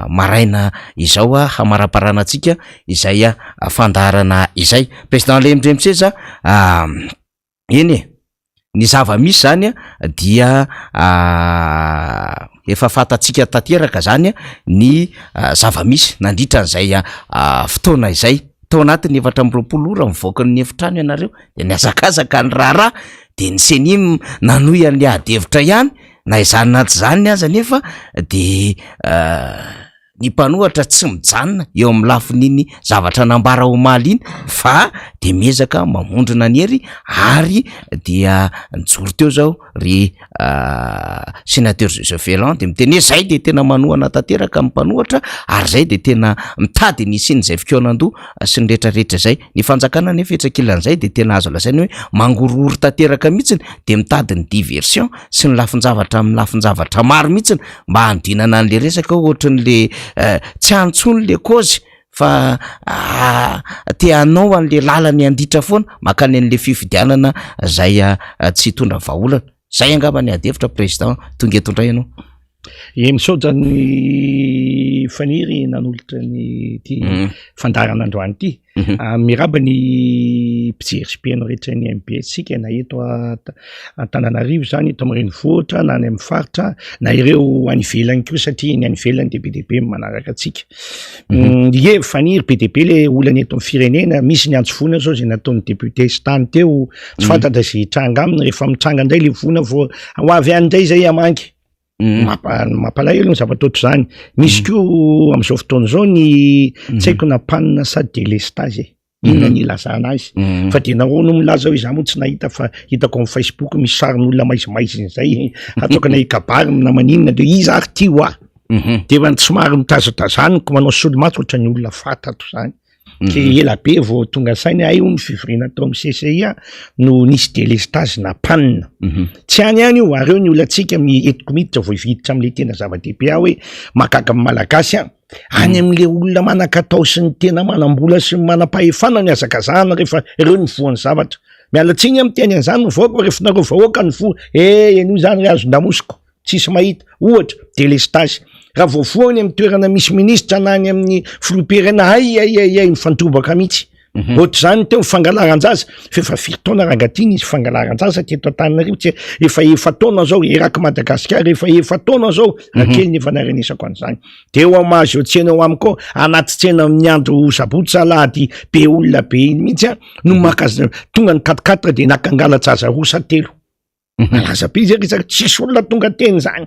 maraina izao hamaraparana antsika izay fandaharana izay. Président Alain Ndremiseza eny e, ny zava-misy zany dia efa fantatsika tanteraka zany ny zava-misy nandritra an'izay fotoana izay. Tao anatin'ny 24 ora mivoaka ny efitrano ianareo de nihazakazaka ny raharaha de ny CENI nanohy an'le ady hevitra ihany na izany na tsy izany aza anefa de ny mpanohatra tsy mijanona eo amin'ny lafin'iny zavatra nambara omaly iny fa de miezaka mamondrona ny hery ary dia nijoro teo zao ry sénateur Joseph Elan de miteny hoe zay de tena manohana tanteraka ny mpanohatra ary zay de tena mitady ny hisian'izay fikaonandoha sy ny rehetrarehetra izay. Ny fanjakana anefa etsy ankilan'izay de tena azo lazaina hoe mangorohoro tanteraka mihitsiny de mitady ny diversion sy ny lafin-javatra amin'ny lafin-javatra maro mihitsiny mba hanodinana an'le resaka hoe ohatran'le tsy any intsony le cause fa te hanao an'le lalany handitra foana mankany an'le fifidianana zay tsy hitondra vahaolana. Zay angamba ny ady hevitra président tonga eto indray ianao. Ye misaotra ny Faniry nanolotra ny ity fandaharana androany ity. Miarahaba ny mpijery sy mpihaino rehetra ny MBS tsika na eto Antananarivo izany, eto amin'ny renivohitra na any amin'ny faritra na ireo any ivelany koa satria ny any ivelany dia be dia be ny manaraka antsika. Ie Faniry, be dia be le olana eto amin'ny firenena, misy ny antso voina zao izay nataon'ny député sy tany teo, tsy fantatra izay hitranga aminy, rehefa mitranga indray le voina vao ho avy any indray izay hamangy. Mampalahelo ny zavatra ohatr'izany. Misy koa amin'izao fotoana izao ny tsy haiko na panne sa délestage e. Inona ny ilazana azy? Fa dia nareo no milaza hoe izaho moa tsy nahita fa hitako amin'ny Facebook misy sarin'olona maizimaizina izay ataoko na hikabary na maninona dia iza ary ty hoa? Dia efa somary mitazatazaniko manao solomaso ohatran'ny olona fantatro izany. Ke ela be vao tonga saina hay hono fivoriana tao amin'ny CCI no nisy délestage na panne. Tsy any ihany io, ary eo ny olantsika mi- entiko miditra vao hiditra amin'ilay tena zava-dehibe aho hoe mahagaga amin'ny Malagasy an, any amin'ilay olona manan-katao sy ny tena manam-bola sy ny manam-pahefana no ihazakazahana rehefa ireo no voan'ny zavatra. Miala tsiny aho miteny an'izany ny vahoaka fa rehefa nareo vahoaka no voa, eh henoy izany ry hazon-damosiko. Tsisy mahita. Ohatra, délestage. Raha vao voa any amin'ny toerana misy minisitra na any amin'ny filoham-pirenena, hay hay hay hay, mifandrobaka mihitsy. Ohatr'izany teo ny fangalaran-jaza, fa efa firy taona rangahy ity nisy fangalaran-jaza teto Antananarivo, tsy efa efa-taona izao, eraky Madagasikara efa efa-taona izao, raha kely ny efa naharenesako an'izany. De eo amin'ny mahazo eo tsena eo amiko ao, anaty tsena amin'ny andro sabotsy alahady be olona be iny mihitsy an, no maka tonga ny quatre quatre de naka angala-jaza roa sa telo. Malaza be zay resaka, tsisy olona tonga teny zany.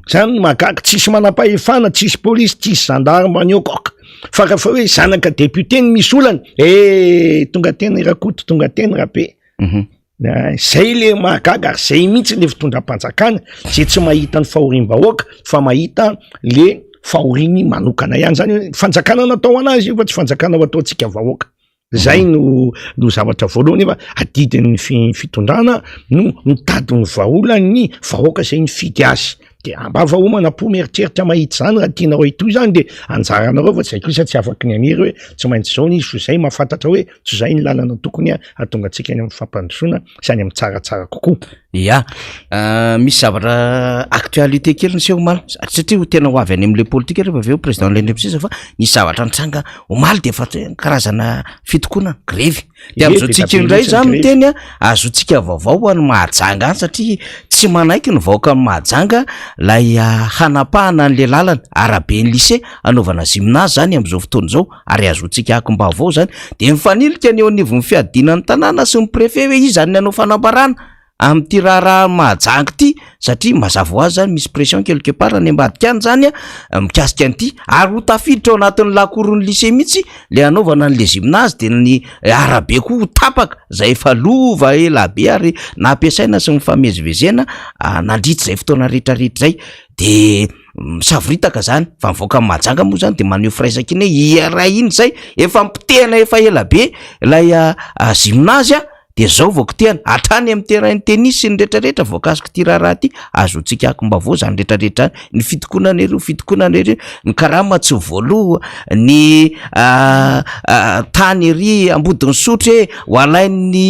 Zany no mahagaga, tsisy manam-pahefana, tsisy polisy, tsisy gendarme any eo koka. Fa raha fa hoe zanaka député no misy olana, eh tonga teny Rakoto, tonga teny Rabe. Zay le mahagaga ary zay mihitsy le fitondram-panjakana, zay tsy mahita ny fahoriam-bahoaka fa mahita le fahoriany manokana ihany. Zany hoe fanjakana natao ho anazy io fa tsy fanjakana ho ataontsika vahoaka. Zay no no zavatra voalohany nefa adidin'ny fitondrana no mitady ny vahaolan'ny vahoaka izay nifidy azy. De ambava homana am-po mieritreritra mahita izany raha tianareo hitohy izany de anjaranareo fa zay kosa tsy afaky ny haniry hoe tsy maintsy izao ny izy fa zay mahafantatra hoe tsy izay ny lalana tokony hahatonga antsika any amin'ny fampandrosoana sy any amin'ny tsaratsara kokoa. Ya, misy zavatra actualité kely niseho omaly satria ho tena ho avy any amin'ilay politika rehefa avy eo président Lendry sisa fa nisy zavatra nitranga omaly de efa karazana fitokonana, grevy. De amin'izao tsika indray za miteny a, azontsika vaovao ho an'i Mahajanga any satria tsy manaiky ny vahoakan'i Mahajanga lay hanapahana an'le lalana araben'ny lycée hanaovana gymnase zany amin'izao fotoana izao ary azontsika akom-baovao zany de mifanilika ny eo anivon'ny fiadiana ny tanàna sy ny préfet hoe iza ny hanao fanambarana amin'ity raharaha Mahajanga ity satria mazava ho azy zany misy pression quelque part any ambadika any zany a mikasika an'ity ary ho tafiditra ao anatin'ny lakoron'ny lycée mihitsy le hanaovana an'le gymnase de ny arabe koa ho tapaka zay efa lova ela be ary nampiasaina sy nifamezivezena nandritra izay fotoana rehetrarehetra izay de. Misavoritaka zany fa mivoaka amin'i Mahajanga moa zany de maneho firaisankina hoe iray iny zay efa nipotehana efa ela be ilay gymnase a de zao vao kitehana hatrany amin'ny terrain tennis sy ny retraretra voakasik'ity raharaha ity, azontsika akom-baovao zany retraretra zany, ny fitokonana ery fitokonana ery, ny karama tsy voaloa, ny tany ery Ambodin'Isotry e ho alain'ny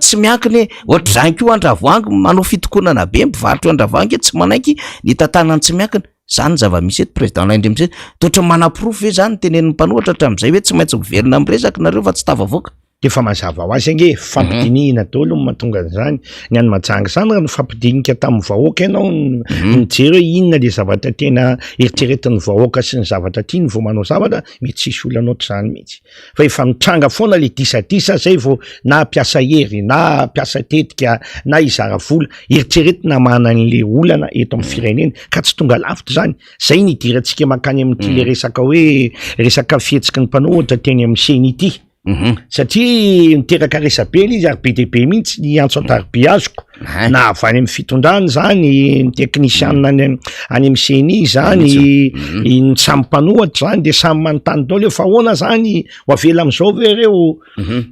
tsy miankina e, ohatr'izany koa Andravoahangy manao fitokonana be mpivarotra eo Andravoahangy tsy manaiky ny tantanan'ny tsy miankina, zany ny zava-misy eto président Alain Andriamiseza, de ohatran'ny manaporofo ve zany ny tenenin'ny mpanohitra hatramin'izay hoe tsy maintsy miverina miresaka nareo fa tsy tafavoaka? Efa mazava ho azy ange e, fifampidinihina daholo no mahatonga an'izany. Ny any Mahajanga izany raha nifampidinika tamin'ny vahoaka ianao, nijery hoe inona le zavatra tena eritreretin'ny vahoaka sy ny zavatra tiany vao manao zavatra, mety tsy hisy olana ohatr'izany mihitsy. Fa efa mitranga foana le disadisa zay vao na hampiasa hery na hampiasa tetika na hizara vola, eritreretina hamahana an'le olana eto amin'ny firenena ka tsy tonga lavitra izany. Zay ny idirantsika mankany amin'ity le resaka hoe resaka fihetsiky ny mpanohitra teny amin'ny ceni ity. Satria niteraka resabe ilay izy ary be dia be mihitsy ny antso an-tariby azoko na avy any amin'ny fitondrana izany, ny teknisianina any any amin'ny CENI izany, ny samy mpanohitra izany de samy manontany daholo hoe fa ahoana izany, ho avela amin'izao ve ireo?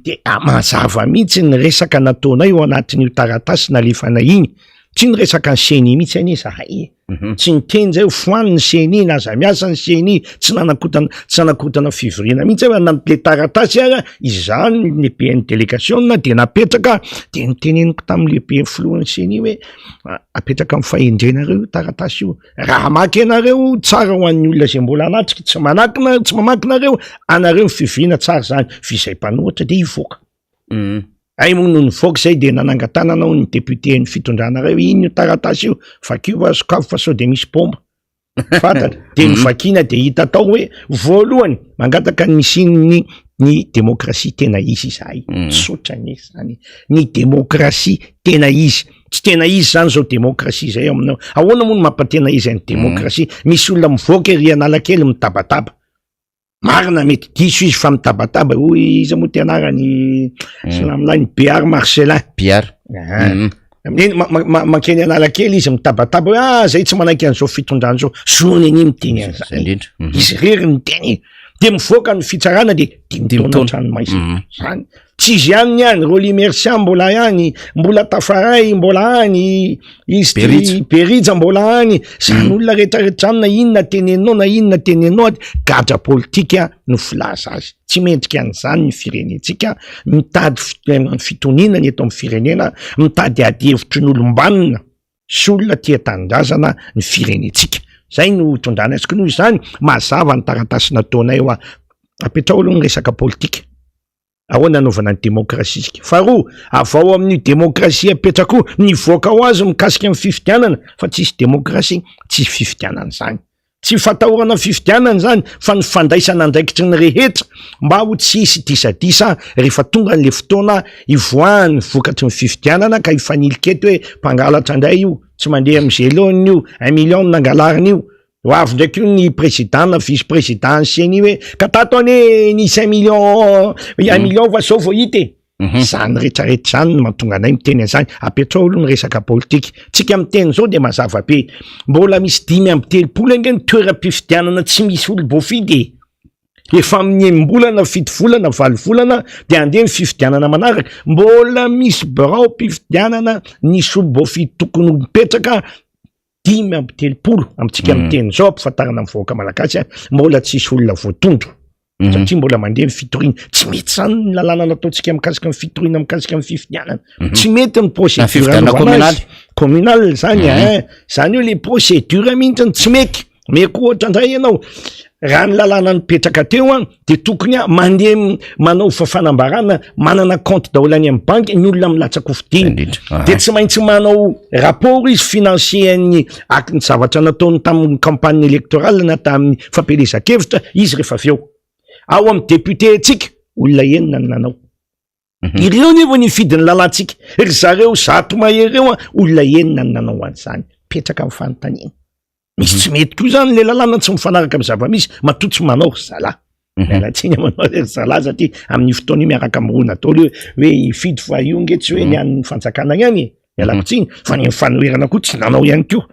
De mazava mihitsy ny resaka nataonay ao anatin'io taratasy nalefanay iny, tsy niresaka ny CENI mihitsy anie izahay e. Tsy niteny zay ho foano ny ceni na aza miasa ny ceni, tsy nanakotana tsy nanakotana fivoriana mihitsy aho na le taratasy ara izaho no lehiben'ny delegasiona de napetraka de noteneniko tamin'ny lehiben'ny filohan'ny ceni hoe apetraka amin'ny fahendrenareo io taratasy io, raha hamaky ianareo tsara ho an'ny olona zay mbola hanatrika, tsy manakina tsy mamaky nareo, anareo ny fivoriana tsara zany, f'izay mpanohitra de hivoaka. Hay moa nony nivoaka izay dia nanangan-tanana hono ny député ny fitondrana ireo, iny io taratasy io, vakio fa sokafy fa sao dia misy bomba. Fantatra. Dia novakiana dia hita tao hoe voalohany mangataka ny hisian'ny ny demokrasia tena izy izahay. Tsotra anie izany. Ny demokrasia tena izy. Tsy tena izy izany izao demokrasia izay aminao. Ahoana moa no mampatena izy ny demokrasia? Misy olona mivoaka ery Analakely mitabataba. Marina mety diso izy fa mitabataba hoy iza moa ty anarany silamo lahy ny Bihary Marcellin. Bihary. Eny mankeny Analakely izy mitabataba hoe ah zay tsy manaiky an'izao fitondrana izao. Zony anie miteny an'izany. Indrindra. Izy irery miteny. De mivoaka ny fitsarana de dimy taona an-tranomaizina. Zany. Tsy izy ihany ny any, Rolly Mercia mbola any, mbola Tafaray mbola any, izy ty Berija mbola any, zany olona rehetra rehetra zany na inona teneninao na inona teneninao ady, gadra politika no filaza azy. Tsy mendrika an'izany ny firenentsika, mitady fitoniana ny eto amin'ny firenena, mitady ady hevitry ny olom-banona sy olona tia tanindrazana ny firenentsika. Zay no itondrana azy, ko noho izany mazava ny taratasy nataonay hoa, apetraho aloha ny resaka politika. Ahoana anaovana ny demokrasia isika? Faharoa, avao amin'io demokrasia apetraka io, nivoaka ho azy mikasika ny fifidianana fa tsisy demokrasia, tsisy fifidianana izany. Tsy fatahorana fifidianana izany fa ny fandraisana andraikitry ny rehetra mba ho tsy hisy disadisa rehefa tonga an'le fotoana hivoahan'ny vokatry ny fifidianana ka hifanilika eto hoe mpangalatra indray io, tsy mandeha amin'ny gelone io, un million no nangalariny io. Ho avy ndraiky io ny président na vice président ny ceni hoe ka tato anie nisy un million un million fa zao vao hita e. Zany retraretra zany no mahatonga anay miteny an'izany. Apetraho aloha ny resaka politika. Tsika miteny zao de mazava be. Mbola misy 35 ange ny toeram-pifidianana tsy misy olom-boafidy e. Efa amin'ny enim-bolana, fito volana, valo volana de handeha ny fifidianana manaraka. Mbola misy biraom-pifidianana nisy olom-boafidy tokony ho mipetraka 35 amintsika miteny zao ampifantarana amin'ny vahoaka malagasy a, mbola tsisy olona voatondro satria mbola mandeha ny fitoriana. Tsy mety zany ny lalàna nataontsika mikasika ny fitoriana mikasika ny fifidianana. Tsy mety ny procédure fifidianana anaovana azy. communale. Communale zany hein. Zany hoe le procédure mihitsy no tsy mety. Meko ohatra indray ianao, raha ny lalàna nipetraka teo an, de tokony a mandeha manao fanambarana, manana compte daholo any amin'ny banky ny olona milatsaka ho fidina. Indrindra. De tsy maintsy manao rapport izy financier ny ak-, ny zavatra nataony tamin'ny campagne électorale na tamin'ny fampielezan-kevitra izy rehefa avy eo. Ao amin'ny député antsika, olona enina no nanao. Ireo nefa nifidy ny lalàntsika, ry zareo 100 mahery ireo an, olona enina no nanao an'izany. Mipetraka amin'ny fanontaniana. Misy tsy mety koa zany le lalàna tsy mifanaraka amin'ny zava-misy, matoa tsy manao ry zalahy. Miala tsiny manao ry zalahy satria amin'io fotoana io miaraka mirona daholo hoe hoe hifidy fa io nge tsy hoe ny an'ny fanjakana ihany e. Mialako tsiny fa ny an'ny fanoherana koa tsy nanao ihany koa.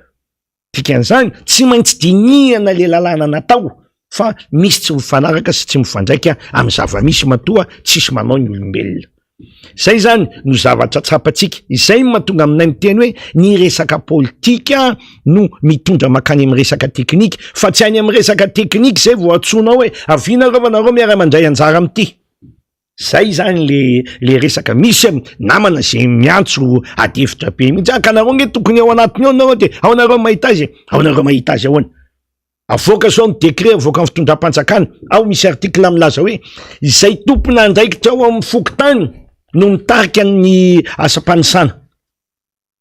Dikan'izany, tsy maintsy dinihana le lalàna natao fa misy tsy mifanaraka sy tsy mifandraika amin'ny zava-misy matoa tsisy manao ny olombelona. Zay zany no zavatra tsapantsika, izay no mahatonga aminay miteny hoe ny resaka politika no mitondra mankany amin'ny resaka teknika fa tsy any amin'ny resaka teknika zay vao antsoinao hoe avia nareo fa nareo miara-mandray anjara amin'ity. Zay zany le le resaka misy am namana zay miantso ady hevitra be mihitsy ah ka nareo nge tokony ao anatiny ao nareo de ao nareo mahita azy e, ao nareo mahita azy ahoana? Avoaka zao ny décret avoakan'ny fitondram-panjakana ao misy article milaza hoe izay tompon'andraikitra ao amin'ny fokontany no mitarika ny asam-panisana.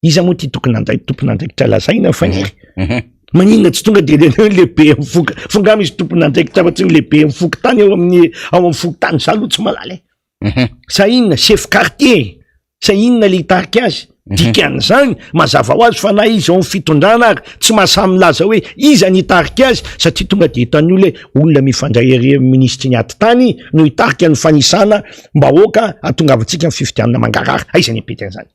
Iza moa ty tokony andray tompon'andraikitra lazaina Faniry? Mhm. Maninona tsy tonga de le lehibe amin'ny foko fa nga misy tompon'andraikitra afa-tsy ny lehibe amin'ny fokontany ao amin'ny ao amin'ny fokontany za aloha tsy mahalala e. Mhm. Sa inona chef quartier sa inona le hitarika azy? Mhm. Dikan'izany mazava ho azy fa na izy ao amin'ny fitondrana ary tsy mahasahy milaza hoe iza ny hitarika azy satria tonga de hitan'ny olona hoe olona mifandray ery amin'ny minisitry ny atitany no hitarika ny fanisana mbahoaka hahatongavantsika amin'ny fifidianana mangarahara. Aiza ny ampety an'izany?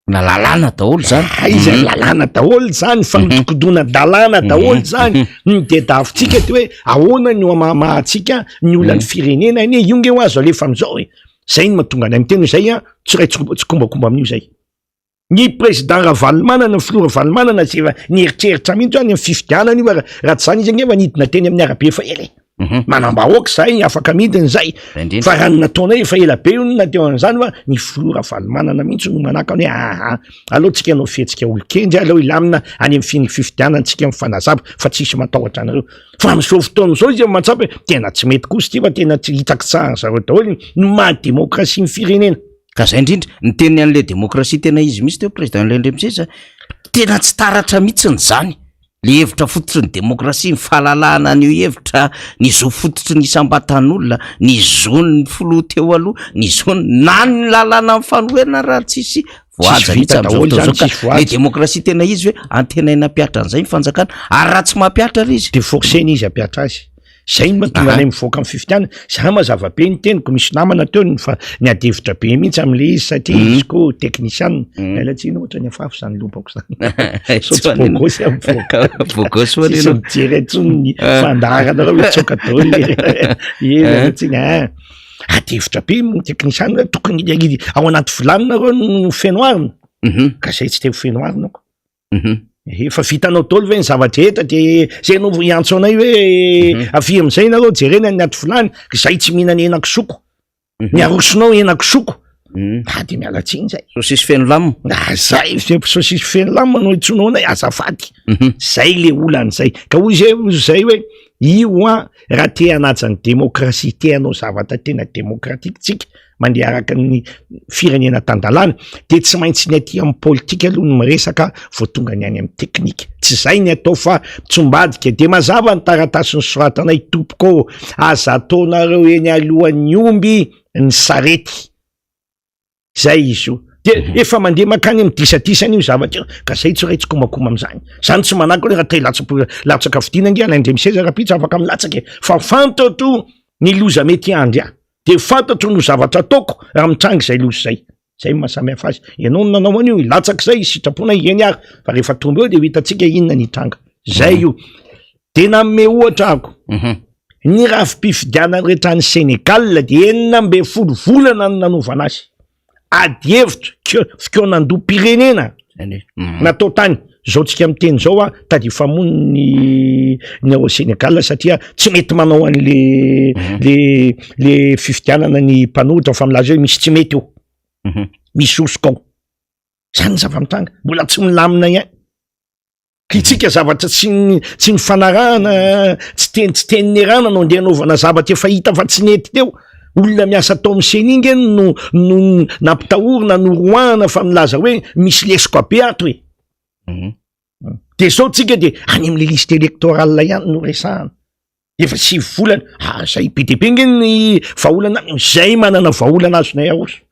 Na lalàna daholo zany. Aiza ny lalàna daholo zany, fanodinkodona-dalàna daholo zany. Ny diadavintsika de hoe ahoana no hamahamahantsika ny olan'ny firenena anie, io nge ho azo alefa am'zao e. Zay no mahatonga anay miteny hoe zay an, tsy iray tsikombakomba amin'io zay. Ny président Ravalomanana, ny filoha Ravalomanana zay efa nieritreritra mihitsy hoe any amin'ny fifidianana io, raha tsy zany izy ange efa nidina teny amin'ny arabe efa ela e. Manam-bahoaka izahay, afaka midina izay. Fa raha ny nataonay efa ela be io no nateo an'izany fa ny filoha Ravalomanana mihitsy no manakana hoe aha, aleo tsika hanao fihetsika olon-kendry, aleo hilamina any amin'ny finy fifidianana tsika mifanazava fa tsisy matahotra anareo. Fa amin'izao fotoana izao izy mahatsapa hoe tena tsy mety kosa ity fa tena tsy hitsakitsahan'ny zareo daholo ny maha demokrasia ny firenena. Ka zay indrindra, ny teny an'le demokrasia tena izy mihitsy teo président Alain Andriamiseza, tena tsy taratra mihitsiny zany. Le hevitra fototry ny demokrasia, ny fahalalahana haneho hevitra, ny zo fototry ny isam-batan'olona, ny zon'ny filoha teo aloha, ny zon'ny, na ny lalàna mifanoherana raha tsisy voahaja mihitsy amin'izao fotoana izao ka le demokrasia tena izy hoe antenaina hampihatra an'izay ny fanjakana ary raha tsy mampihatra ary izy de forcena izy hampihatra azy. Zay no mahatonga anay mivoaka amin'ny fifidianana. Za mazava be ny teniko, misy namana teo ny fa niady hevitra be mihitsy amin'le izy satria izy koa teknisianina. Miala tsiny ohatra ny afafy zany lobako zany. Sao tsy bogosy aho mivoaka. Bogosy ho'a Tsisy mijery intsony ny fandaharana reo mitsoaka daholo. Ie, miala tsiny ah. Ady hevitra be ny teknisianina hoe tokony ao anaty vilany nareo no feno arina. Ka zay tsy te ho feno arina ako. Efa vitanao daholo ve ny zava-drehetra de zay no hiantso anay hoe avia amizay nareo jerena ny ato vilany, zay tsy mihinana henan-kisoko, ny arosonao henan-kisoko, ah de miala tsiny zay. Sosisy feno lam. Ah zay, sosisy feno lam no antsoinao anay, azafady. Zay le olana zay. Ka hoy zay, hoy zay hoe io an, raha te hanaja ny demokrasia, te hanao zavatra tena demokratika tsika, mandeha araka ny firenena tan-dalàna de tsy maintsy ny aty amin'ny politika aloha no miresaka vao tonga ny any amin'ny teknika. Tsy zay ny atao fa mitsombadika de mazava ny taratasy nosoratanay tompoko ô, aza ataonareo eny alohan'ny omby ny sarety. Zay izy io. De efa mandeha mankany amin'ny disadisa an'io zavatra io ka zay tsy iray tsikombakoma amin'izany. Zany tsy manako hoe raha te hilatsa-po latsaka fidiana ange Alain Andriamiseza rahampitso afaka milatsaka e. Fa fantatro ny loza mety hiandry ahy. De fantatro no zavatra ataoko raha mitranga izay loza izay. Zay no mahasamy hafa azy. Ianao no nanao an'io, hilatsaka izay, sitraponay eny ary. Fa rehefa tonga eo de ho hitantsika inona ny hitranga. Zay io. De nanome ohatra ako. Ny rafi-pifidianana rehetra any Sénégal de 16 volana no nanaovana azy. Ady hevitra, fikaonandoham-pirenena natao tany. Zao tsika miteny zao a, tady hifamono ny ny ao Sénégal satria tsy mety manao an'le le le fifidianana ny mpanohitra fa milaza hoe misy tsy mety eo. Misy hosoka ao. Zany ny zava-mitranga. Mbola tsy milamina ihany. Kitsika zavatra tsy tsy nifanarahana, tsy teny tsy teny nierana no andeha anaovana zavatra efa hita fa tsy nety teo. Olona miasa tao amin'ny CENI nge no no nampitahorina, noroahana fa milaza hoe misy lesoka be ato e. De zao tsika de any amin'le liste électorale ihany no resahana. Efa 9 volana, ah zay be dia be nge ny vahaolana, zay manana vahaolana azonay aroso.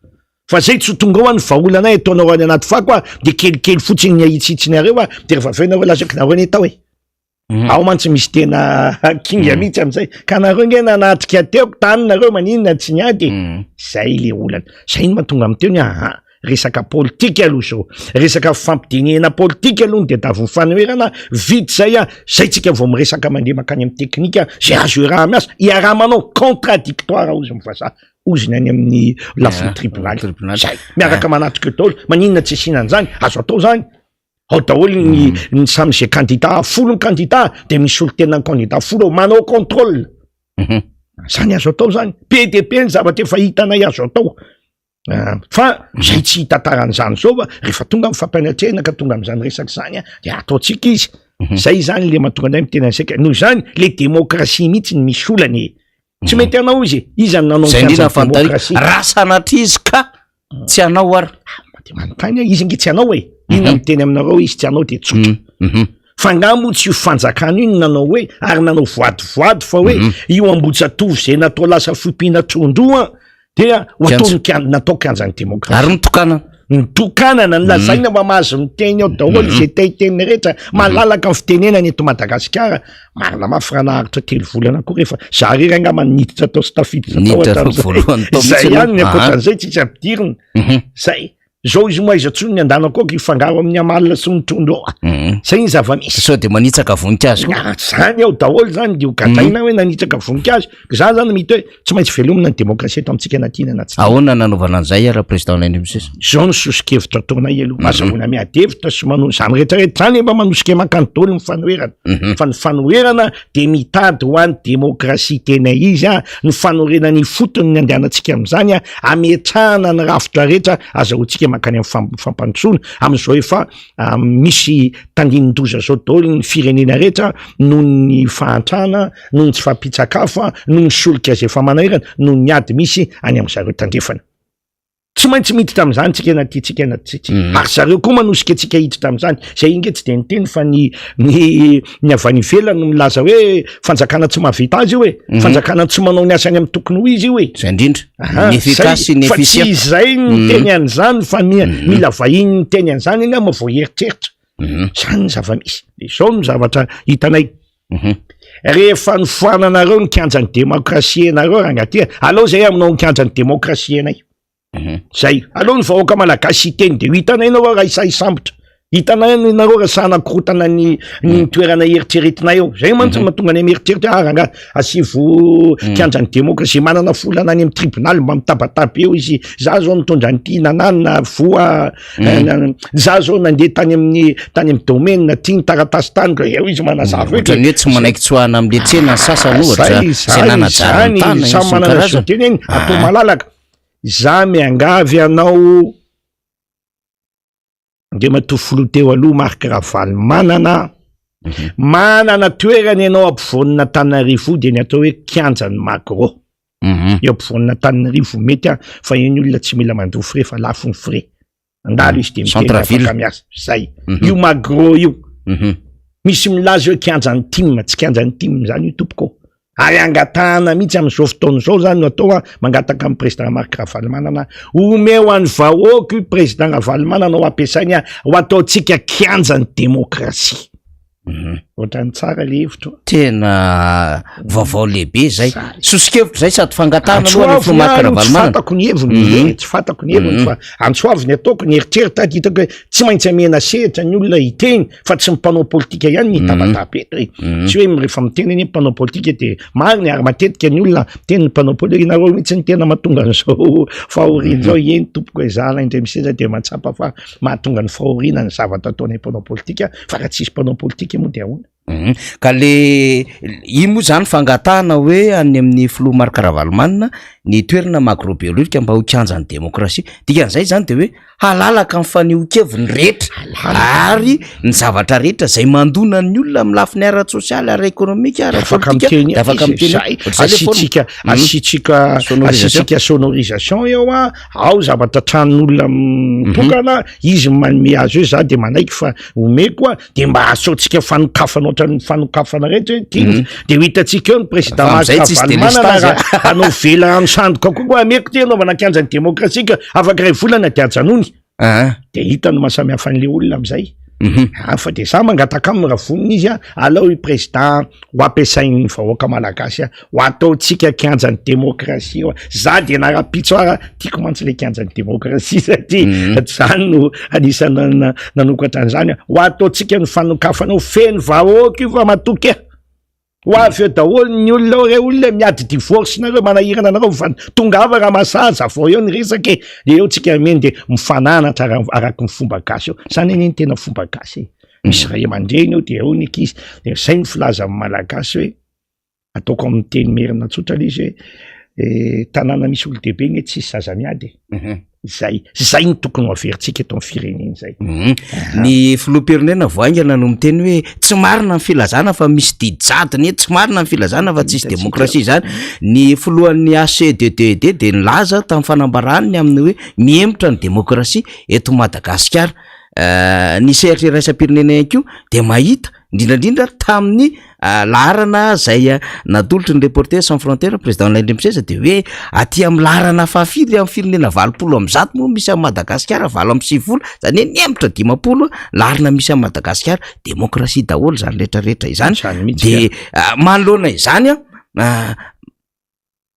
Fa zay tsy ho tonga ao any vahaolana ataonareo any anaty fako ah, de kelikely fotsiny ny ahitsihitsinareo ah, de rehefa avy eo nareo lazaiko nareo anie tao e. Ao mantsy misy tena kinga mihitsy amizay, ka nareo nge nanatrika teo tany nareo maninona tsy niady e. Zay le olana, zay no mahatonga miteny hoe aha. Resaka politika aloha izao, resaka fifampidinihana politika aloha no tadiavin'ny fanoherana, vita izay an, zay tsika vao miresaka mandeha mankany amin'ny teknika zay azo iaraha-miasa, iaraha-manao contradictoire hozy ny vazaha, hozy ny any amin'ny lafiny tribonaly, zay, miaraka manatrika eo daholo, maninona tsy asiana an'izany, azo atao zany, ao daholo ny ny samy zay kandida, folo ny kandida de misy solontenan'ny kandida folo ao manao contrôle, zany azo atao zany, be dia be ny zavatra efa hitanay azo atao. Ah, fa zay tsy hitantaran'izany zao fa rehefa tonga amin'ny fampianatrehana ka tonga amin'izany resaka izany a de ataontsika izy mhm. zay zany le mahatonga anay miteny an'izay ka noho izany le demokrasia mihitsy ny misy olana e tsy mhm. mety anao izy iza no nanao zay indrindra fanontaniana raha sanatria izy ka ah. tsy anao ary ah, de manontany izy nge tsy anao e inona mhm. miteny aminareo izy tsy anao de tsotra fa nga moa tsy io fanjakana io no nanao hoe ary nanao voadivoady fa hoe io Ambohijatovo zay natao lasa fiompiana trondro a dia ho ataony kianja natao kianjan'ny demokrasia ary nitokanana nitokanana ny lazaina mba mahazo miteny ao daholo mhm. zay te-hiteny rehetra mhm. malalaka ny fitenenana eto Madagasikara marina mafy raha naharitra telo volana koa rehefa za rery angamba niditra tao sy tafiditra tao hatramin'izay zay ihany ny ankoatran'izay tsisy ampidirina mhm. zay Zao izy moa aiza tsony ny andanako aoka hifangaro amin'ny amalona sy ny trondro ao. Mhm. Zay ny zava-misy. Sao de manitsaka voninkazo koa. Ah, zany ao daholo zany de ho gadraina hoe nanitsaka voninkazo. Za zany mety hoe tsy maintsy velomina ny demokrasia eto amintsika na tiana na tsy tiana. Ahoana nanaovana an'izay ara président Lainio Misesy? Zao ny soso-kevitra ataonay aloha. Mhm. Azahoana miady hevitra sy mano zany rehetra rehetra zany efa manosika mankany daholo ny fanoherana. Mhm. Fa ny fanoherana de mitady ho an'ny demokrasia tena izy a, ny fanorenana ifotony ny andehanantsika amin'izany a, ametrahana ny rafitra rehetra azahoantsika mankany amin'ny fampandrosoana, amin'izao efa misy tandindon-doza zao daholo ny firenena rehetra noho ny fahantrana, noho ny tsy fahampian-tsakafo, noho ny solika izay efa manahirana, noho ny ady misy any amin'ny zareo tandrefana. Tsy maintsy miditra amin'izany tsika na tiantsika na tsy tiantsika. Mm. Ary zareo koa manosika antsika hiditra amin'izany. Zay inge tsy dia niteny fa ny ny ny avy any ivelany no milaza hoe fanjakana tsy mahavita azy io e. Mm -hmm. Fanjakana tsy manao ny asany amin'ny tokony ho izy io e. Zay indrindra. Ny efficace ny efficient. Fa tsy izay ny mm. teny an'izany fa mi, mm. mila vahiny ny teny an'izany angamba vao eritreritra. Mm. Zany ny zava-misy. Izao no zavatra hitanay. Mhm. Rehefa nofoananareo ny kianjan'ny demokrasia nareo rangahy ty, aleo zay aminao ny kianjan'ny demokrasia anay. Mhm. Zay, aleo ny vahoaka malagasy hiteny de ho hitanay nareo raha hisahy hisambotra. Hitanay nareo raha sahy hanakorotana ny ny mhm. toerana eritreretinay eo. Zay mantsy mhm. mahatonga anay mieritreritra ah rangahy asivo kianjan'ny demokrasia manana volana any amin'ny tribonaly mba mitabataba eo izy. Za zao nitondra an'ity nananina voa Mm. Za zao nandeha tany amin'ny tany amin'ny domaine ty ny taratasy tany ka eo izy manazava hoe ohatran'ny hoe tsy manaiky tsoahana amin'le tsena ny sasany ah, ohatra zay nanajary ny tany samy manana zo teny eny ah. atao malalaka za miangavy anao Andriamatoa filoha teo aloha Marc Ravalomanana mhm. manana toerana ianao ampovoanin'Antananarivo dia ny atao hoe kianjan'ny Magro Mhm. Eo ampovoanin'Antananarivo mety an, fa eny olona tsy mila mandoa frais fa lafo ny frais. Andalo izy de miteny afaka miasa. Zay. Mhm. Io Magro io. Mhm. Misy milaza hoe kianjan'ny tim, tsy kianjan'ny tim zany io tompoko. Ary angatahana mihitsy amin'izao fotoana izao zany no atao an, mangataka amin'ny président Marc Ravalomanana, omeo an'ny vahoaka io président Ravalomanana ho ampiasainy an, ho ataontsika kianjan'ny demokrasia. Mhm. Ohatran'ny tsara le hevitra. Tena vaovao lehibe zay. Soso-kevitra zay sady fangatahana aloha ny filoha Marc Ravalomanana. Tsy fantako ny heviny, mhm. tsy fantako ny heviny mhm. fa antsoavy ny ataoko ny eritreritra ary hitako hoe tsy maintsy amena sehatra ny olona hiteny fa tsy ny mpanao politika ihany ny tabataba eto e. Tsy hoe rehefa miteny anie mpanao politika de marina ary matetika ny olona miteny ny mpanao politika nareo mihitsy ny tena mahatonga an'izao fahoriana izao eny tompoko e za indray miseza de mahatsapa fa mahatonga ny fahoriana ny zavatra ataonay mpanao politika Fa raha tsisy mpanao politika moa de ahoana? Mhm. Ka le iny moa zany fangatahana hoe any amin'ny filoha Marc Ravalomanana ny toerana Magro Behoririka mba ho kianjan'ny demokrasia. Dikan'izay zany de hoe halalaka ny fanehoan-keviny rehetra ary ny zavatra rehetra zay mandona ny olona amin'ny lafiny ara-tsosialy, ara-ekonomika, ara-politika de afaka miteny. Zay, asiantsika asiantsika asiantsika sonorisation eo a, ao zavatra tranon'olona mitokana, izy manome azy hoe za de manaiky fa omeko a, de mba asaontsika fanokafana ohatran'ny fanokafana rehetra hoe ty mhm. de ho hitantsika eo ny président Marc Ravalomanana raha hanao velirano sandoka koa koa ameko ty anaovana kianjan'ny demokrasia ka afaka iray volana de ajanony de hita ny mahasamihafa an'le olona am'izay. Ah, fa de za mangataka aminy raha vonona izy a, alao i président ho ampiasain'ny vahoaka malagasy a, ho ataontsika kianjan'ny demokrasia io a, za de na rahampitso ara tiako mantsy le kianjan'ny demokrasia satria zany no anisan'ny nanokatra an'izany a, ho ataontsika ny fanokafana ho feno vahoaka io fa matoky a. Ho avy eo daholo ny olona ao, reo olona miady divorce nareo, manahirana anareo fa tongava raha masaja vao eo ny resaka e, de eo tsika mino de mifananatra araky ny fomba gasy eo, zany anie ny tena fomba gasy e, misy ray aman-dreny eo de eo ny ankizy, de zay ny filaza amin'ny malagasy hoe, ataoko amin'ny teny merina tsotra le izy hoe, tanàna misy olon-dehibe anie tsisy zaza miady e. Izay, izay no tokony ho averintsika eto amin'ny firenena izay. Mhm. Ny filoham-pirenena vao haingana no miteny hoe tsy marina ny filazana fa misy didy jadona eto, tsy marina ny filazana fa tsisy demokrasia izany. Ny filohan'ny HCDDD dia nilaza tamin'ny fanambarany ny amin'ny hoe mihemotra ny demokrasia eto Madagasikara. Eh, ny sehatra iraisam-pirenena ihany koa dia mahita indrindra indrindra tamin'ny laharana izay natolotry ny Reporters sans frontières président Alain Andriamiseza dia hoe aty amin'ny laharana fahafiry amin'ny firenena 180 moa misy an'i Madagasikara, 98, izany hoe nihemotra 50 laharana misy an'i Madagasikara, demokrasia daholo izany rehetra rehetra izany, dia manoloana izany an,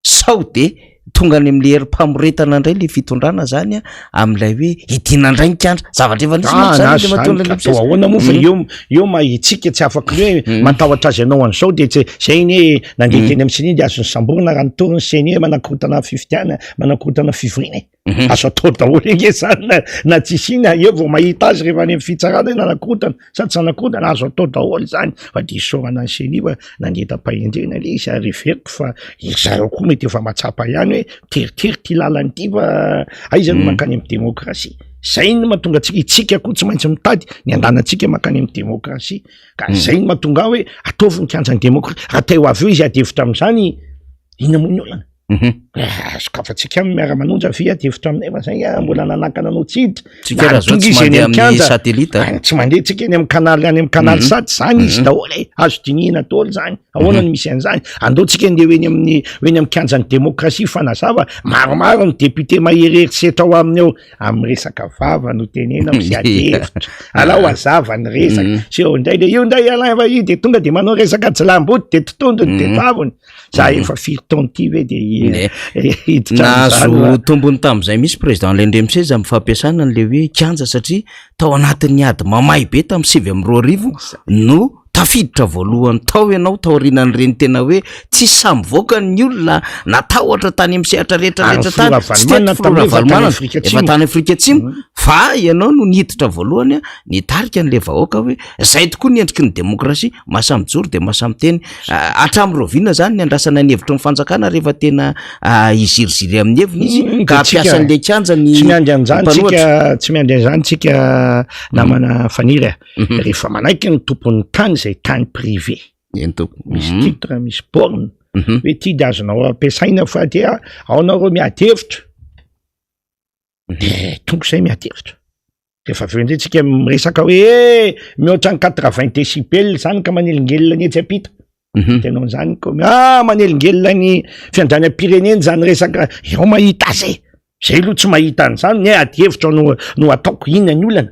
Sao de tonga any amin'le herim-pamoretana indray le fitondrana zany a, amin'ilay hoe hidiana indray ny kianja, zavatra efa nisy mantsy Ah, zany na Andriamatoa zany ka Andriamiseza. atao ahoana moa fa eo eo ma itsika tsy afaky ny hoe matahotra azy hanao an'izao de tsy zay anie nandeha teny amin'ny CENI de azony samborina raha nitory ny CENI hoe manakorontana fifidianana, manakorontana fivoriana e. Azo atao daholo ange zany na na tsisy ina, eo vao mahita azy rehefa any amin'ny fitsarana hoe nanakorontana sa tsy nanakorontana, azo atao daholo zany fa de isaorana ny CENI fa nandeha tam-pahendrena le izy ary heveriko fa ry zareo koa mety efa mahatsapa ihany hoe teritery ity lalana ity fa aiza no mankany amin'ny demokrasia, zay no mahatonga antsika, itsika koa tsy maintsy mitady ny andanantsika mankany amin'ny demokrasia ka zay no mahatonga ahy hoe ataovy ny kianjan'ny demokrasia, raha te ho avy eo izy hiady hevitra amin'izany inona moa ny olana? Ah, sokafantsika aminy miara-manonja ve ady hevitra aminay fa zay ah, mbola nanakana anao tsy hiditra. Tsika raha zao Tonga tsy izy eny mandeha amin'ny amin'ny kianja. satellite. Ah, tsy mandeha tsika eny amin'ny canal any amin'ny canal sat zany izy daholo e. Azo dinihina daholo zany. Ahoana no misy an'izany? Andao tsika andeha ho eny amin'ny ho eny amin'ny kianjan'ny demokrasia fanazava. Maromaro ny député mahery herisetra ao aminy ao. Amin'ny resaka vava no tenena sy ady hevitra. Alao hazava ny resaka. Sy eo indray le io indray Alain va io de tonga de manao resaka jilamboto de totondrony de tavony. Za efa firy taona ity ve de hiditra amin'izany Nahazo tombony tamin'izay mihitsy président Alain Andriamiseza amin'ny fampiasana an'ilay hoe kianja satria tao anatin'ny ady mamay be tamin'ny 2009 no tafiditra voalohany tao ianao taorianan'ireny tena hoe tsy sahy mivoaka ny olona natahotra tany amin'ny sehatra rehetra Ary rehetra ny filoha tany. Tsy teto Ravalomanana filoha tamin'io efa tany Ravalomanana, Afrika efa Atsimo. tany Afrika Atsimo fa ianao no niditra voalohany nitarika an'ilay vahoaka hoe zay tokoa ny endriky ny demokrasia, mahasahy mijoro dia mahasahy miteny. Hatramin'ny rahoviana zany ny andrasana ny hevitry ny fanjakana rehefa tena hiziriziry amin'ny heviny izy ka hampiasa an'ilay kianja ny Tsy miandry an'izany mpanohitra? tsika, tsy miandry an'izany tsika namana Faniry a. Rehefa manaiky ny tompon'ny tany izay tany privé. Eny tompoko. Misy titre, misy borne. Hoe ity dia azonao ampiasaina fa dia ao nareo miady hevitra. De tonga izay miady hevitra. Rehefa avy eo indray tsika miresaka hoe eh, mihoatra ny 80 décibel zany ka manelingelina ny etsy ampita. Tena an'izany ko, ah, manelingelina ny fiandrianam-pirenena zany resaka, eo mahita azy e. Zay aloha tsy mahita an'izany, ny ady hevitra no, no ataoko, inona ny olana?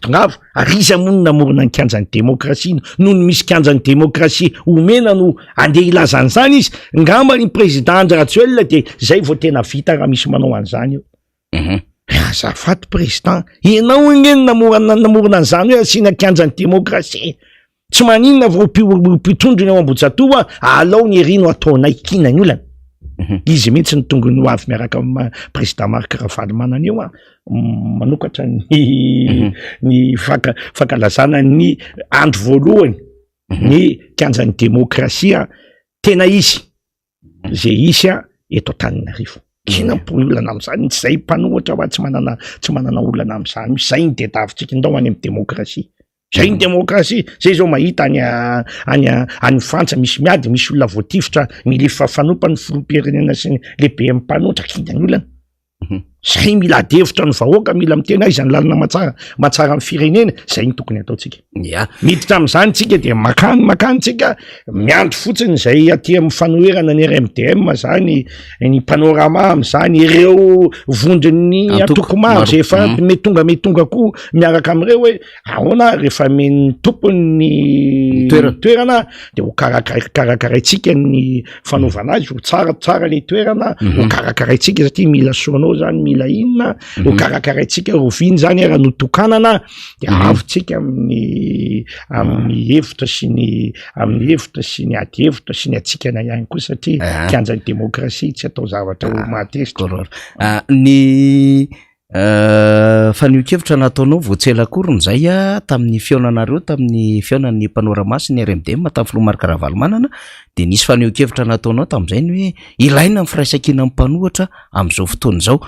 Tongava, ary iza moa no namorona ny kianjan'ny demokrasia? Nony misy kianjan'ny demokrasia omena no andeha hilaza an'izany izy, ngamba ny président Andry Rajoelina dia zay vao tena vita raha misy manao an'izany eo. Azafady président, ianao ange no namorona, namorona an'izany hoe asiana kianjan'ny demokrasia. Tsy maninona vao mpitondro ny ao Ambohijatovo a, alao ny ery no ataonay, kina ny olana. Izy mihitsy no tonga no avy miaraka amin'ny président Marc Ravalomanana eo a, manokatra ny ny fankalazana ny andro voalohany ny kianjan'ny demokrasia tena izy. Izay hisy a eto Antananarivo. Inona ny olana amin'izany? Izay mpanohitra hoa tsy manana tsy manana olana amin'izany. Izay ny tadiavintsika, ndao any amin'ny demokrasia. Zay ny demokrasia, zay zao mahita any any any Frantsa misy miady, misy olona voatifitra, milefa fanopa ny filoham-pirenena sy ny lehiben'ny mpanohitra, kinga ny olana. Zay mila ady hevitra ny vahoaka, mila miteny aiza ny lalana mahatsara mahatsara ny firenena, zay no tokony ataontsika. Ya. Miditra amin'izany tsika dia makany makany tsika, miandry fotsiny izay aty amin'ny fanoherana ny RMDM zany, ny panorama amin'izany, ireo vondron'ny antoko maro zay efa mety tonga mety tonga koa miaraka amin'ireo hoe ahoana rehefa amen'ny tompony ny toerana de ho karakara- karakaraintsika ny fanaovana azy ho tsara tsara le toerana ho karakaraintsika satria mila sono zany mila inona ho karakaraintsika roviana zany ara no tokanana de avotsika amin'ny amin'ny hevitra sy ny amin'ny hevitra sy ny ady hevitra sy ny hatsikana ihany koa satria kianjan'ny demokrasia tsy atao zavatra ho mahatezitra. Ny Fanehoan-kevitra nataonao vao tsy ela akory izay tamin'ny fihaonanareo tamin'ny fihaonan'ny Panorama sy ny RMDM tamin'ny filoha Marc Ravalomanana dia nisy fanehoan-kevitra nataonao tamin'izay ny hoe ilaina ny firaisankinan'ny mpanohitra amin'izao fotoana izao.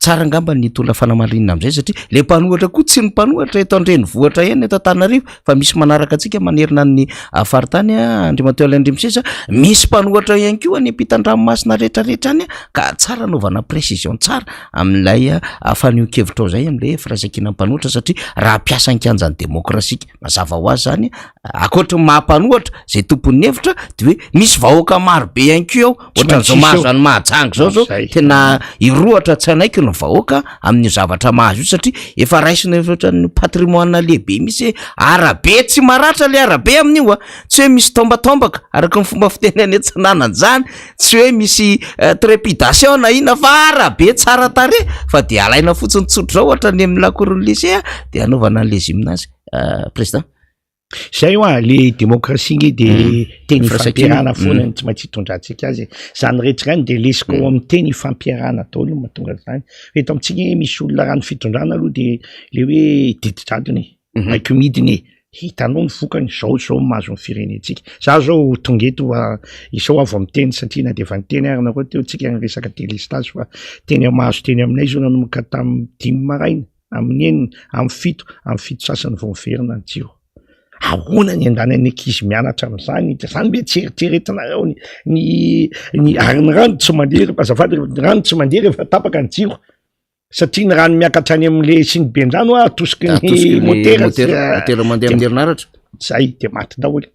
Tsara angamba ny hitondra fanamarinana amin'izay satria ilay mpanohitra koa tsy ny mpanohitra eto an-drenivohitra ihany eto Antananarivo fa misy manaraka antsika manerana ny faritany Andriamatoa Alain Andriamiseza, misy mpanohatra ihany koa any ampitan-dranomasina rehetrarehetra any ka tsara anaovana précision tsara amin'ilay fanehoan-kevitrao izay amin'ilay firaisankinan'ny mpanohitra satria raha mpiasa ny kianjan'ny demokrasia mazava ho azy zany ankoatry ny maha mpanohatra zay tompon'ny hevitra de hoe misy vahoaka maro be ihany koa ao ohatran'izao mahazo any Mahajanga zao zao tena hirohatra tsy hanaiky ny vahoaka amin'io zavatra mahazo io satria efa raisina efa ohatran'ny patrimoine lehibe mihitsy hoe arabe tsy maratra le arabe amin'io a, tsy hoe misy tombatombaka araka ny fomba fiteny any Atsinanana zany, tsy hoe misy trépidation na inona fa arabe tsara tarehy fa de alaina fotsiny tsotra zao ohatra ny amin'ny lakoron'ny lycée de anaovana an'le gymnase président. Zay hoa, le démocratie nge de teny ifampiarahana foana no tsy maintsy hitondrantsika azy e. Zany rehetra zany de lesoka ao amin'ny teny ifampiarahana daholo no mahatonga an'izany. Fa eto amintsika nge misy olona raha ny fitondrana aloha de le hoe didy jadona e, baiko midina e, hitanao ny vokany, zao zao no mahazo ny firenentsika. Za zao tonga eto izao aho vao miteny satria na de efa niteny ary nareo teo tsika niresaka délestage fa teny mahazo teny aminay zao nanomboka tamin'ny dimy maraina. amin'ny enina, amin'ny fito, amin'ny fito sasany vao miverina ny jiro. Ahoana ny andanan'ny ankizy mianatra amin'izany? Dia zany ve tsy eritreretinareo ny ny ny ary ny rano tsy mandeha rehefa azafady ny rano tsy mandeha rehefa tapaka ny jiro satria ny rano miakatra any amin'le siniben-drano a atosiky ny motera motera mandeha amin'ny herinaratra. Zay de maty daholo.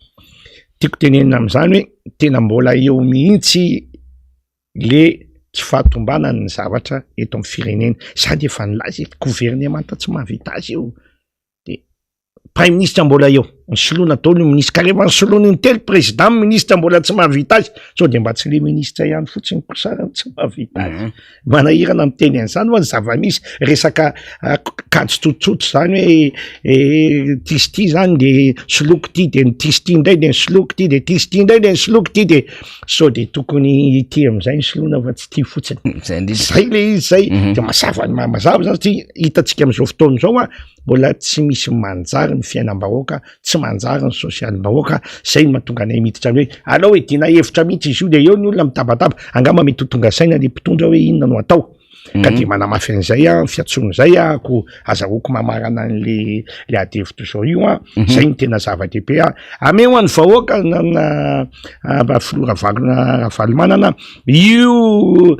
Tiako tenenina amin'izany hoe tena mbola eo mihitsy le tsy fahatombanany ny zavatra eto amin'ny firenena, za de efa nilaza eto governemanta tsy mahavita azy io, de praiminisitra mbola eo, nisoloina daholo ny minisitra, ka rehefa nisoloina intelo président ministre mbola tsy mahavita azy, sao de mba tsy le ministra ihany fotsiny kosa ary no tsy mahavita azy. Manahirana miteny an'izany hoa ny zava-misy, resaka kajy tsotsotra zany hoe ty sy ty zany de soloiko ty de ny ty sy ty indray de nisoloiko ty de ty sy ty indray de nisoloiko ty de Sao de tokony ity am'izay ny soloina fa tsy ity fotsiny. Zay indrindra. Zay le izy zay. De mazava ny mazava zany satria hitantsika am'izao fotoana izao a, mbola tsy misy manjary ny fiainam-bahoaka, tsy manjary ny sosialim-bahoaka, zay no mahatonga anay miditra ny hoe alao hidiana hevitra mihitsy izy io de eo ny olona mitabataba, angamba mety ho tonga saina le mpitondra hoe inona no atao. Ka de manamafy an'izay aho, fiantsoana izay aho, ko azahoako mamarana an'le le ady hevitra izao io an, zay no tena zava-dehibe an, ameo an'ny vahoaka na na filoha Ravalona Ravalomanana io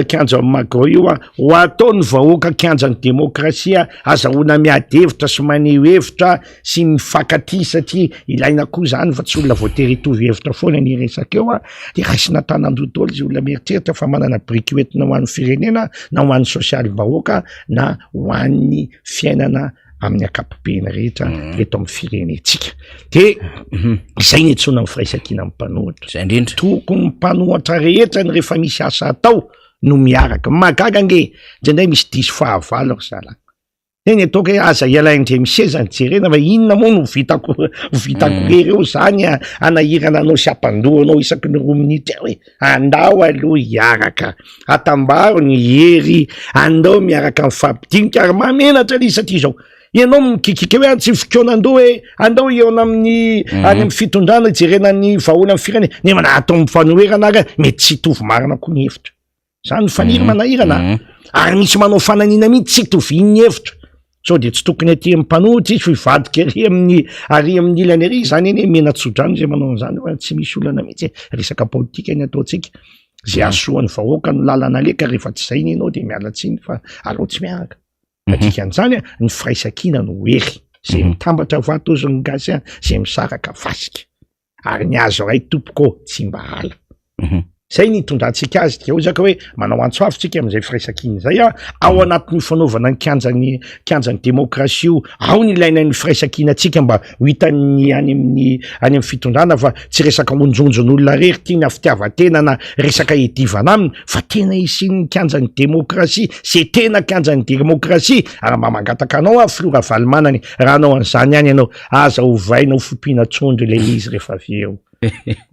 kianja Magro io an, ho ataon'ny vahoaka kianjan'ny demokrasia, azahoana miady hevitra sy maneho hevitra sy mifankatia satria ilaina koa zany fa tsy olona voatery hitovy hevitra foana ny resaka eo a, de raisina an-tanan-droa daholo zay olona mieritreritra fa manana biriky hoentina ho an'ny firenena na ho an'ny sosialim-bahoaka na ho an'ny fiainana amin'ny ankapobeny rehetra mhm. eto amin'ny firenentsika de mhm. izay ny antsoina ny firaisankina amin'ny mpanohitra zay indrindra tokony mpanohitra rehetra ny rehefa misy asa atao no miaraka mahagaga ange indraindray misy diso fahavalo ry zalahy Teny ataoko hoe aza ialain-dry miseza ny jerena fa inona moa no vitako vitako mm. rery eo zany a anahirana anao sy ampandoa anao isaky ny roa minitra eo e andao aloha hiaraka atambaro ny hery andao miaraka mifampidinika ary mahamenatra le izy satria izao ianao mikikika hoe tsy fikaonandoha hoe andao hihaona amin'ny mm. any amin'ny fitondrana hijerena ny vahoana amin'ny firenena nefa na atao amin'ny fanoherana ary mety tsy hitovy marina koa ny hevitra Zany faniry mhm. manahirana mhm. ary misy manao fananiana mihitsy tsy itovian'ny hevitra. Sao dia tsy tokony aty amin'ny mpanohitra izy fa hivadika ary amin'ny ary amin'ny ilany ary zany anie mena tsodrano izay manao an'izany fa tsy misy olana mihitsy e. Resaka politika ny ataontsika. Zay hahasoa ny vahoaka no lalana aleha ka rehefa tsy zay ny ianao dia miala tsiny fa aleo tsy miaraka. Fa dikan'izany ny firaisankina no hery. Zay mitambatra vato ozy ny gasy an, zay misaraka fasika. Ary ny azo ray tompoko ô, tsy mba ala. Zay ny itondrantsika azy dia ozaka hoe manao antso avo tsika amin'izay firaisankina izay a, ao anatin'io fanaovana ny kianjan'ny kianjan'ny demokrasia io, ao ny ilaina ny firaisankina antsika mba ho hitan'ny any amin'ny any amin'ny fitondrana fa tsy resaka onjonjon'olona rery ty na fitiavan-tena na resaka hiadivana aminy fa tena hisian'ny kianjan'ny demokrasia, ze tena kianjan'ny demokrasia ary mba mangataka anao aho filoha Ravalomanana e, raha hanao an'izany ihany ianao aza ovaina ho fiompiana trondro ilay izy rehefa avy eo.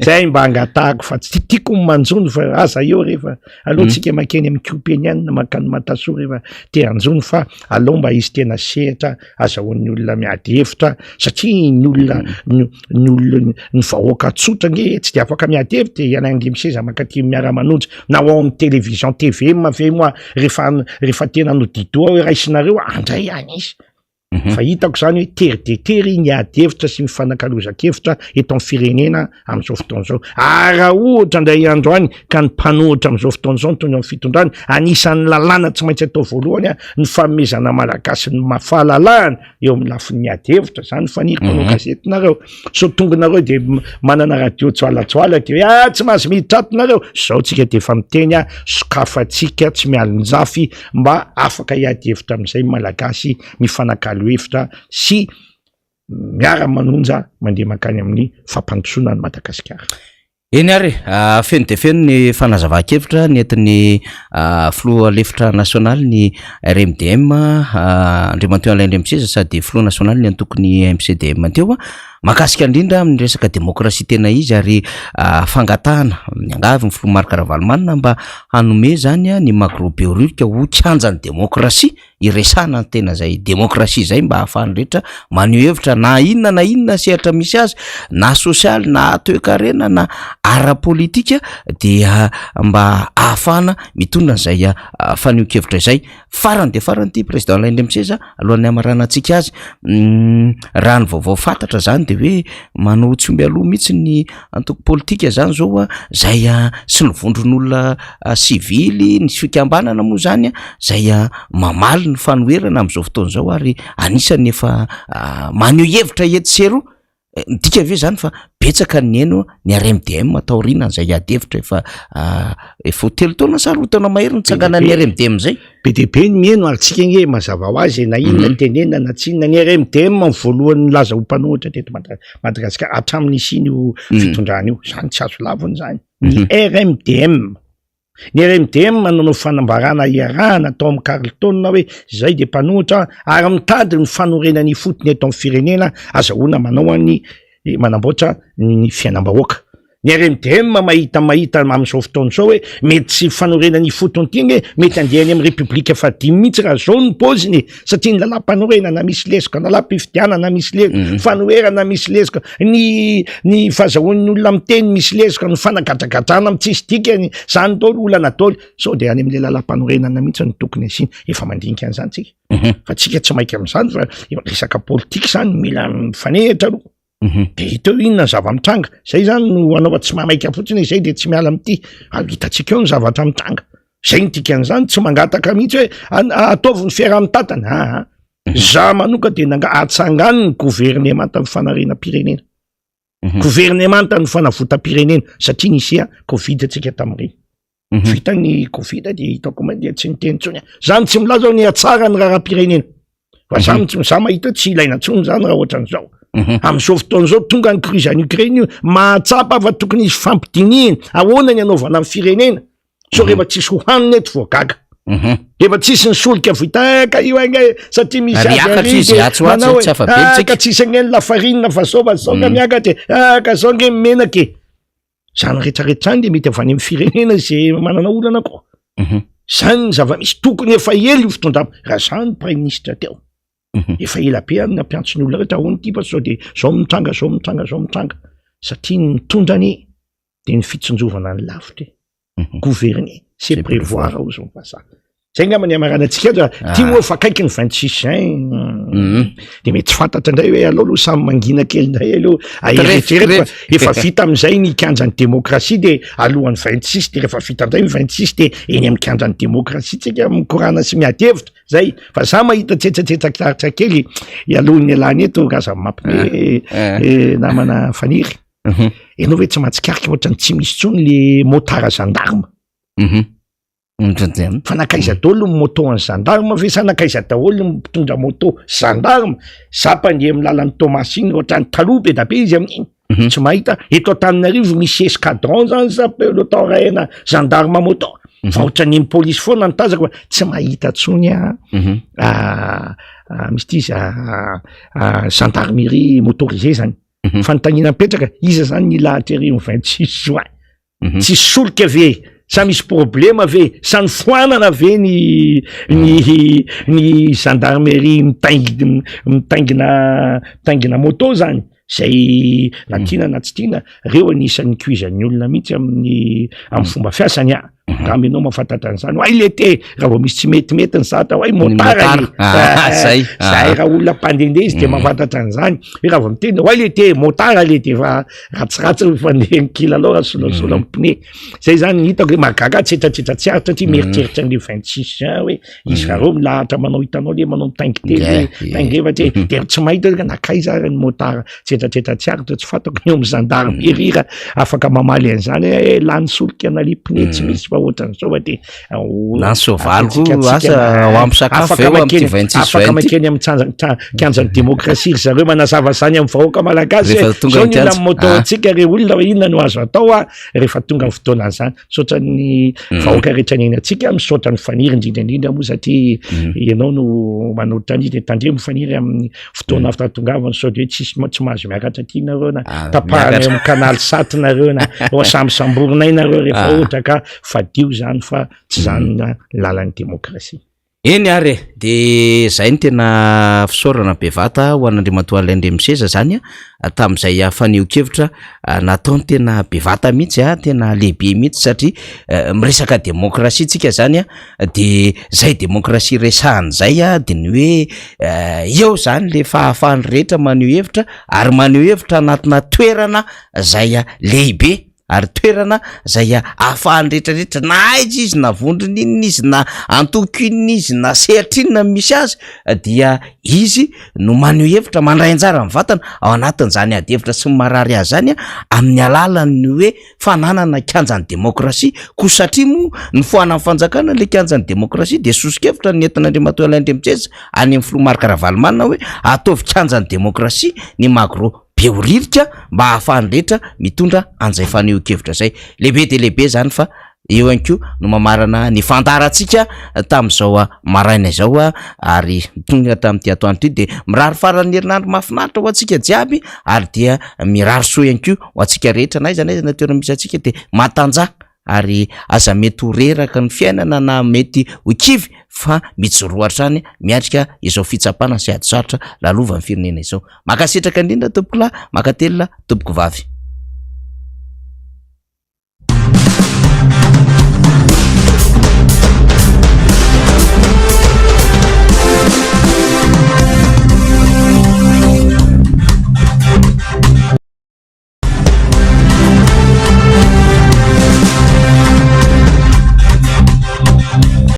Zay mba angatahako fa tsy tiako ny manjono fa aza eo rehefa aleo tsika makeny amin'ny Kopeniana mankany Matasoa rehefa te hanjono fa aleo mba hisy tena sehatra azahoan'ny olona miady hevitra satria ny olona ny ny olona ny vahoaka tsotra nge tsy de afaka miady hevitra e, ianay ange miseza mankaty miara-manonja na ao amin'ny télévision TVM ve moa rehefa rehefa tena nodidoha hoe raisinareo andray any izy. Fa hitako izany hoe tery dia tery ny ady hevitra sy ny fanakalozan-kevitra eto amin'ny firenena amin'izao fotoana izao. Ary raha ohatra indray andro any ka ny mpanohitra amin'izao fotoana izao no tonga amin'ny fitondrana, anisan'ny lalàna tsy maintsy atao voalohany ny fanomezana Malagasy ny fahalalahana eo amin'ny lafiny ady hevitra. Izany ny faniry mpanao gazetinareo. Sao tonga nareo dia manana radio joalajoala dia hoe ah tsy mahazo miditra ato nareo. Izao tsika dia efa miteny ah, sokafantsika tsy mialonjafy mba afaka hiady hevitra amin'izay ny Malagasy mifanakalo hevitra sy miara-manonja mandeha mankany amin'ny fampandrosoana an'i Madagasikara. Eny ary e, feno dia feno ny fanazavan-kevitra nentin'ny filoha lefitra nasionaly ny RMDM, Andriamatoa Alain Andriamiseza sady filoha nasionaly ny antokon'ny MCDM teo, mahakasika indrindra amin'ny resaka demokrasia tena izy ary fangatahana miangavy ny filoha Marc Ravalomanana mba hanome izany ny Magro Behoririka ho kianjan'ny demokrasia hiresahana ny tena izay demokrasia izay mba ahafahan'ny rehetra maneho hevitra na inona na inona sehatra misy azy na sosialy na toekarena na ara-politika dia mba ahafahana mitondra an'izay ah, fanehoan-kevitra izay. Farany dia farany ity président Alain Andriamiseza alohan'ny hamaranantsika azy mm, raha ny vaovao fantatra zany de hoe manao tsy omby aloha mihitsy ny antoko politika zany zao a zay a sy ny vondron'olona sivily ny fikambanana moa zany a zay a mamaly ny fanoherana amin'izao fotoana izao ary anisan'ny efa maneho hevitra etsy sy eroa Midika ve zany fa betsaka ny heno ny RMDM taorianan'izay ady hevitra efa efa ho telo taona sa roa taona mahery nitsanganan'ny RMDM zay? Be dia be ny miheno ary tsika nge mazava ho azy e, na inona tenenina na tsy inona, ny RMDM no voalohany nilaza ho mpanohitra teto Madagasikara hatramin'ny nisian'io fitondrana io, zany tsy azo lavina zany, ny RMDM. Ny RMDM nanao fanambarana iarahana tao amin'ny Carlton hoe izay dia mpanohitra ary mitady ny fanorenana ifotony eto amin'ny firenena azahoana manao ny manamboatra ny fiainam-bahoaka. Ny RMDM mahita mahita amin'izao fotoana izao hoe mety tsy fanorenana ifotony ity ange mety handeha any amin'ny repoblika fahadimy mihitsy raha izao ny paoziny e! satria ny lalàmpanorenana misy lesoka, ny lalàm-pifidianana misy lesoka, fanoherana misy lesoka, ny ny fahazahoan'ny olona miteny misy lesoka, ny fanagadragadrana amin'ny tsisy dikany, zany daholo olana daholo, sao dia any amin'ilay lalàmpanorenana mihitsy no tokony asiana, efa mandinika an'izany tsika, fa tsika tsy maika amin'izany fa resaka politika zany mila mifanehitra aloha. De hita eo inona ny zava-mitranga, zay zany no anaova tsy mamaika fotsiny zay de tsy miala amin'ity, ary hitantsika eo ny zavatra mitranga, zay ny dikan'izany tsy mangataka mihitsy hoe ataovy ny fiaraha-mitantana, aa za manoka de nanga atsangano ny governemanta ny fanarenam-pirenena, governemanta ny fanavotam-pirenena satria nisy covid antsika tamin'ireny. Vita ny covid dia hitako ma dia tsy niteny intsony aho. Zany tsy milaza hoe nihatsara ny raharaham-pirenena. Fa za mitsy za mahita hoe tsy ilaina intsony zany raha ohatran'izao. Amin'izao fotoana izao tonga ny crise any Ukraine io, mahatsapa fa tokony hisy fampidinihina ahoana ny hanaovana ny firenena. Sao rehefa tsisy hohanina eto vao gaga. Rehefa tsisy ny solika vita eh, ka io ange satria misy Ary ady hiakatra ary izy, dia atsy ho atsy, manao hoe, tsy afa-belona ah, tsika. ka tsisy ange ny lafarinina fa zao fa zao ka miakatra e. Ah, ka zao ange ny menaka e. Zany rehetrarehetra zany de mety avy any amin'ny firenena izay manana olana koa. Zany ny zava-misy, tokony efa ela io fitondrana, raha za no praiminisitra teo, efa ela be aho no nampiantso ny olona rehetra, ahoana ity fa sao de zao mitranga, zao mitranga, zao mitranga, satria ny mitondra anie de ny fitsinjovana ny lavitra e, gouverner c'est prévoir hozy ny vazaha. Zay angamba ny hamaranantsika azy fa ty moa efa akaiky ny 26 juin. De mety tsy fantatra indray hoe aleo aloha samy mangina kely indray aloha aeritrereto fa efa vita amin'izay ny kianjan'ny demokrasia de alohan'ny 26 de rehefa vita indray ny 26 de eny amin'ny kianjan'ny demokrasia tsika mikorana sy miady hevitra zay fa za mahita tsetsatsetsa kitaritra kely alohan'ny ialany eto aza mampime namana Faniry. Ianao ve tsy mahatsikaritra ohatran'ny tsy misy intsony le motard gendarme? Fa nankaiza daholo ny moto an'ny gendarme ve sa nankaiza daholo ny mpitondra moto gendarme? Za mpandeha amin'ny lalan'i Toamasina iny ohatran'ny taloha be da be izy amin'iny. Mhm. Tsy mahita eto Antananarivo misy escadron zany sa peloton raina gendarme moto. Mhm. Fa ohatran'ny ny polisy foana ny tazako fa tsy mahita tsony a. Mhm. Ah, ah, misy ty izy ah, ah, gendarmerie motorisée zany. Mhm. Fanontaniana mipetraka, iza zany ny lahatra ery amin'ny 26 juin? Mhm. Tsisy solika ve? Sa misy problema ve? Sa nofoanana ve ny ny ny gendarmerie mitaingina mitaingina mitaingina moto zany? Zay na mhm. tiana na tsy tiana, reo anisan'ny koizan'ny olona mihitsy amin'ny amin'ny fomba fiasany a. Mhm. Angamba ianao mahafantatra an'izany. Oay le te raha vao misy tsy metimety ny zatra, oay motard e. Ah, zay. Zay raha olona mpandehandeha izy de mhm. mahafantatra an'izany. Hoe raha vao miteny oay le te motard le te fa ratsiratsy ny fandeha ny kilalao raha solasola mhm. amin'ny pneu. Zay zany ny hitako hoe mahagaga tsetsatsetsa tsy aritra satria mieritreritra an'le 26 juin hoe izy zareo milahatra manao hitanao le manao mitaingin-telo hoe mitaingin-efatra e. De tsy mahita hoe nankaiza ary ny motard. Tsetratsetra tsy aritra tsy fantako ny eo amin'ny gendarmerie raha afaka mamaly an'izany hoe eh, lany solika na le pneu tsy misy fa ohatran'izao fa de Na ny soavaly koa asa ho ampy sakafo ve ho amin'ity 26 afaka juin ity? makeny amin'ny tsanja- tsa- kianjan'ny demokrasia ry zareo manazava izany amin'ny vahoaka malagasy Rehefa hoe tonga zao ny ny olona kianja. moto Ah. antsika re olona hoe inona no azo atao a rehefa tonga ny fotoanan'izany misaotra ny vahoaka rehetra niaina antsika misaotra ny faniry indrindra indrindra moa satria ianao no manolotra an'izy de tandremo faniry amin'ny fotoana mm. fahatongavana sao de hoe tsisy tsy mahazo miakatra aty nareo na ah, tapahana eo amin'ny canal sat nareo na o sambosamborinay nareo rehefa ah. ohatra ka fadio zany fa tsy zany mm. lalan'ny demokrasia. Eny ary e, de zay no tena fisaorana bevata ho an'Andriamatoa Alain Ndremiseza zany a, tamin'izay fanehoan-kevitra nataony tena bevata mihitsy a, tena lehibe mihitsy satria miresaka demokrasia tsika zany a, De zay demokrasia resahana zay a de ny hoe eo zany le fahafahan'ny rehetra maneho hevitra ary maneho hevitra anatina toerana zay lehibe ary toerana zay ahafahan'ny rehetra rehetra na aiza izy na vondrona inona izy na antoko inona izy na sehatra inona misy azy dia izy no maneho hevitra mandray anjara mivantana ao anatin'izany ady hevitra sy ny marary azy zany a amin'ny alalan'ny hoe fananana kianjan'ny demokrasia, koa satria moa nofoanan'ny fanjakana ilay kianjan'ny demokrasia dia soso-kevitra no nentin'Andriamatoa Alain Andriamitreza any amin'ny filoha Marc Ravalomanana hoe ataovy kianjan'ny demokrasia ny Magro Behoririka mba ahafahan'ny rehetra mitondra an'izay fanehoan-kevitra izay. Lehibe dia lehibe izany fa eo ihany koa no mamarana ny fandaharantsika tamin'izao maraina izao ary tonga tamin'ity atoandro ity dia mirary faran'ny herinandro mahafinaritra ho antsika jiaby ary dia mirary soa ihany koa ho antsika rehetra na aiza na aiza na toerana misy antsika dia matanjaha ary aza mety ho reraka ny fiainana na mety ho kivy fa mijoroa hatrany miatrika izao fitsapana sy ady sarotra lalovan'ny firenena izao. Mankasitraka indrindra tompokolahy, mankatelina tompokovavy.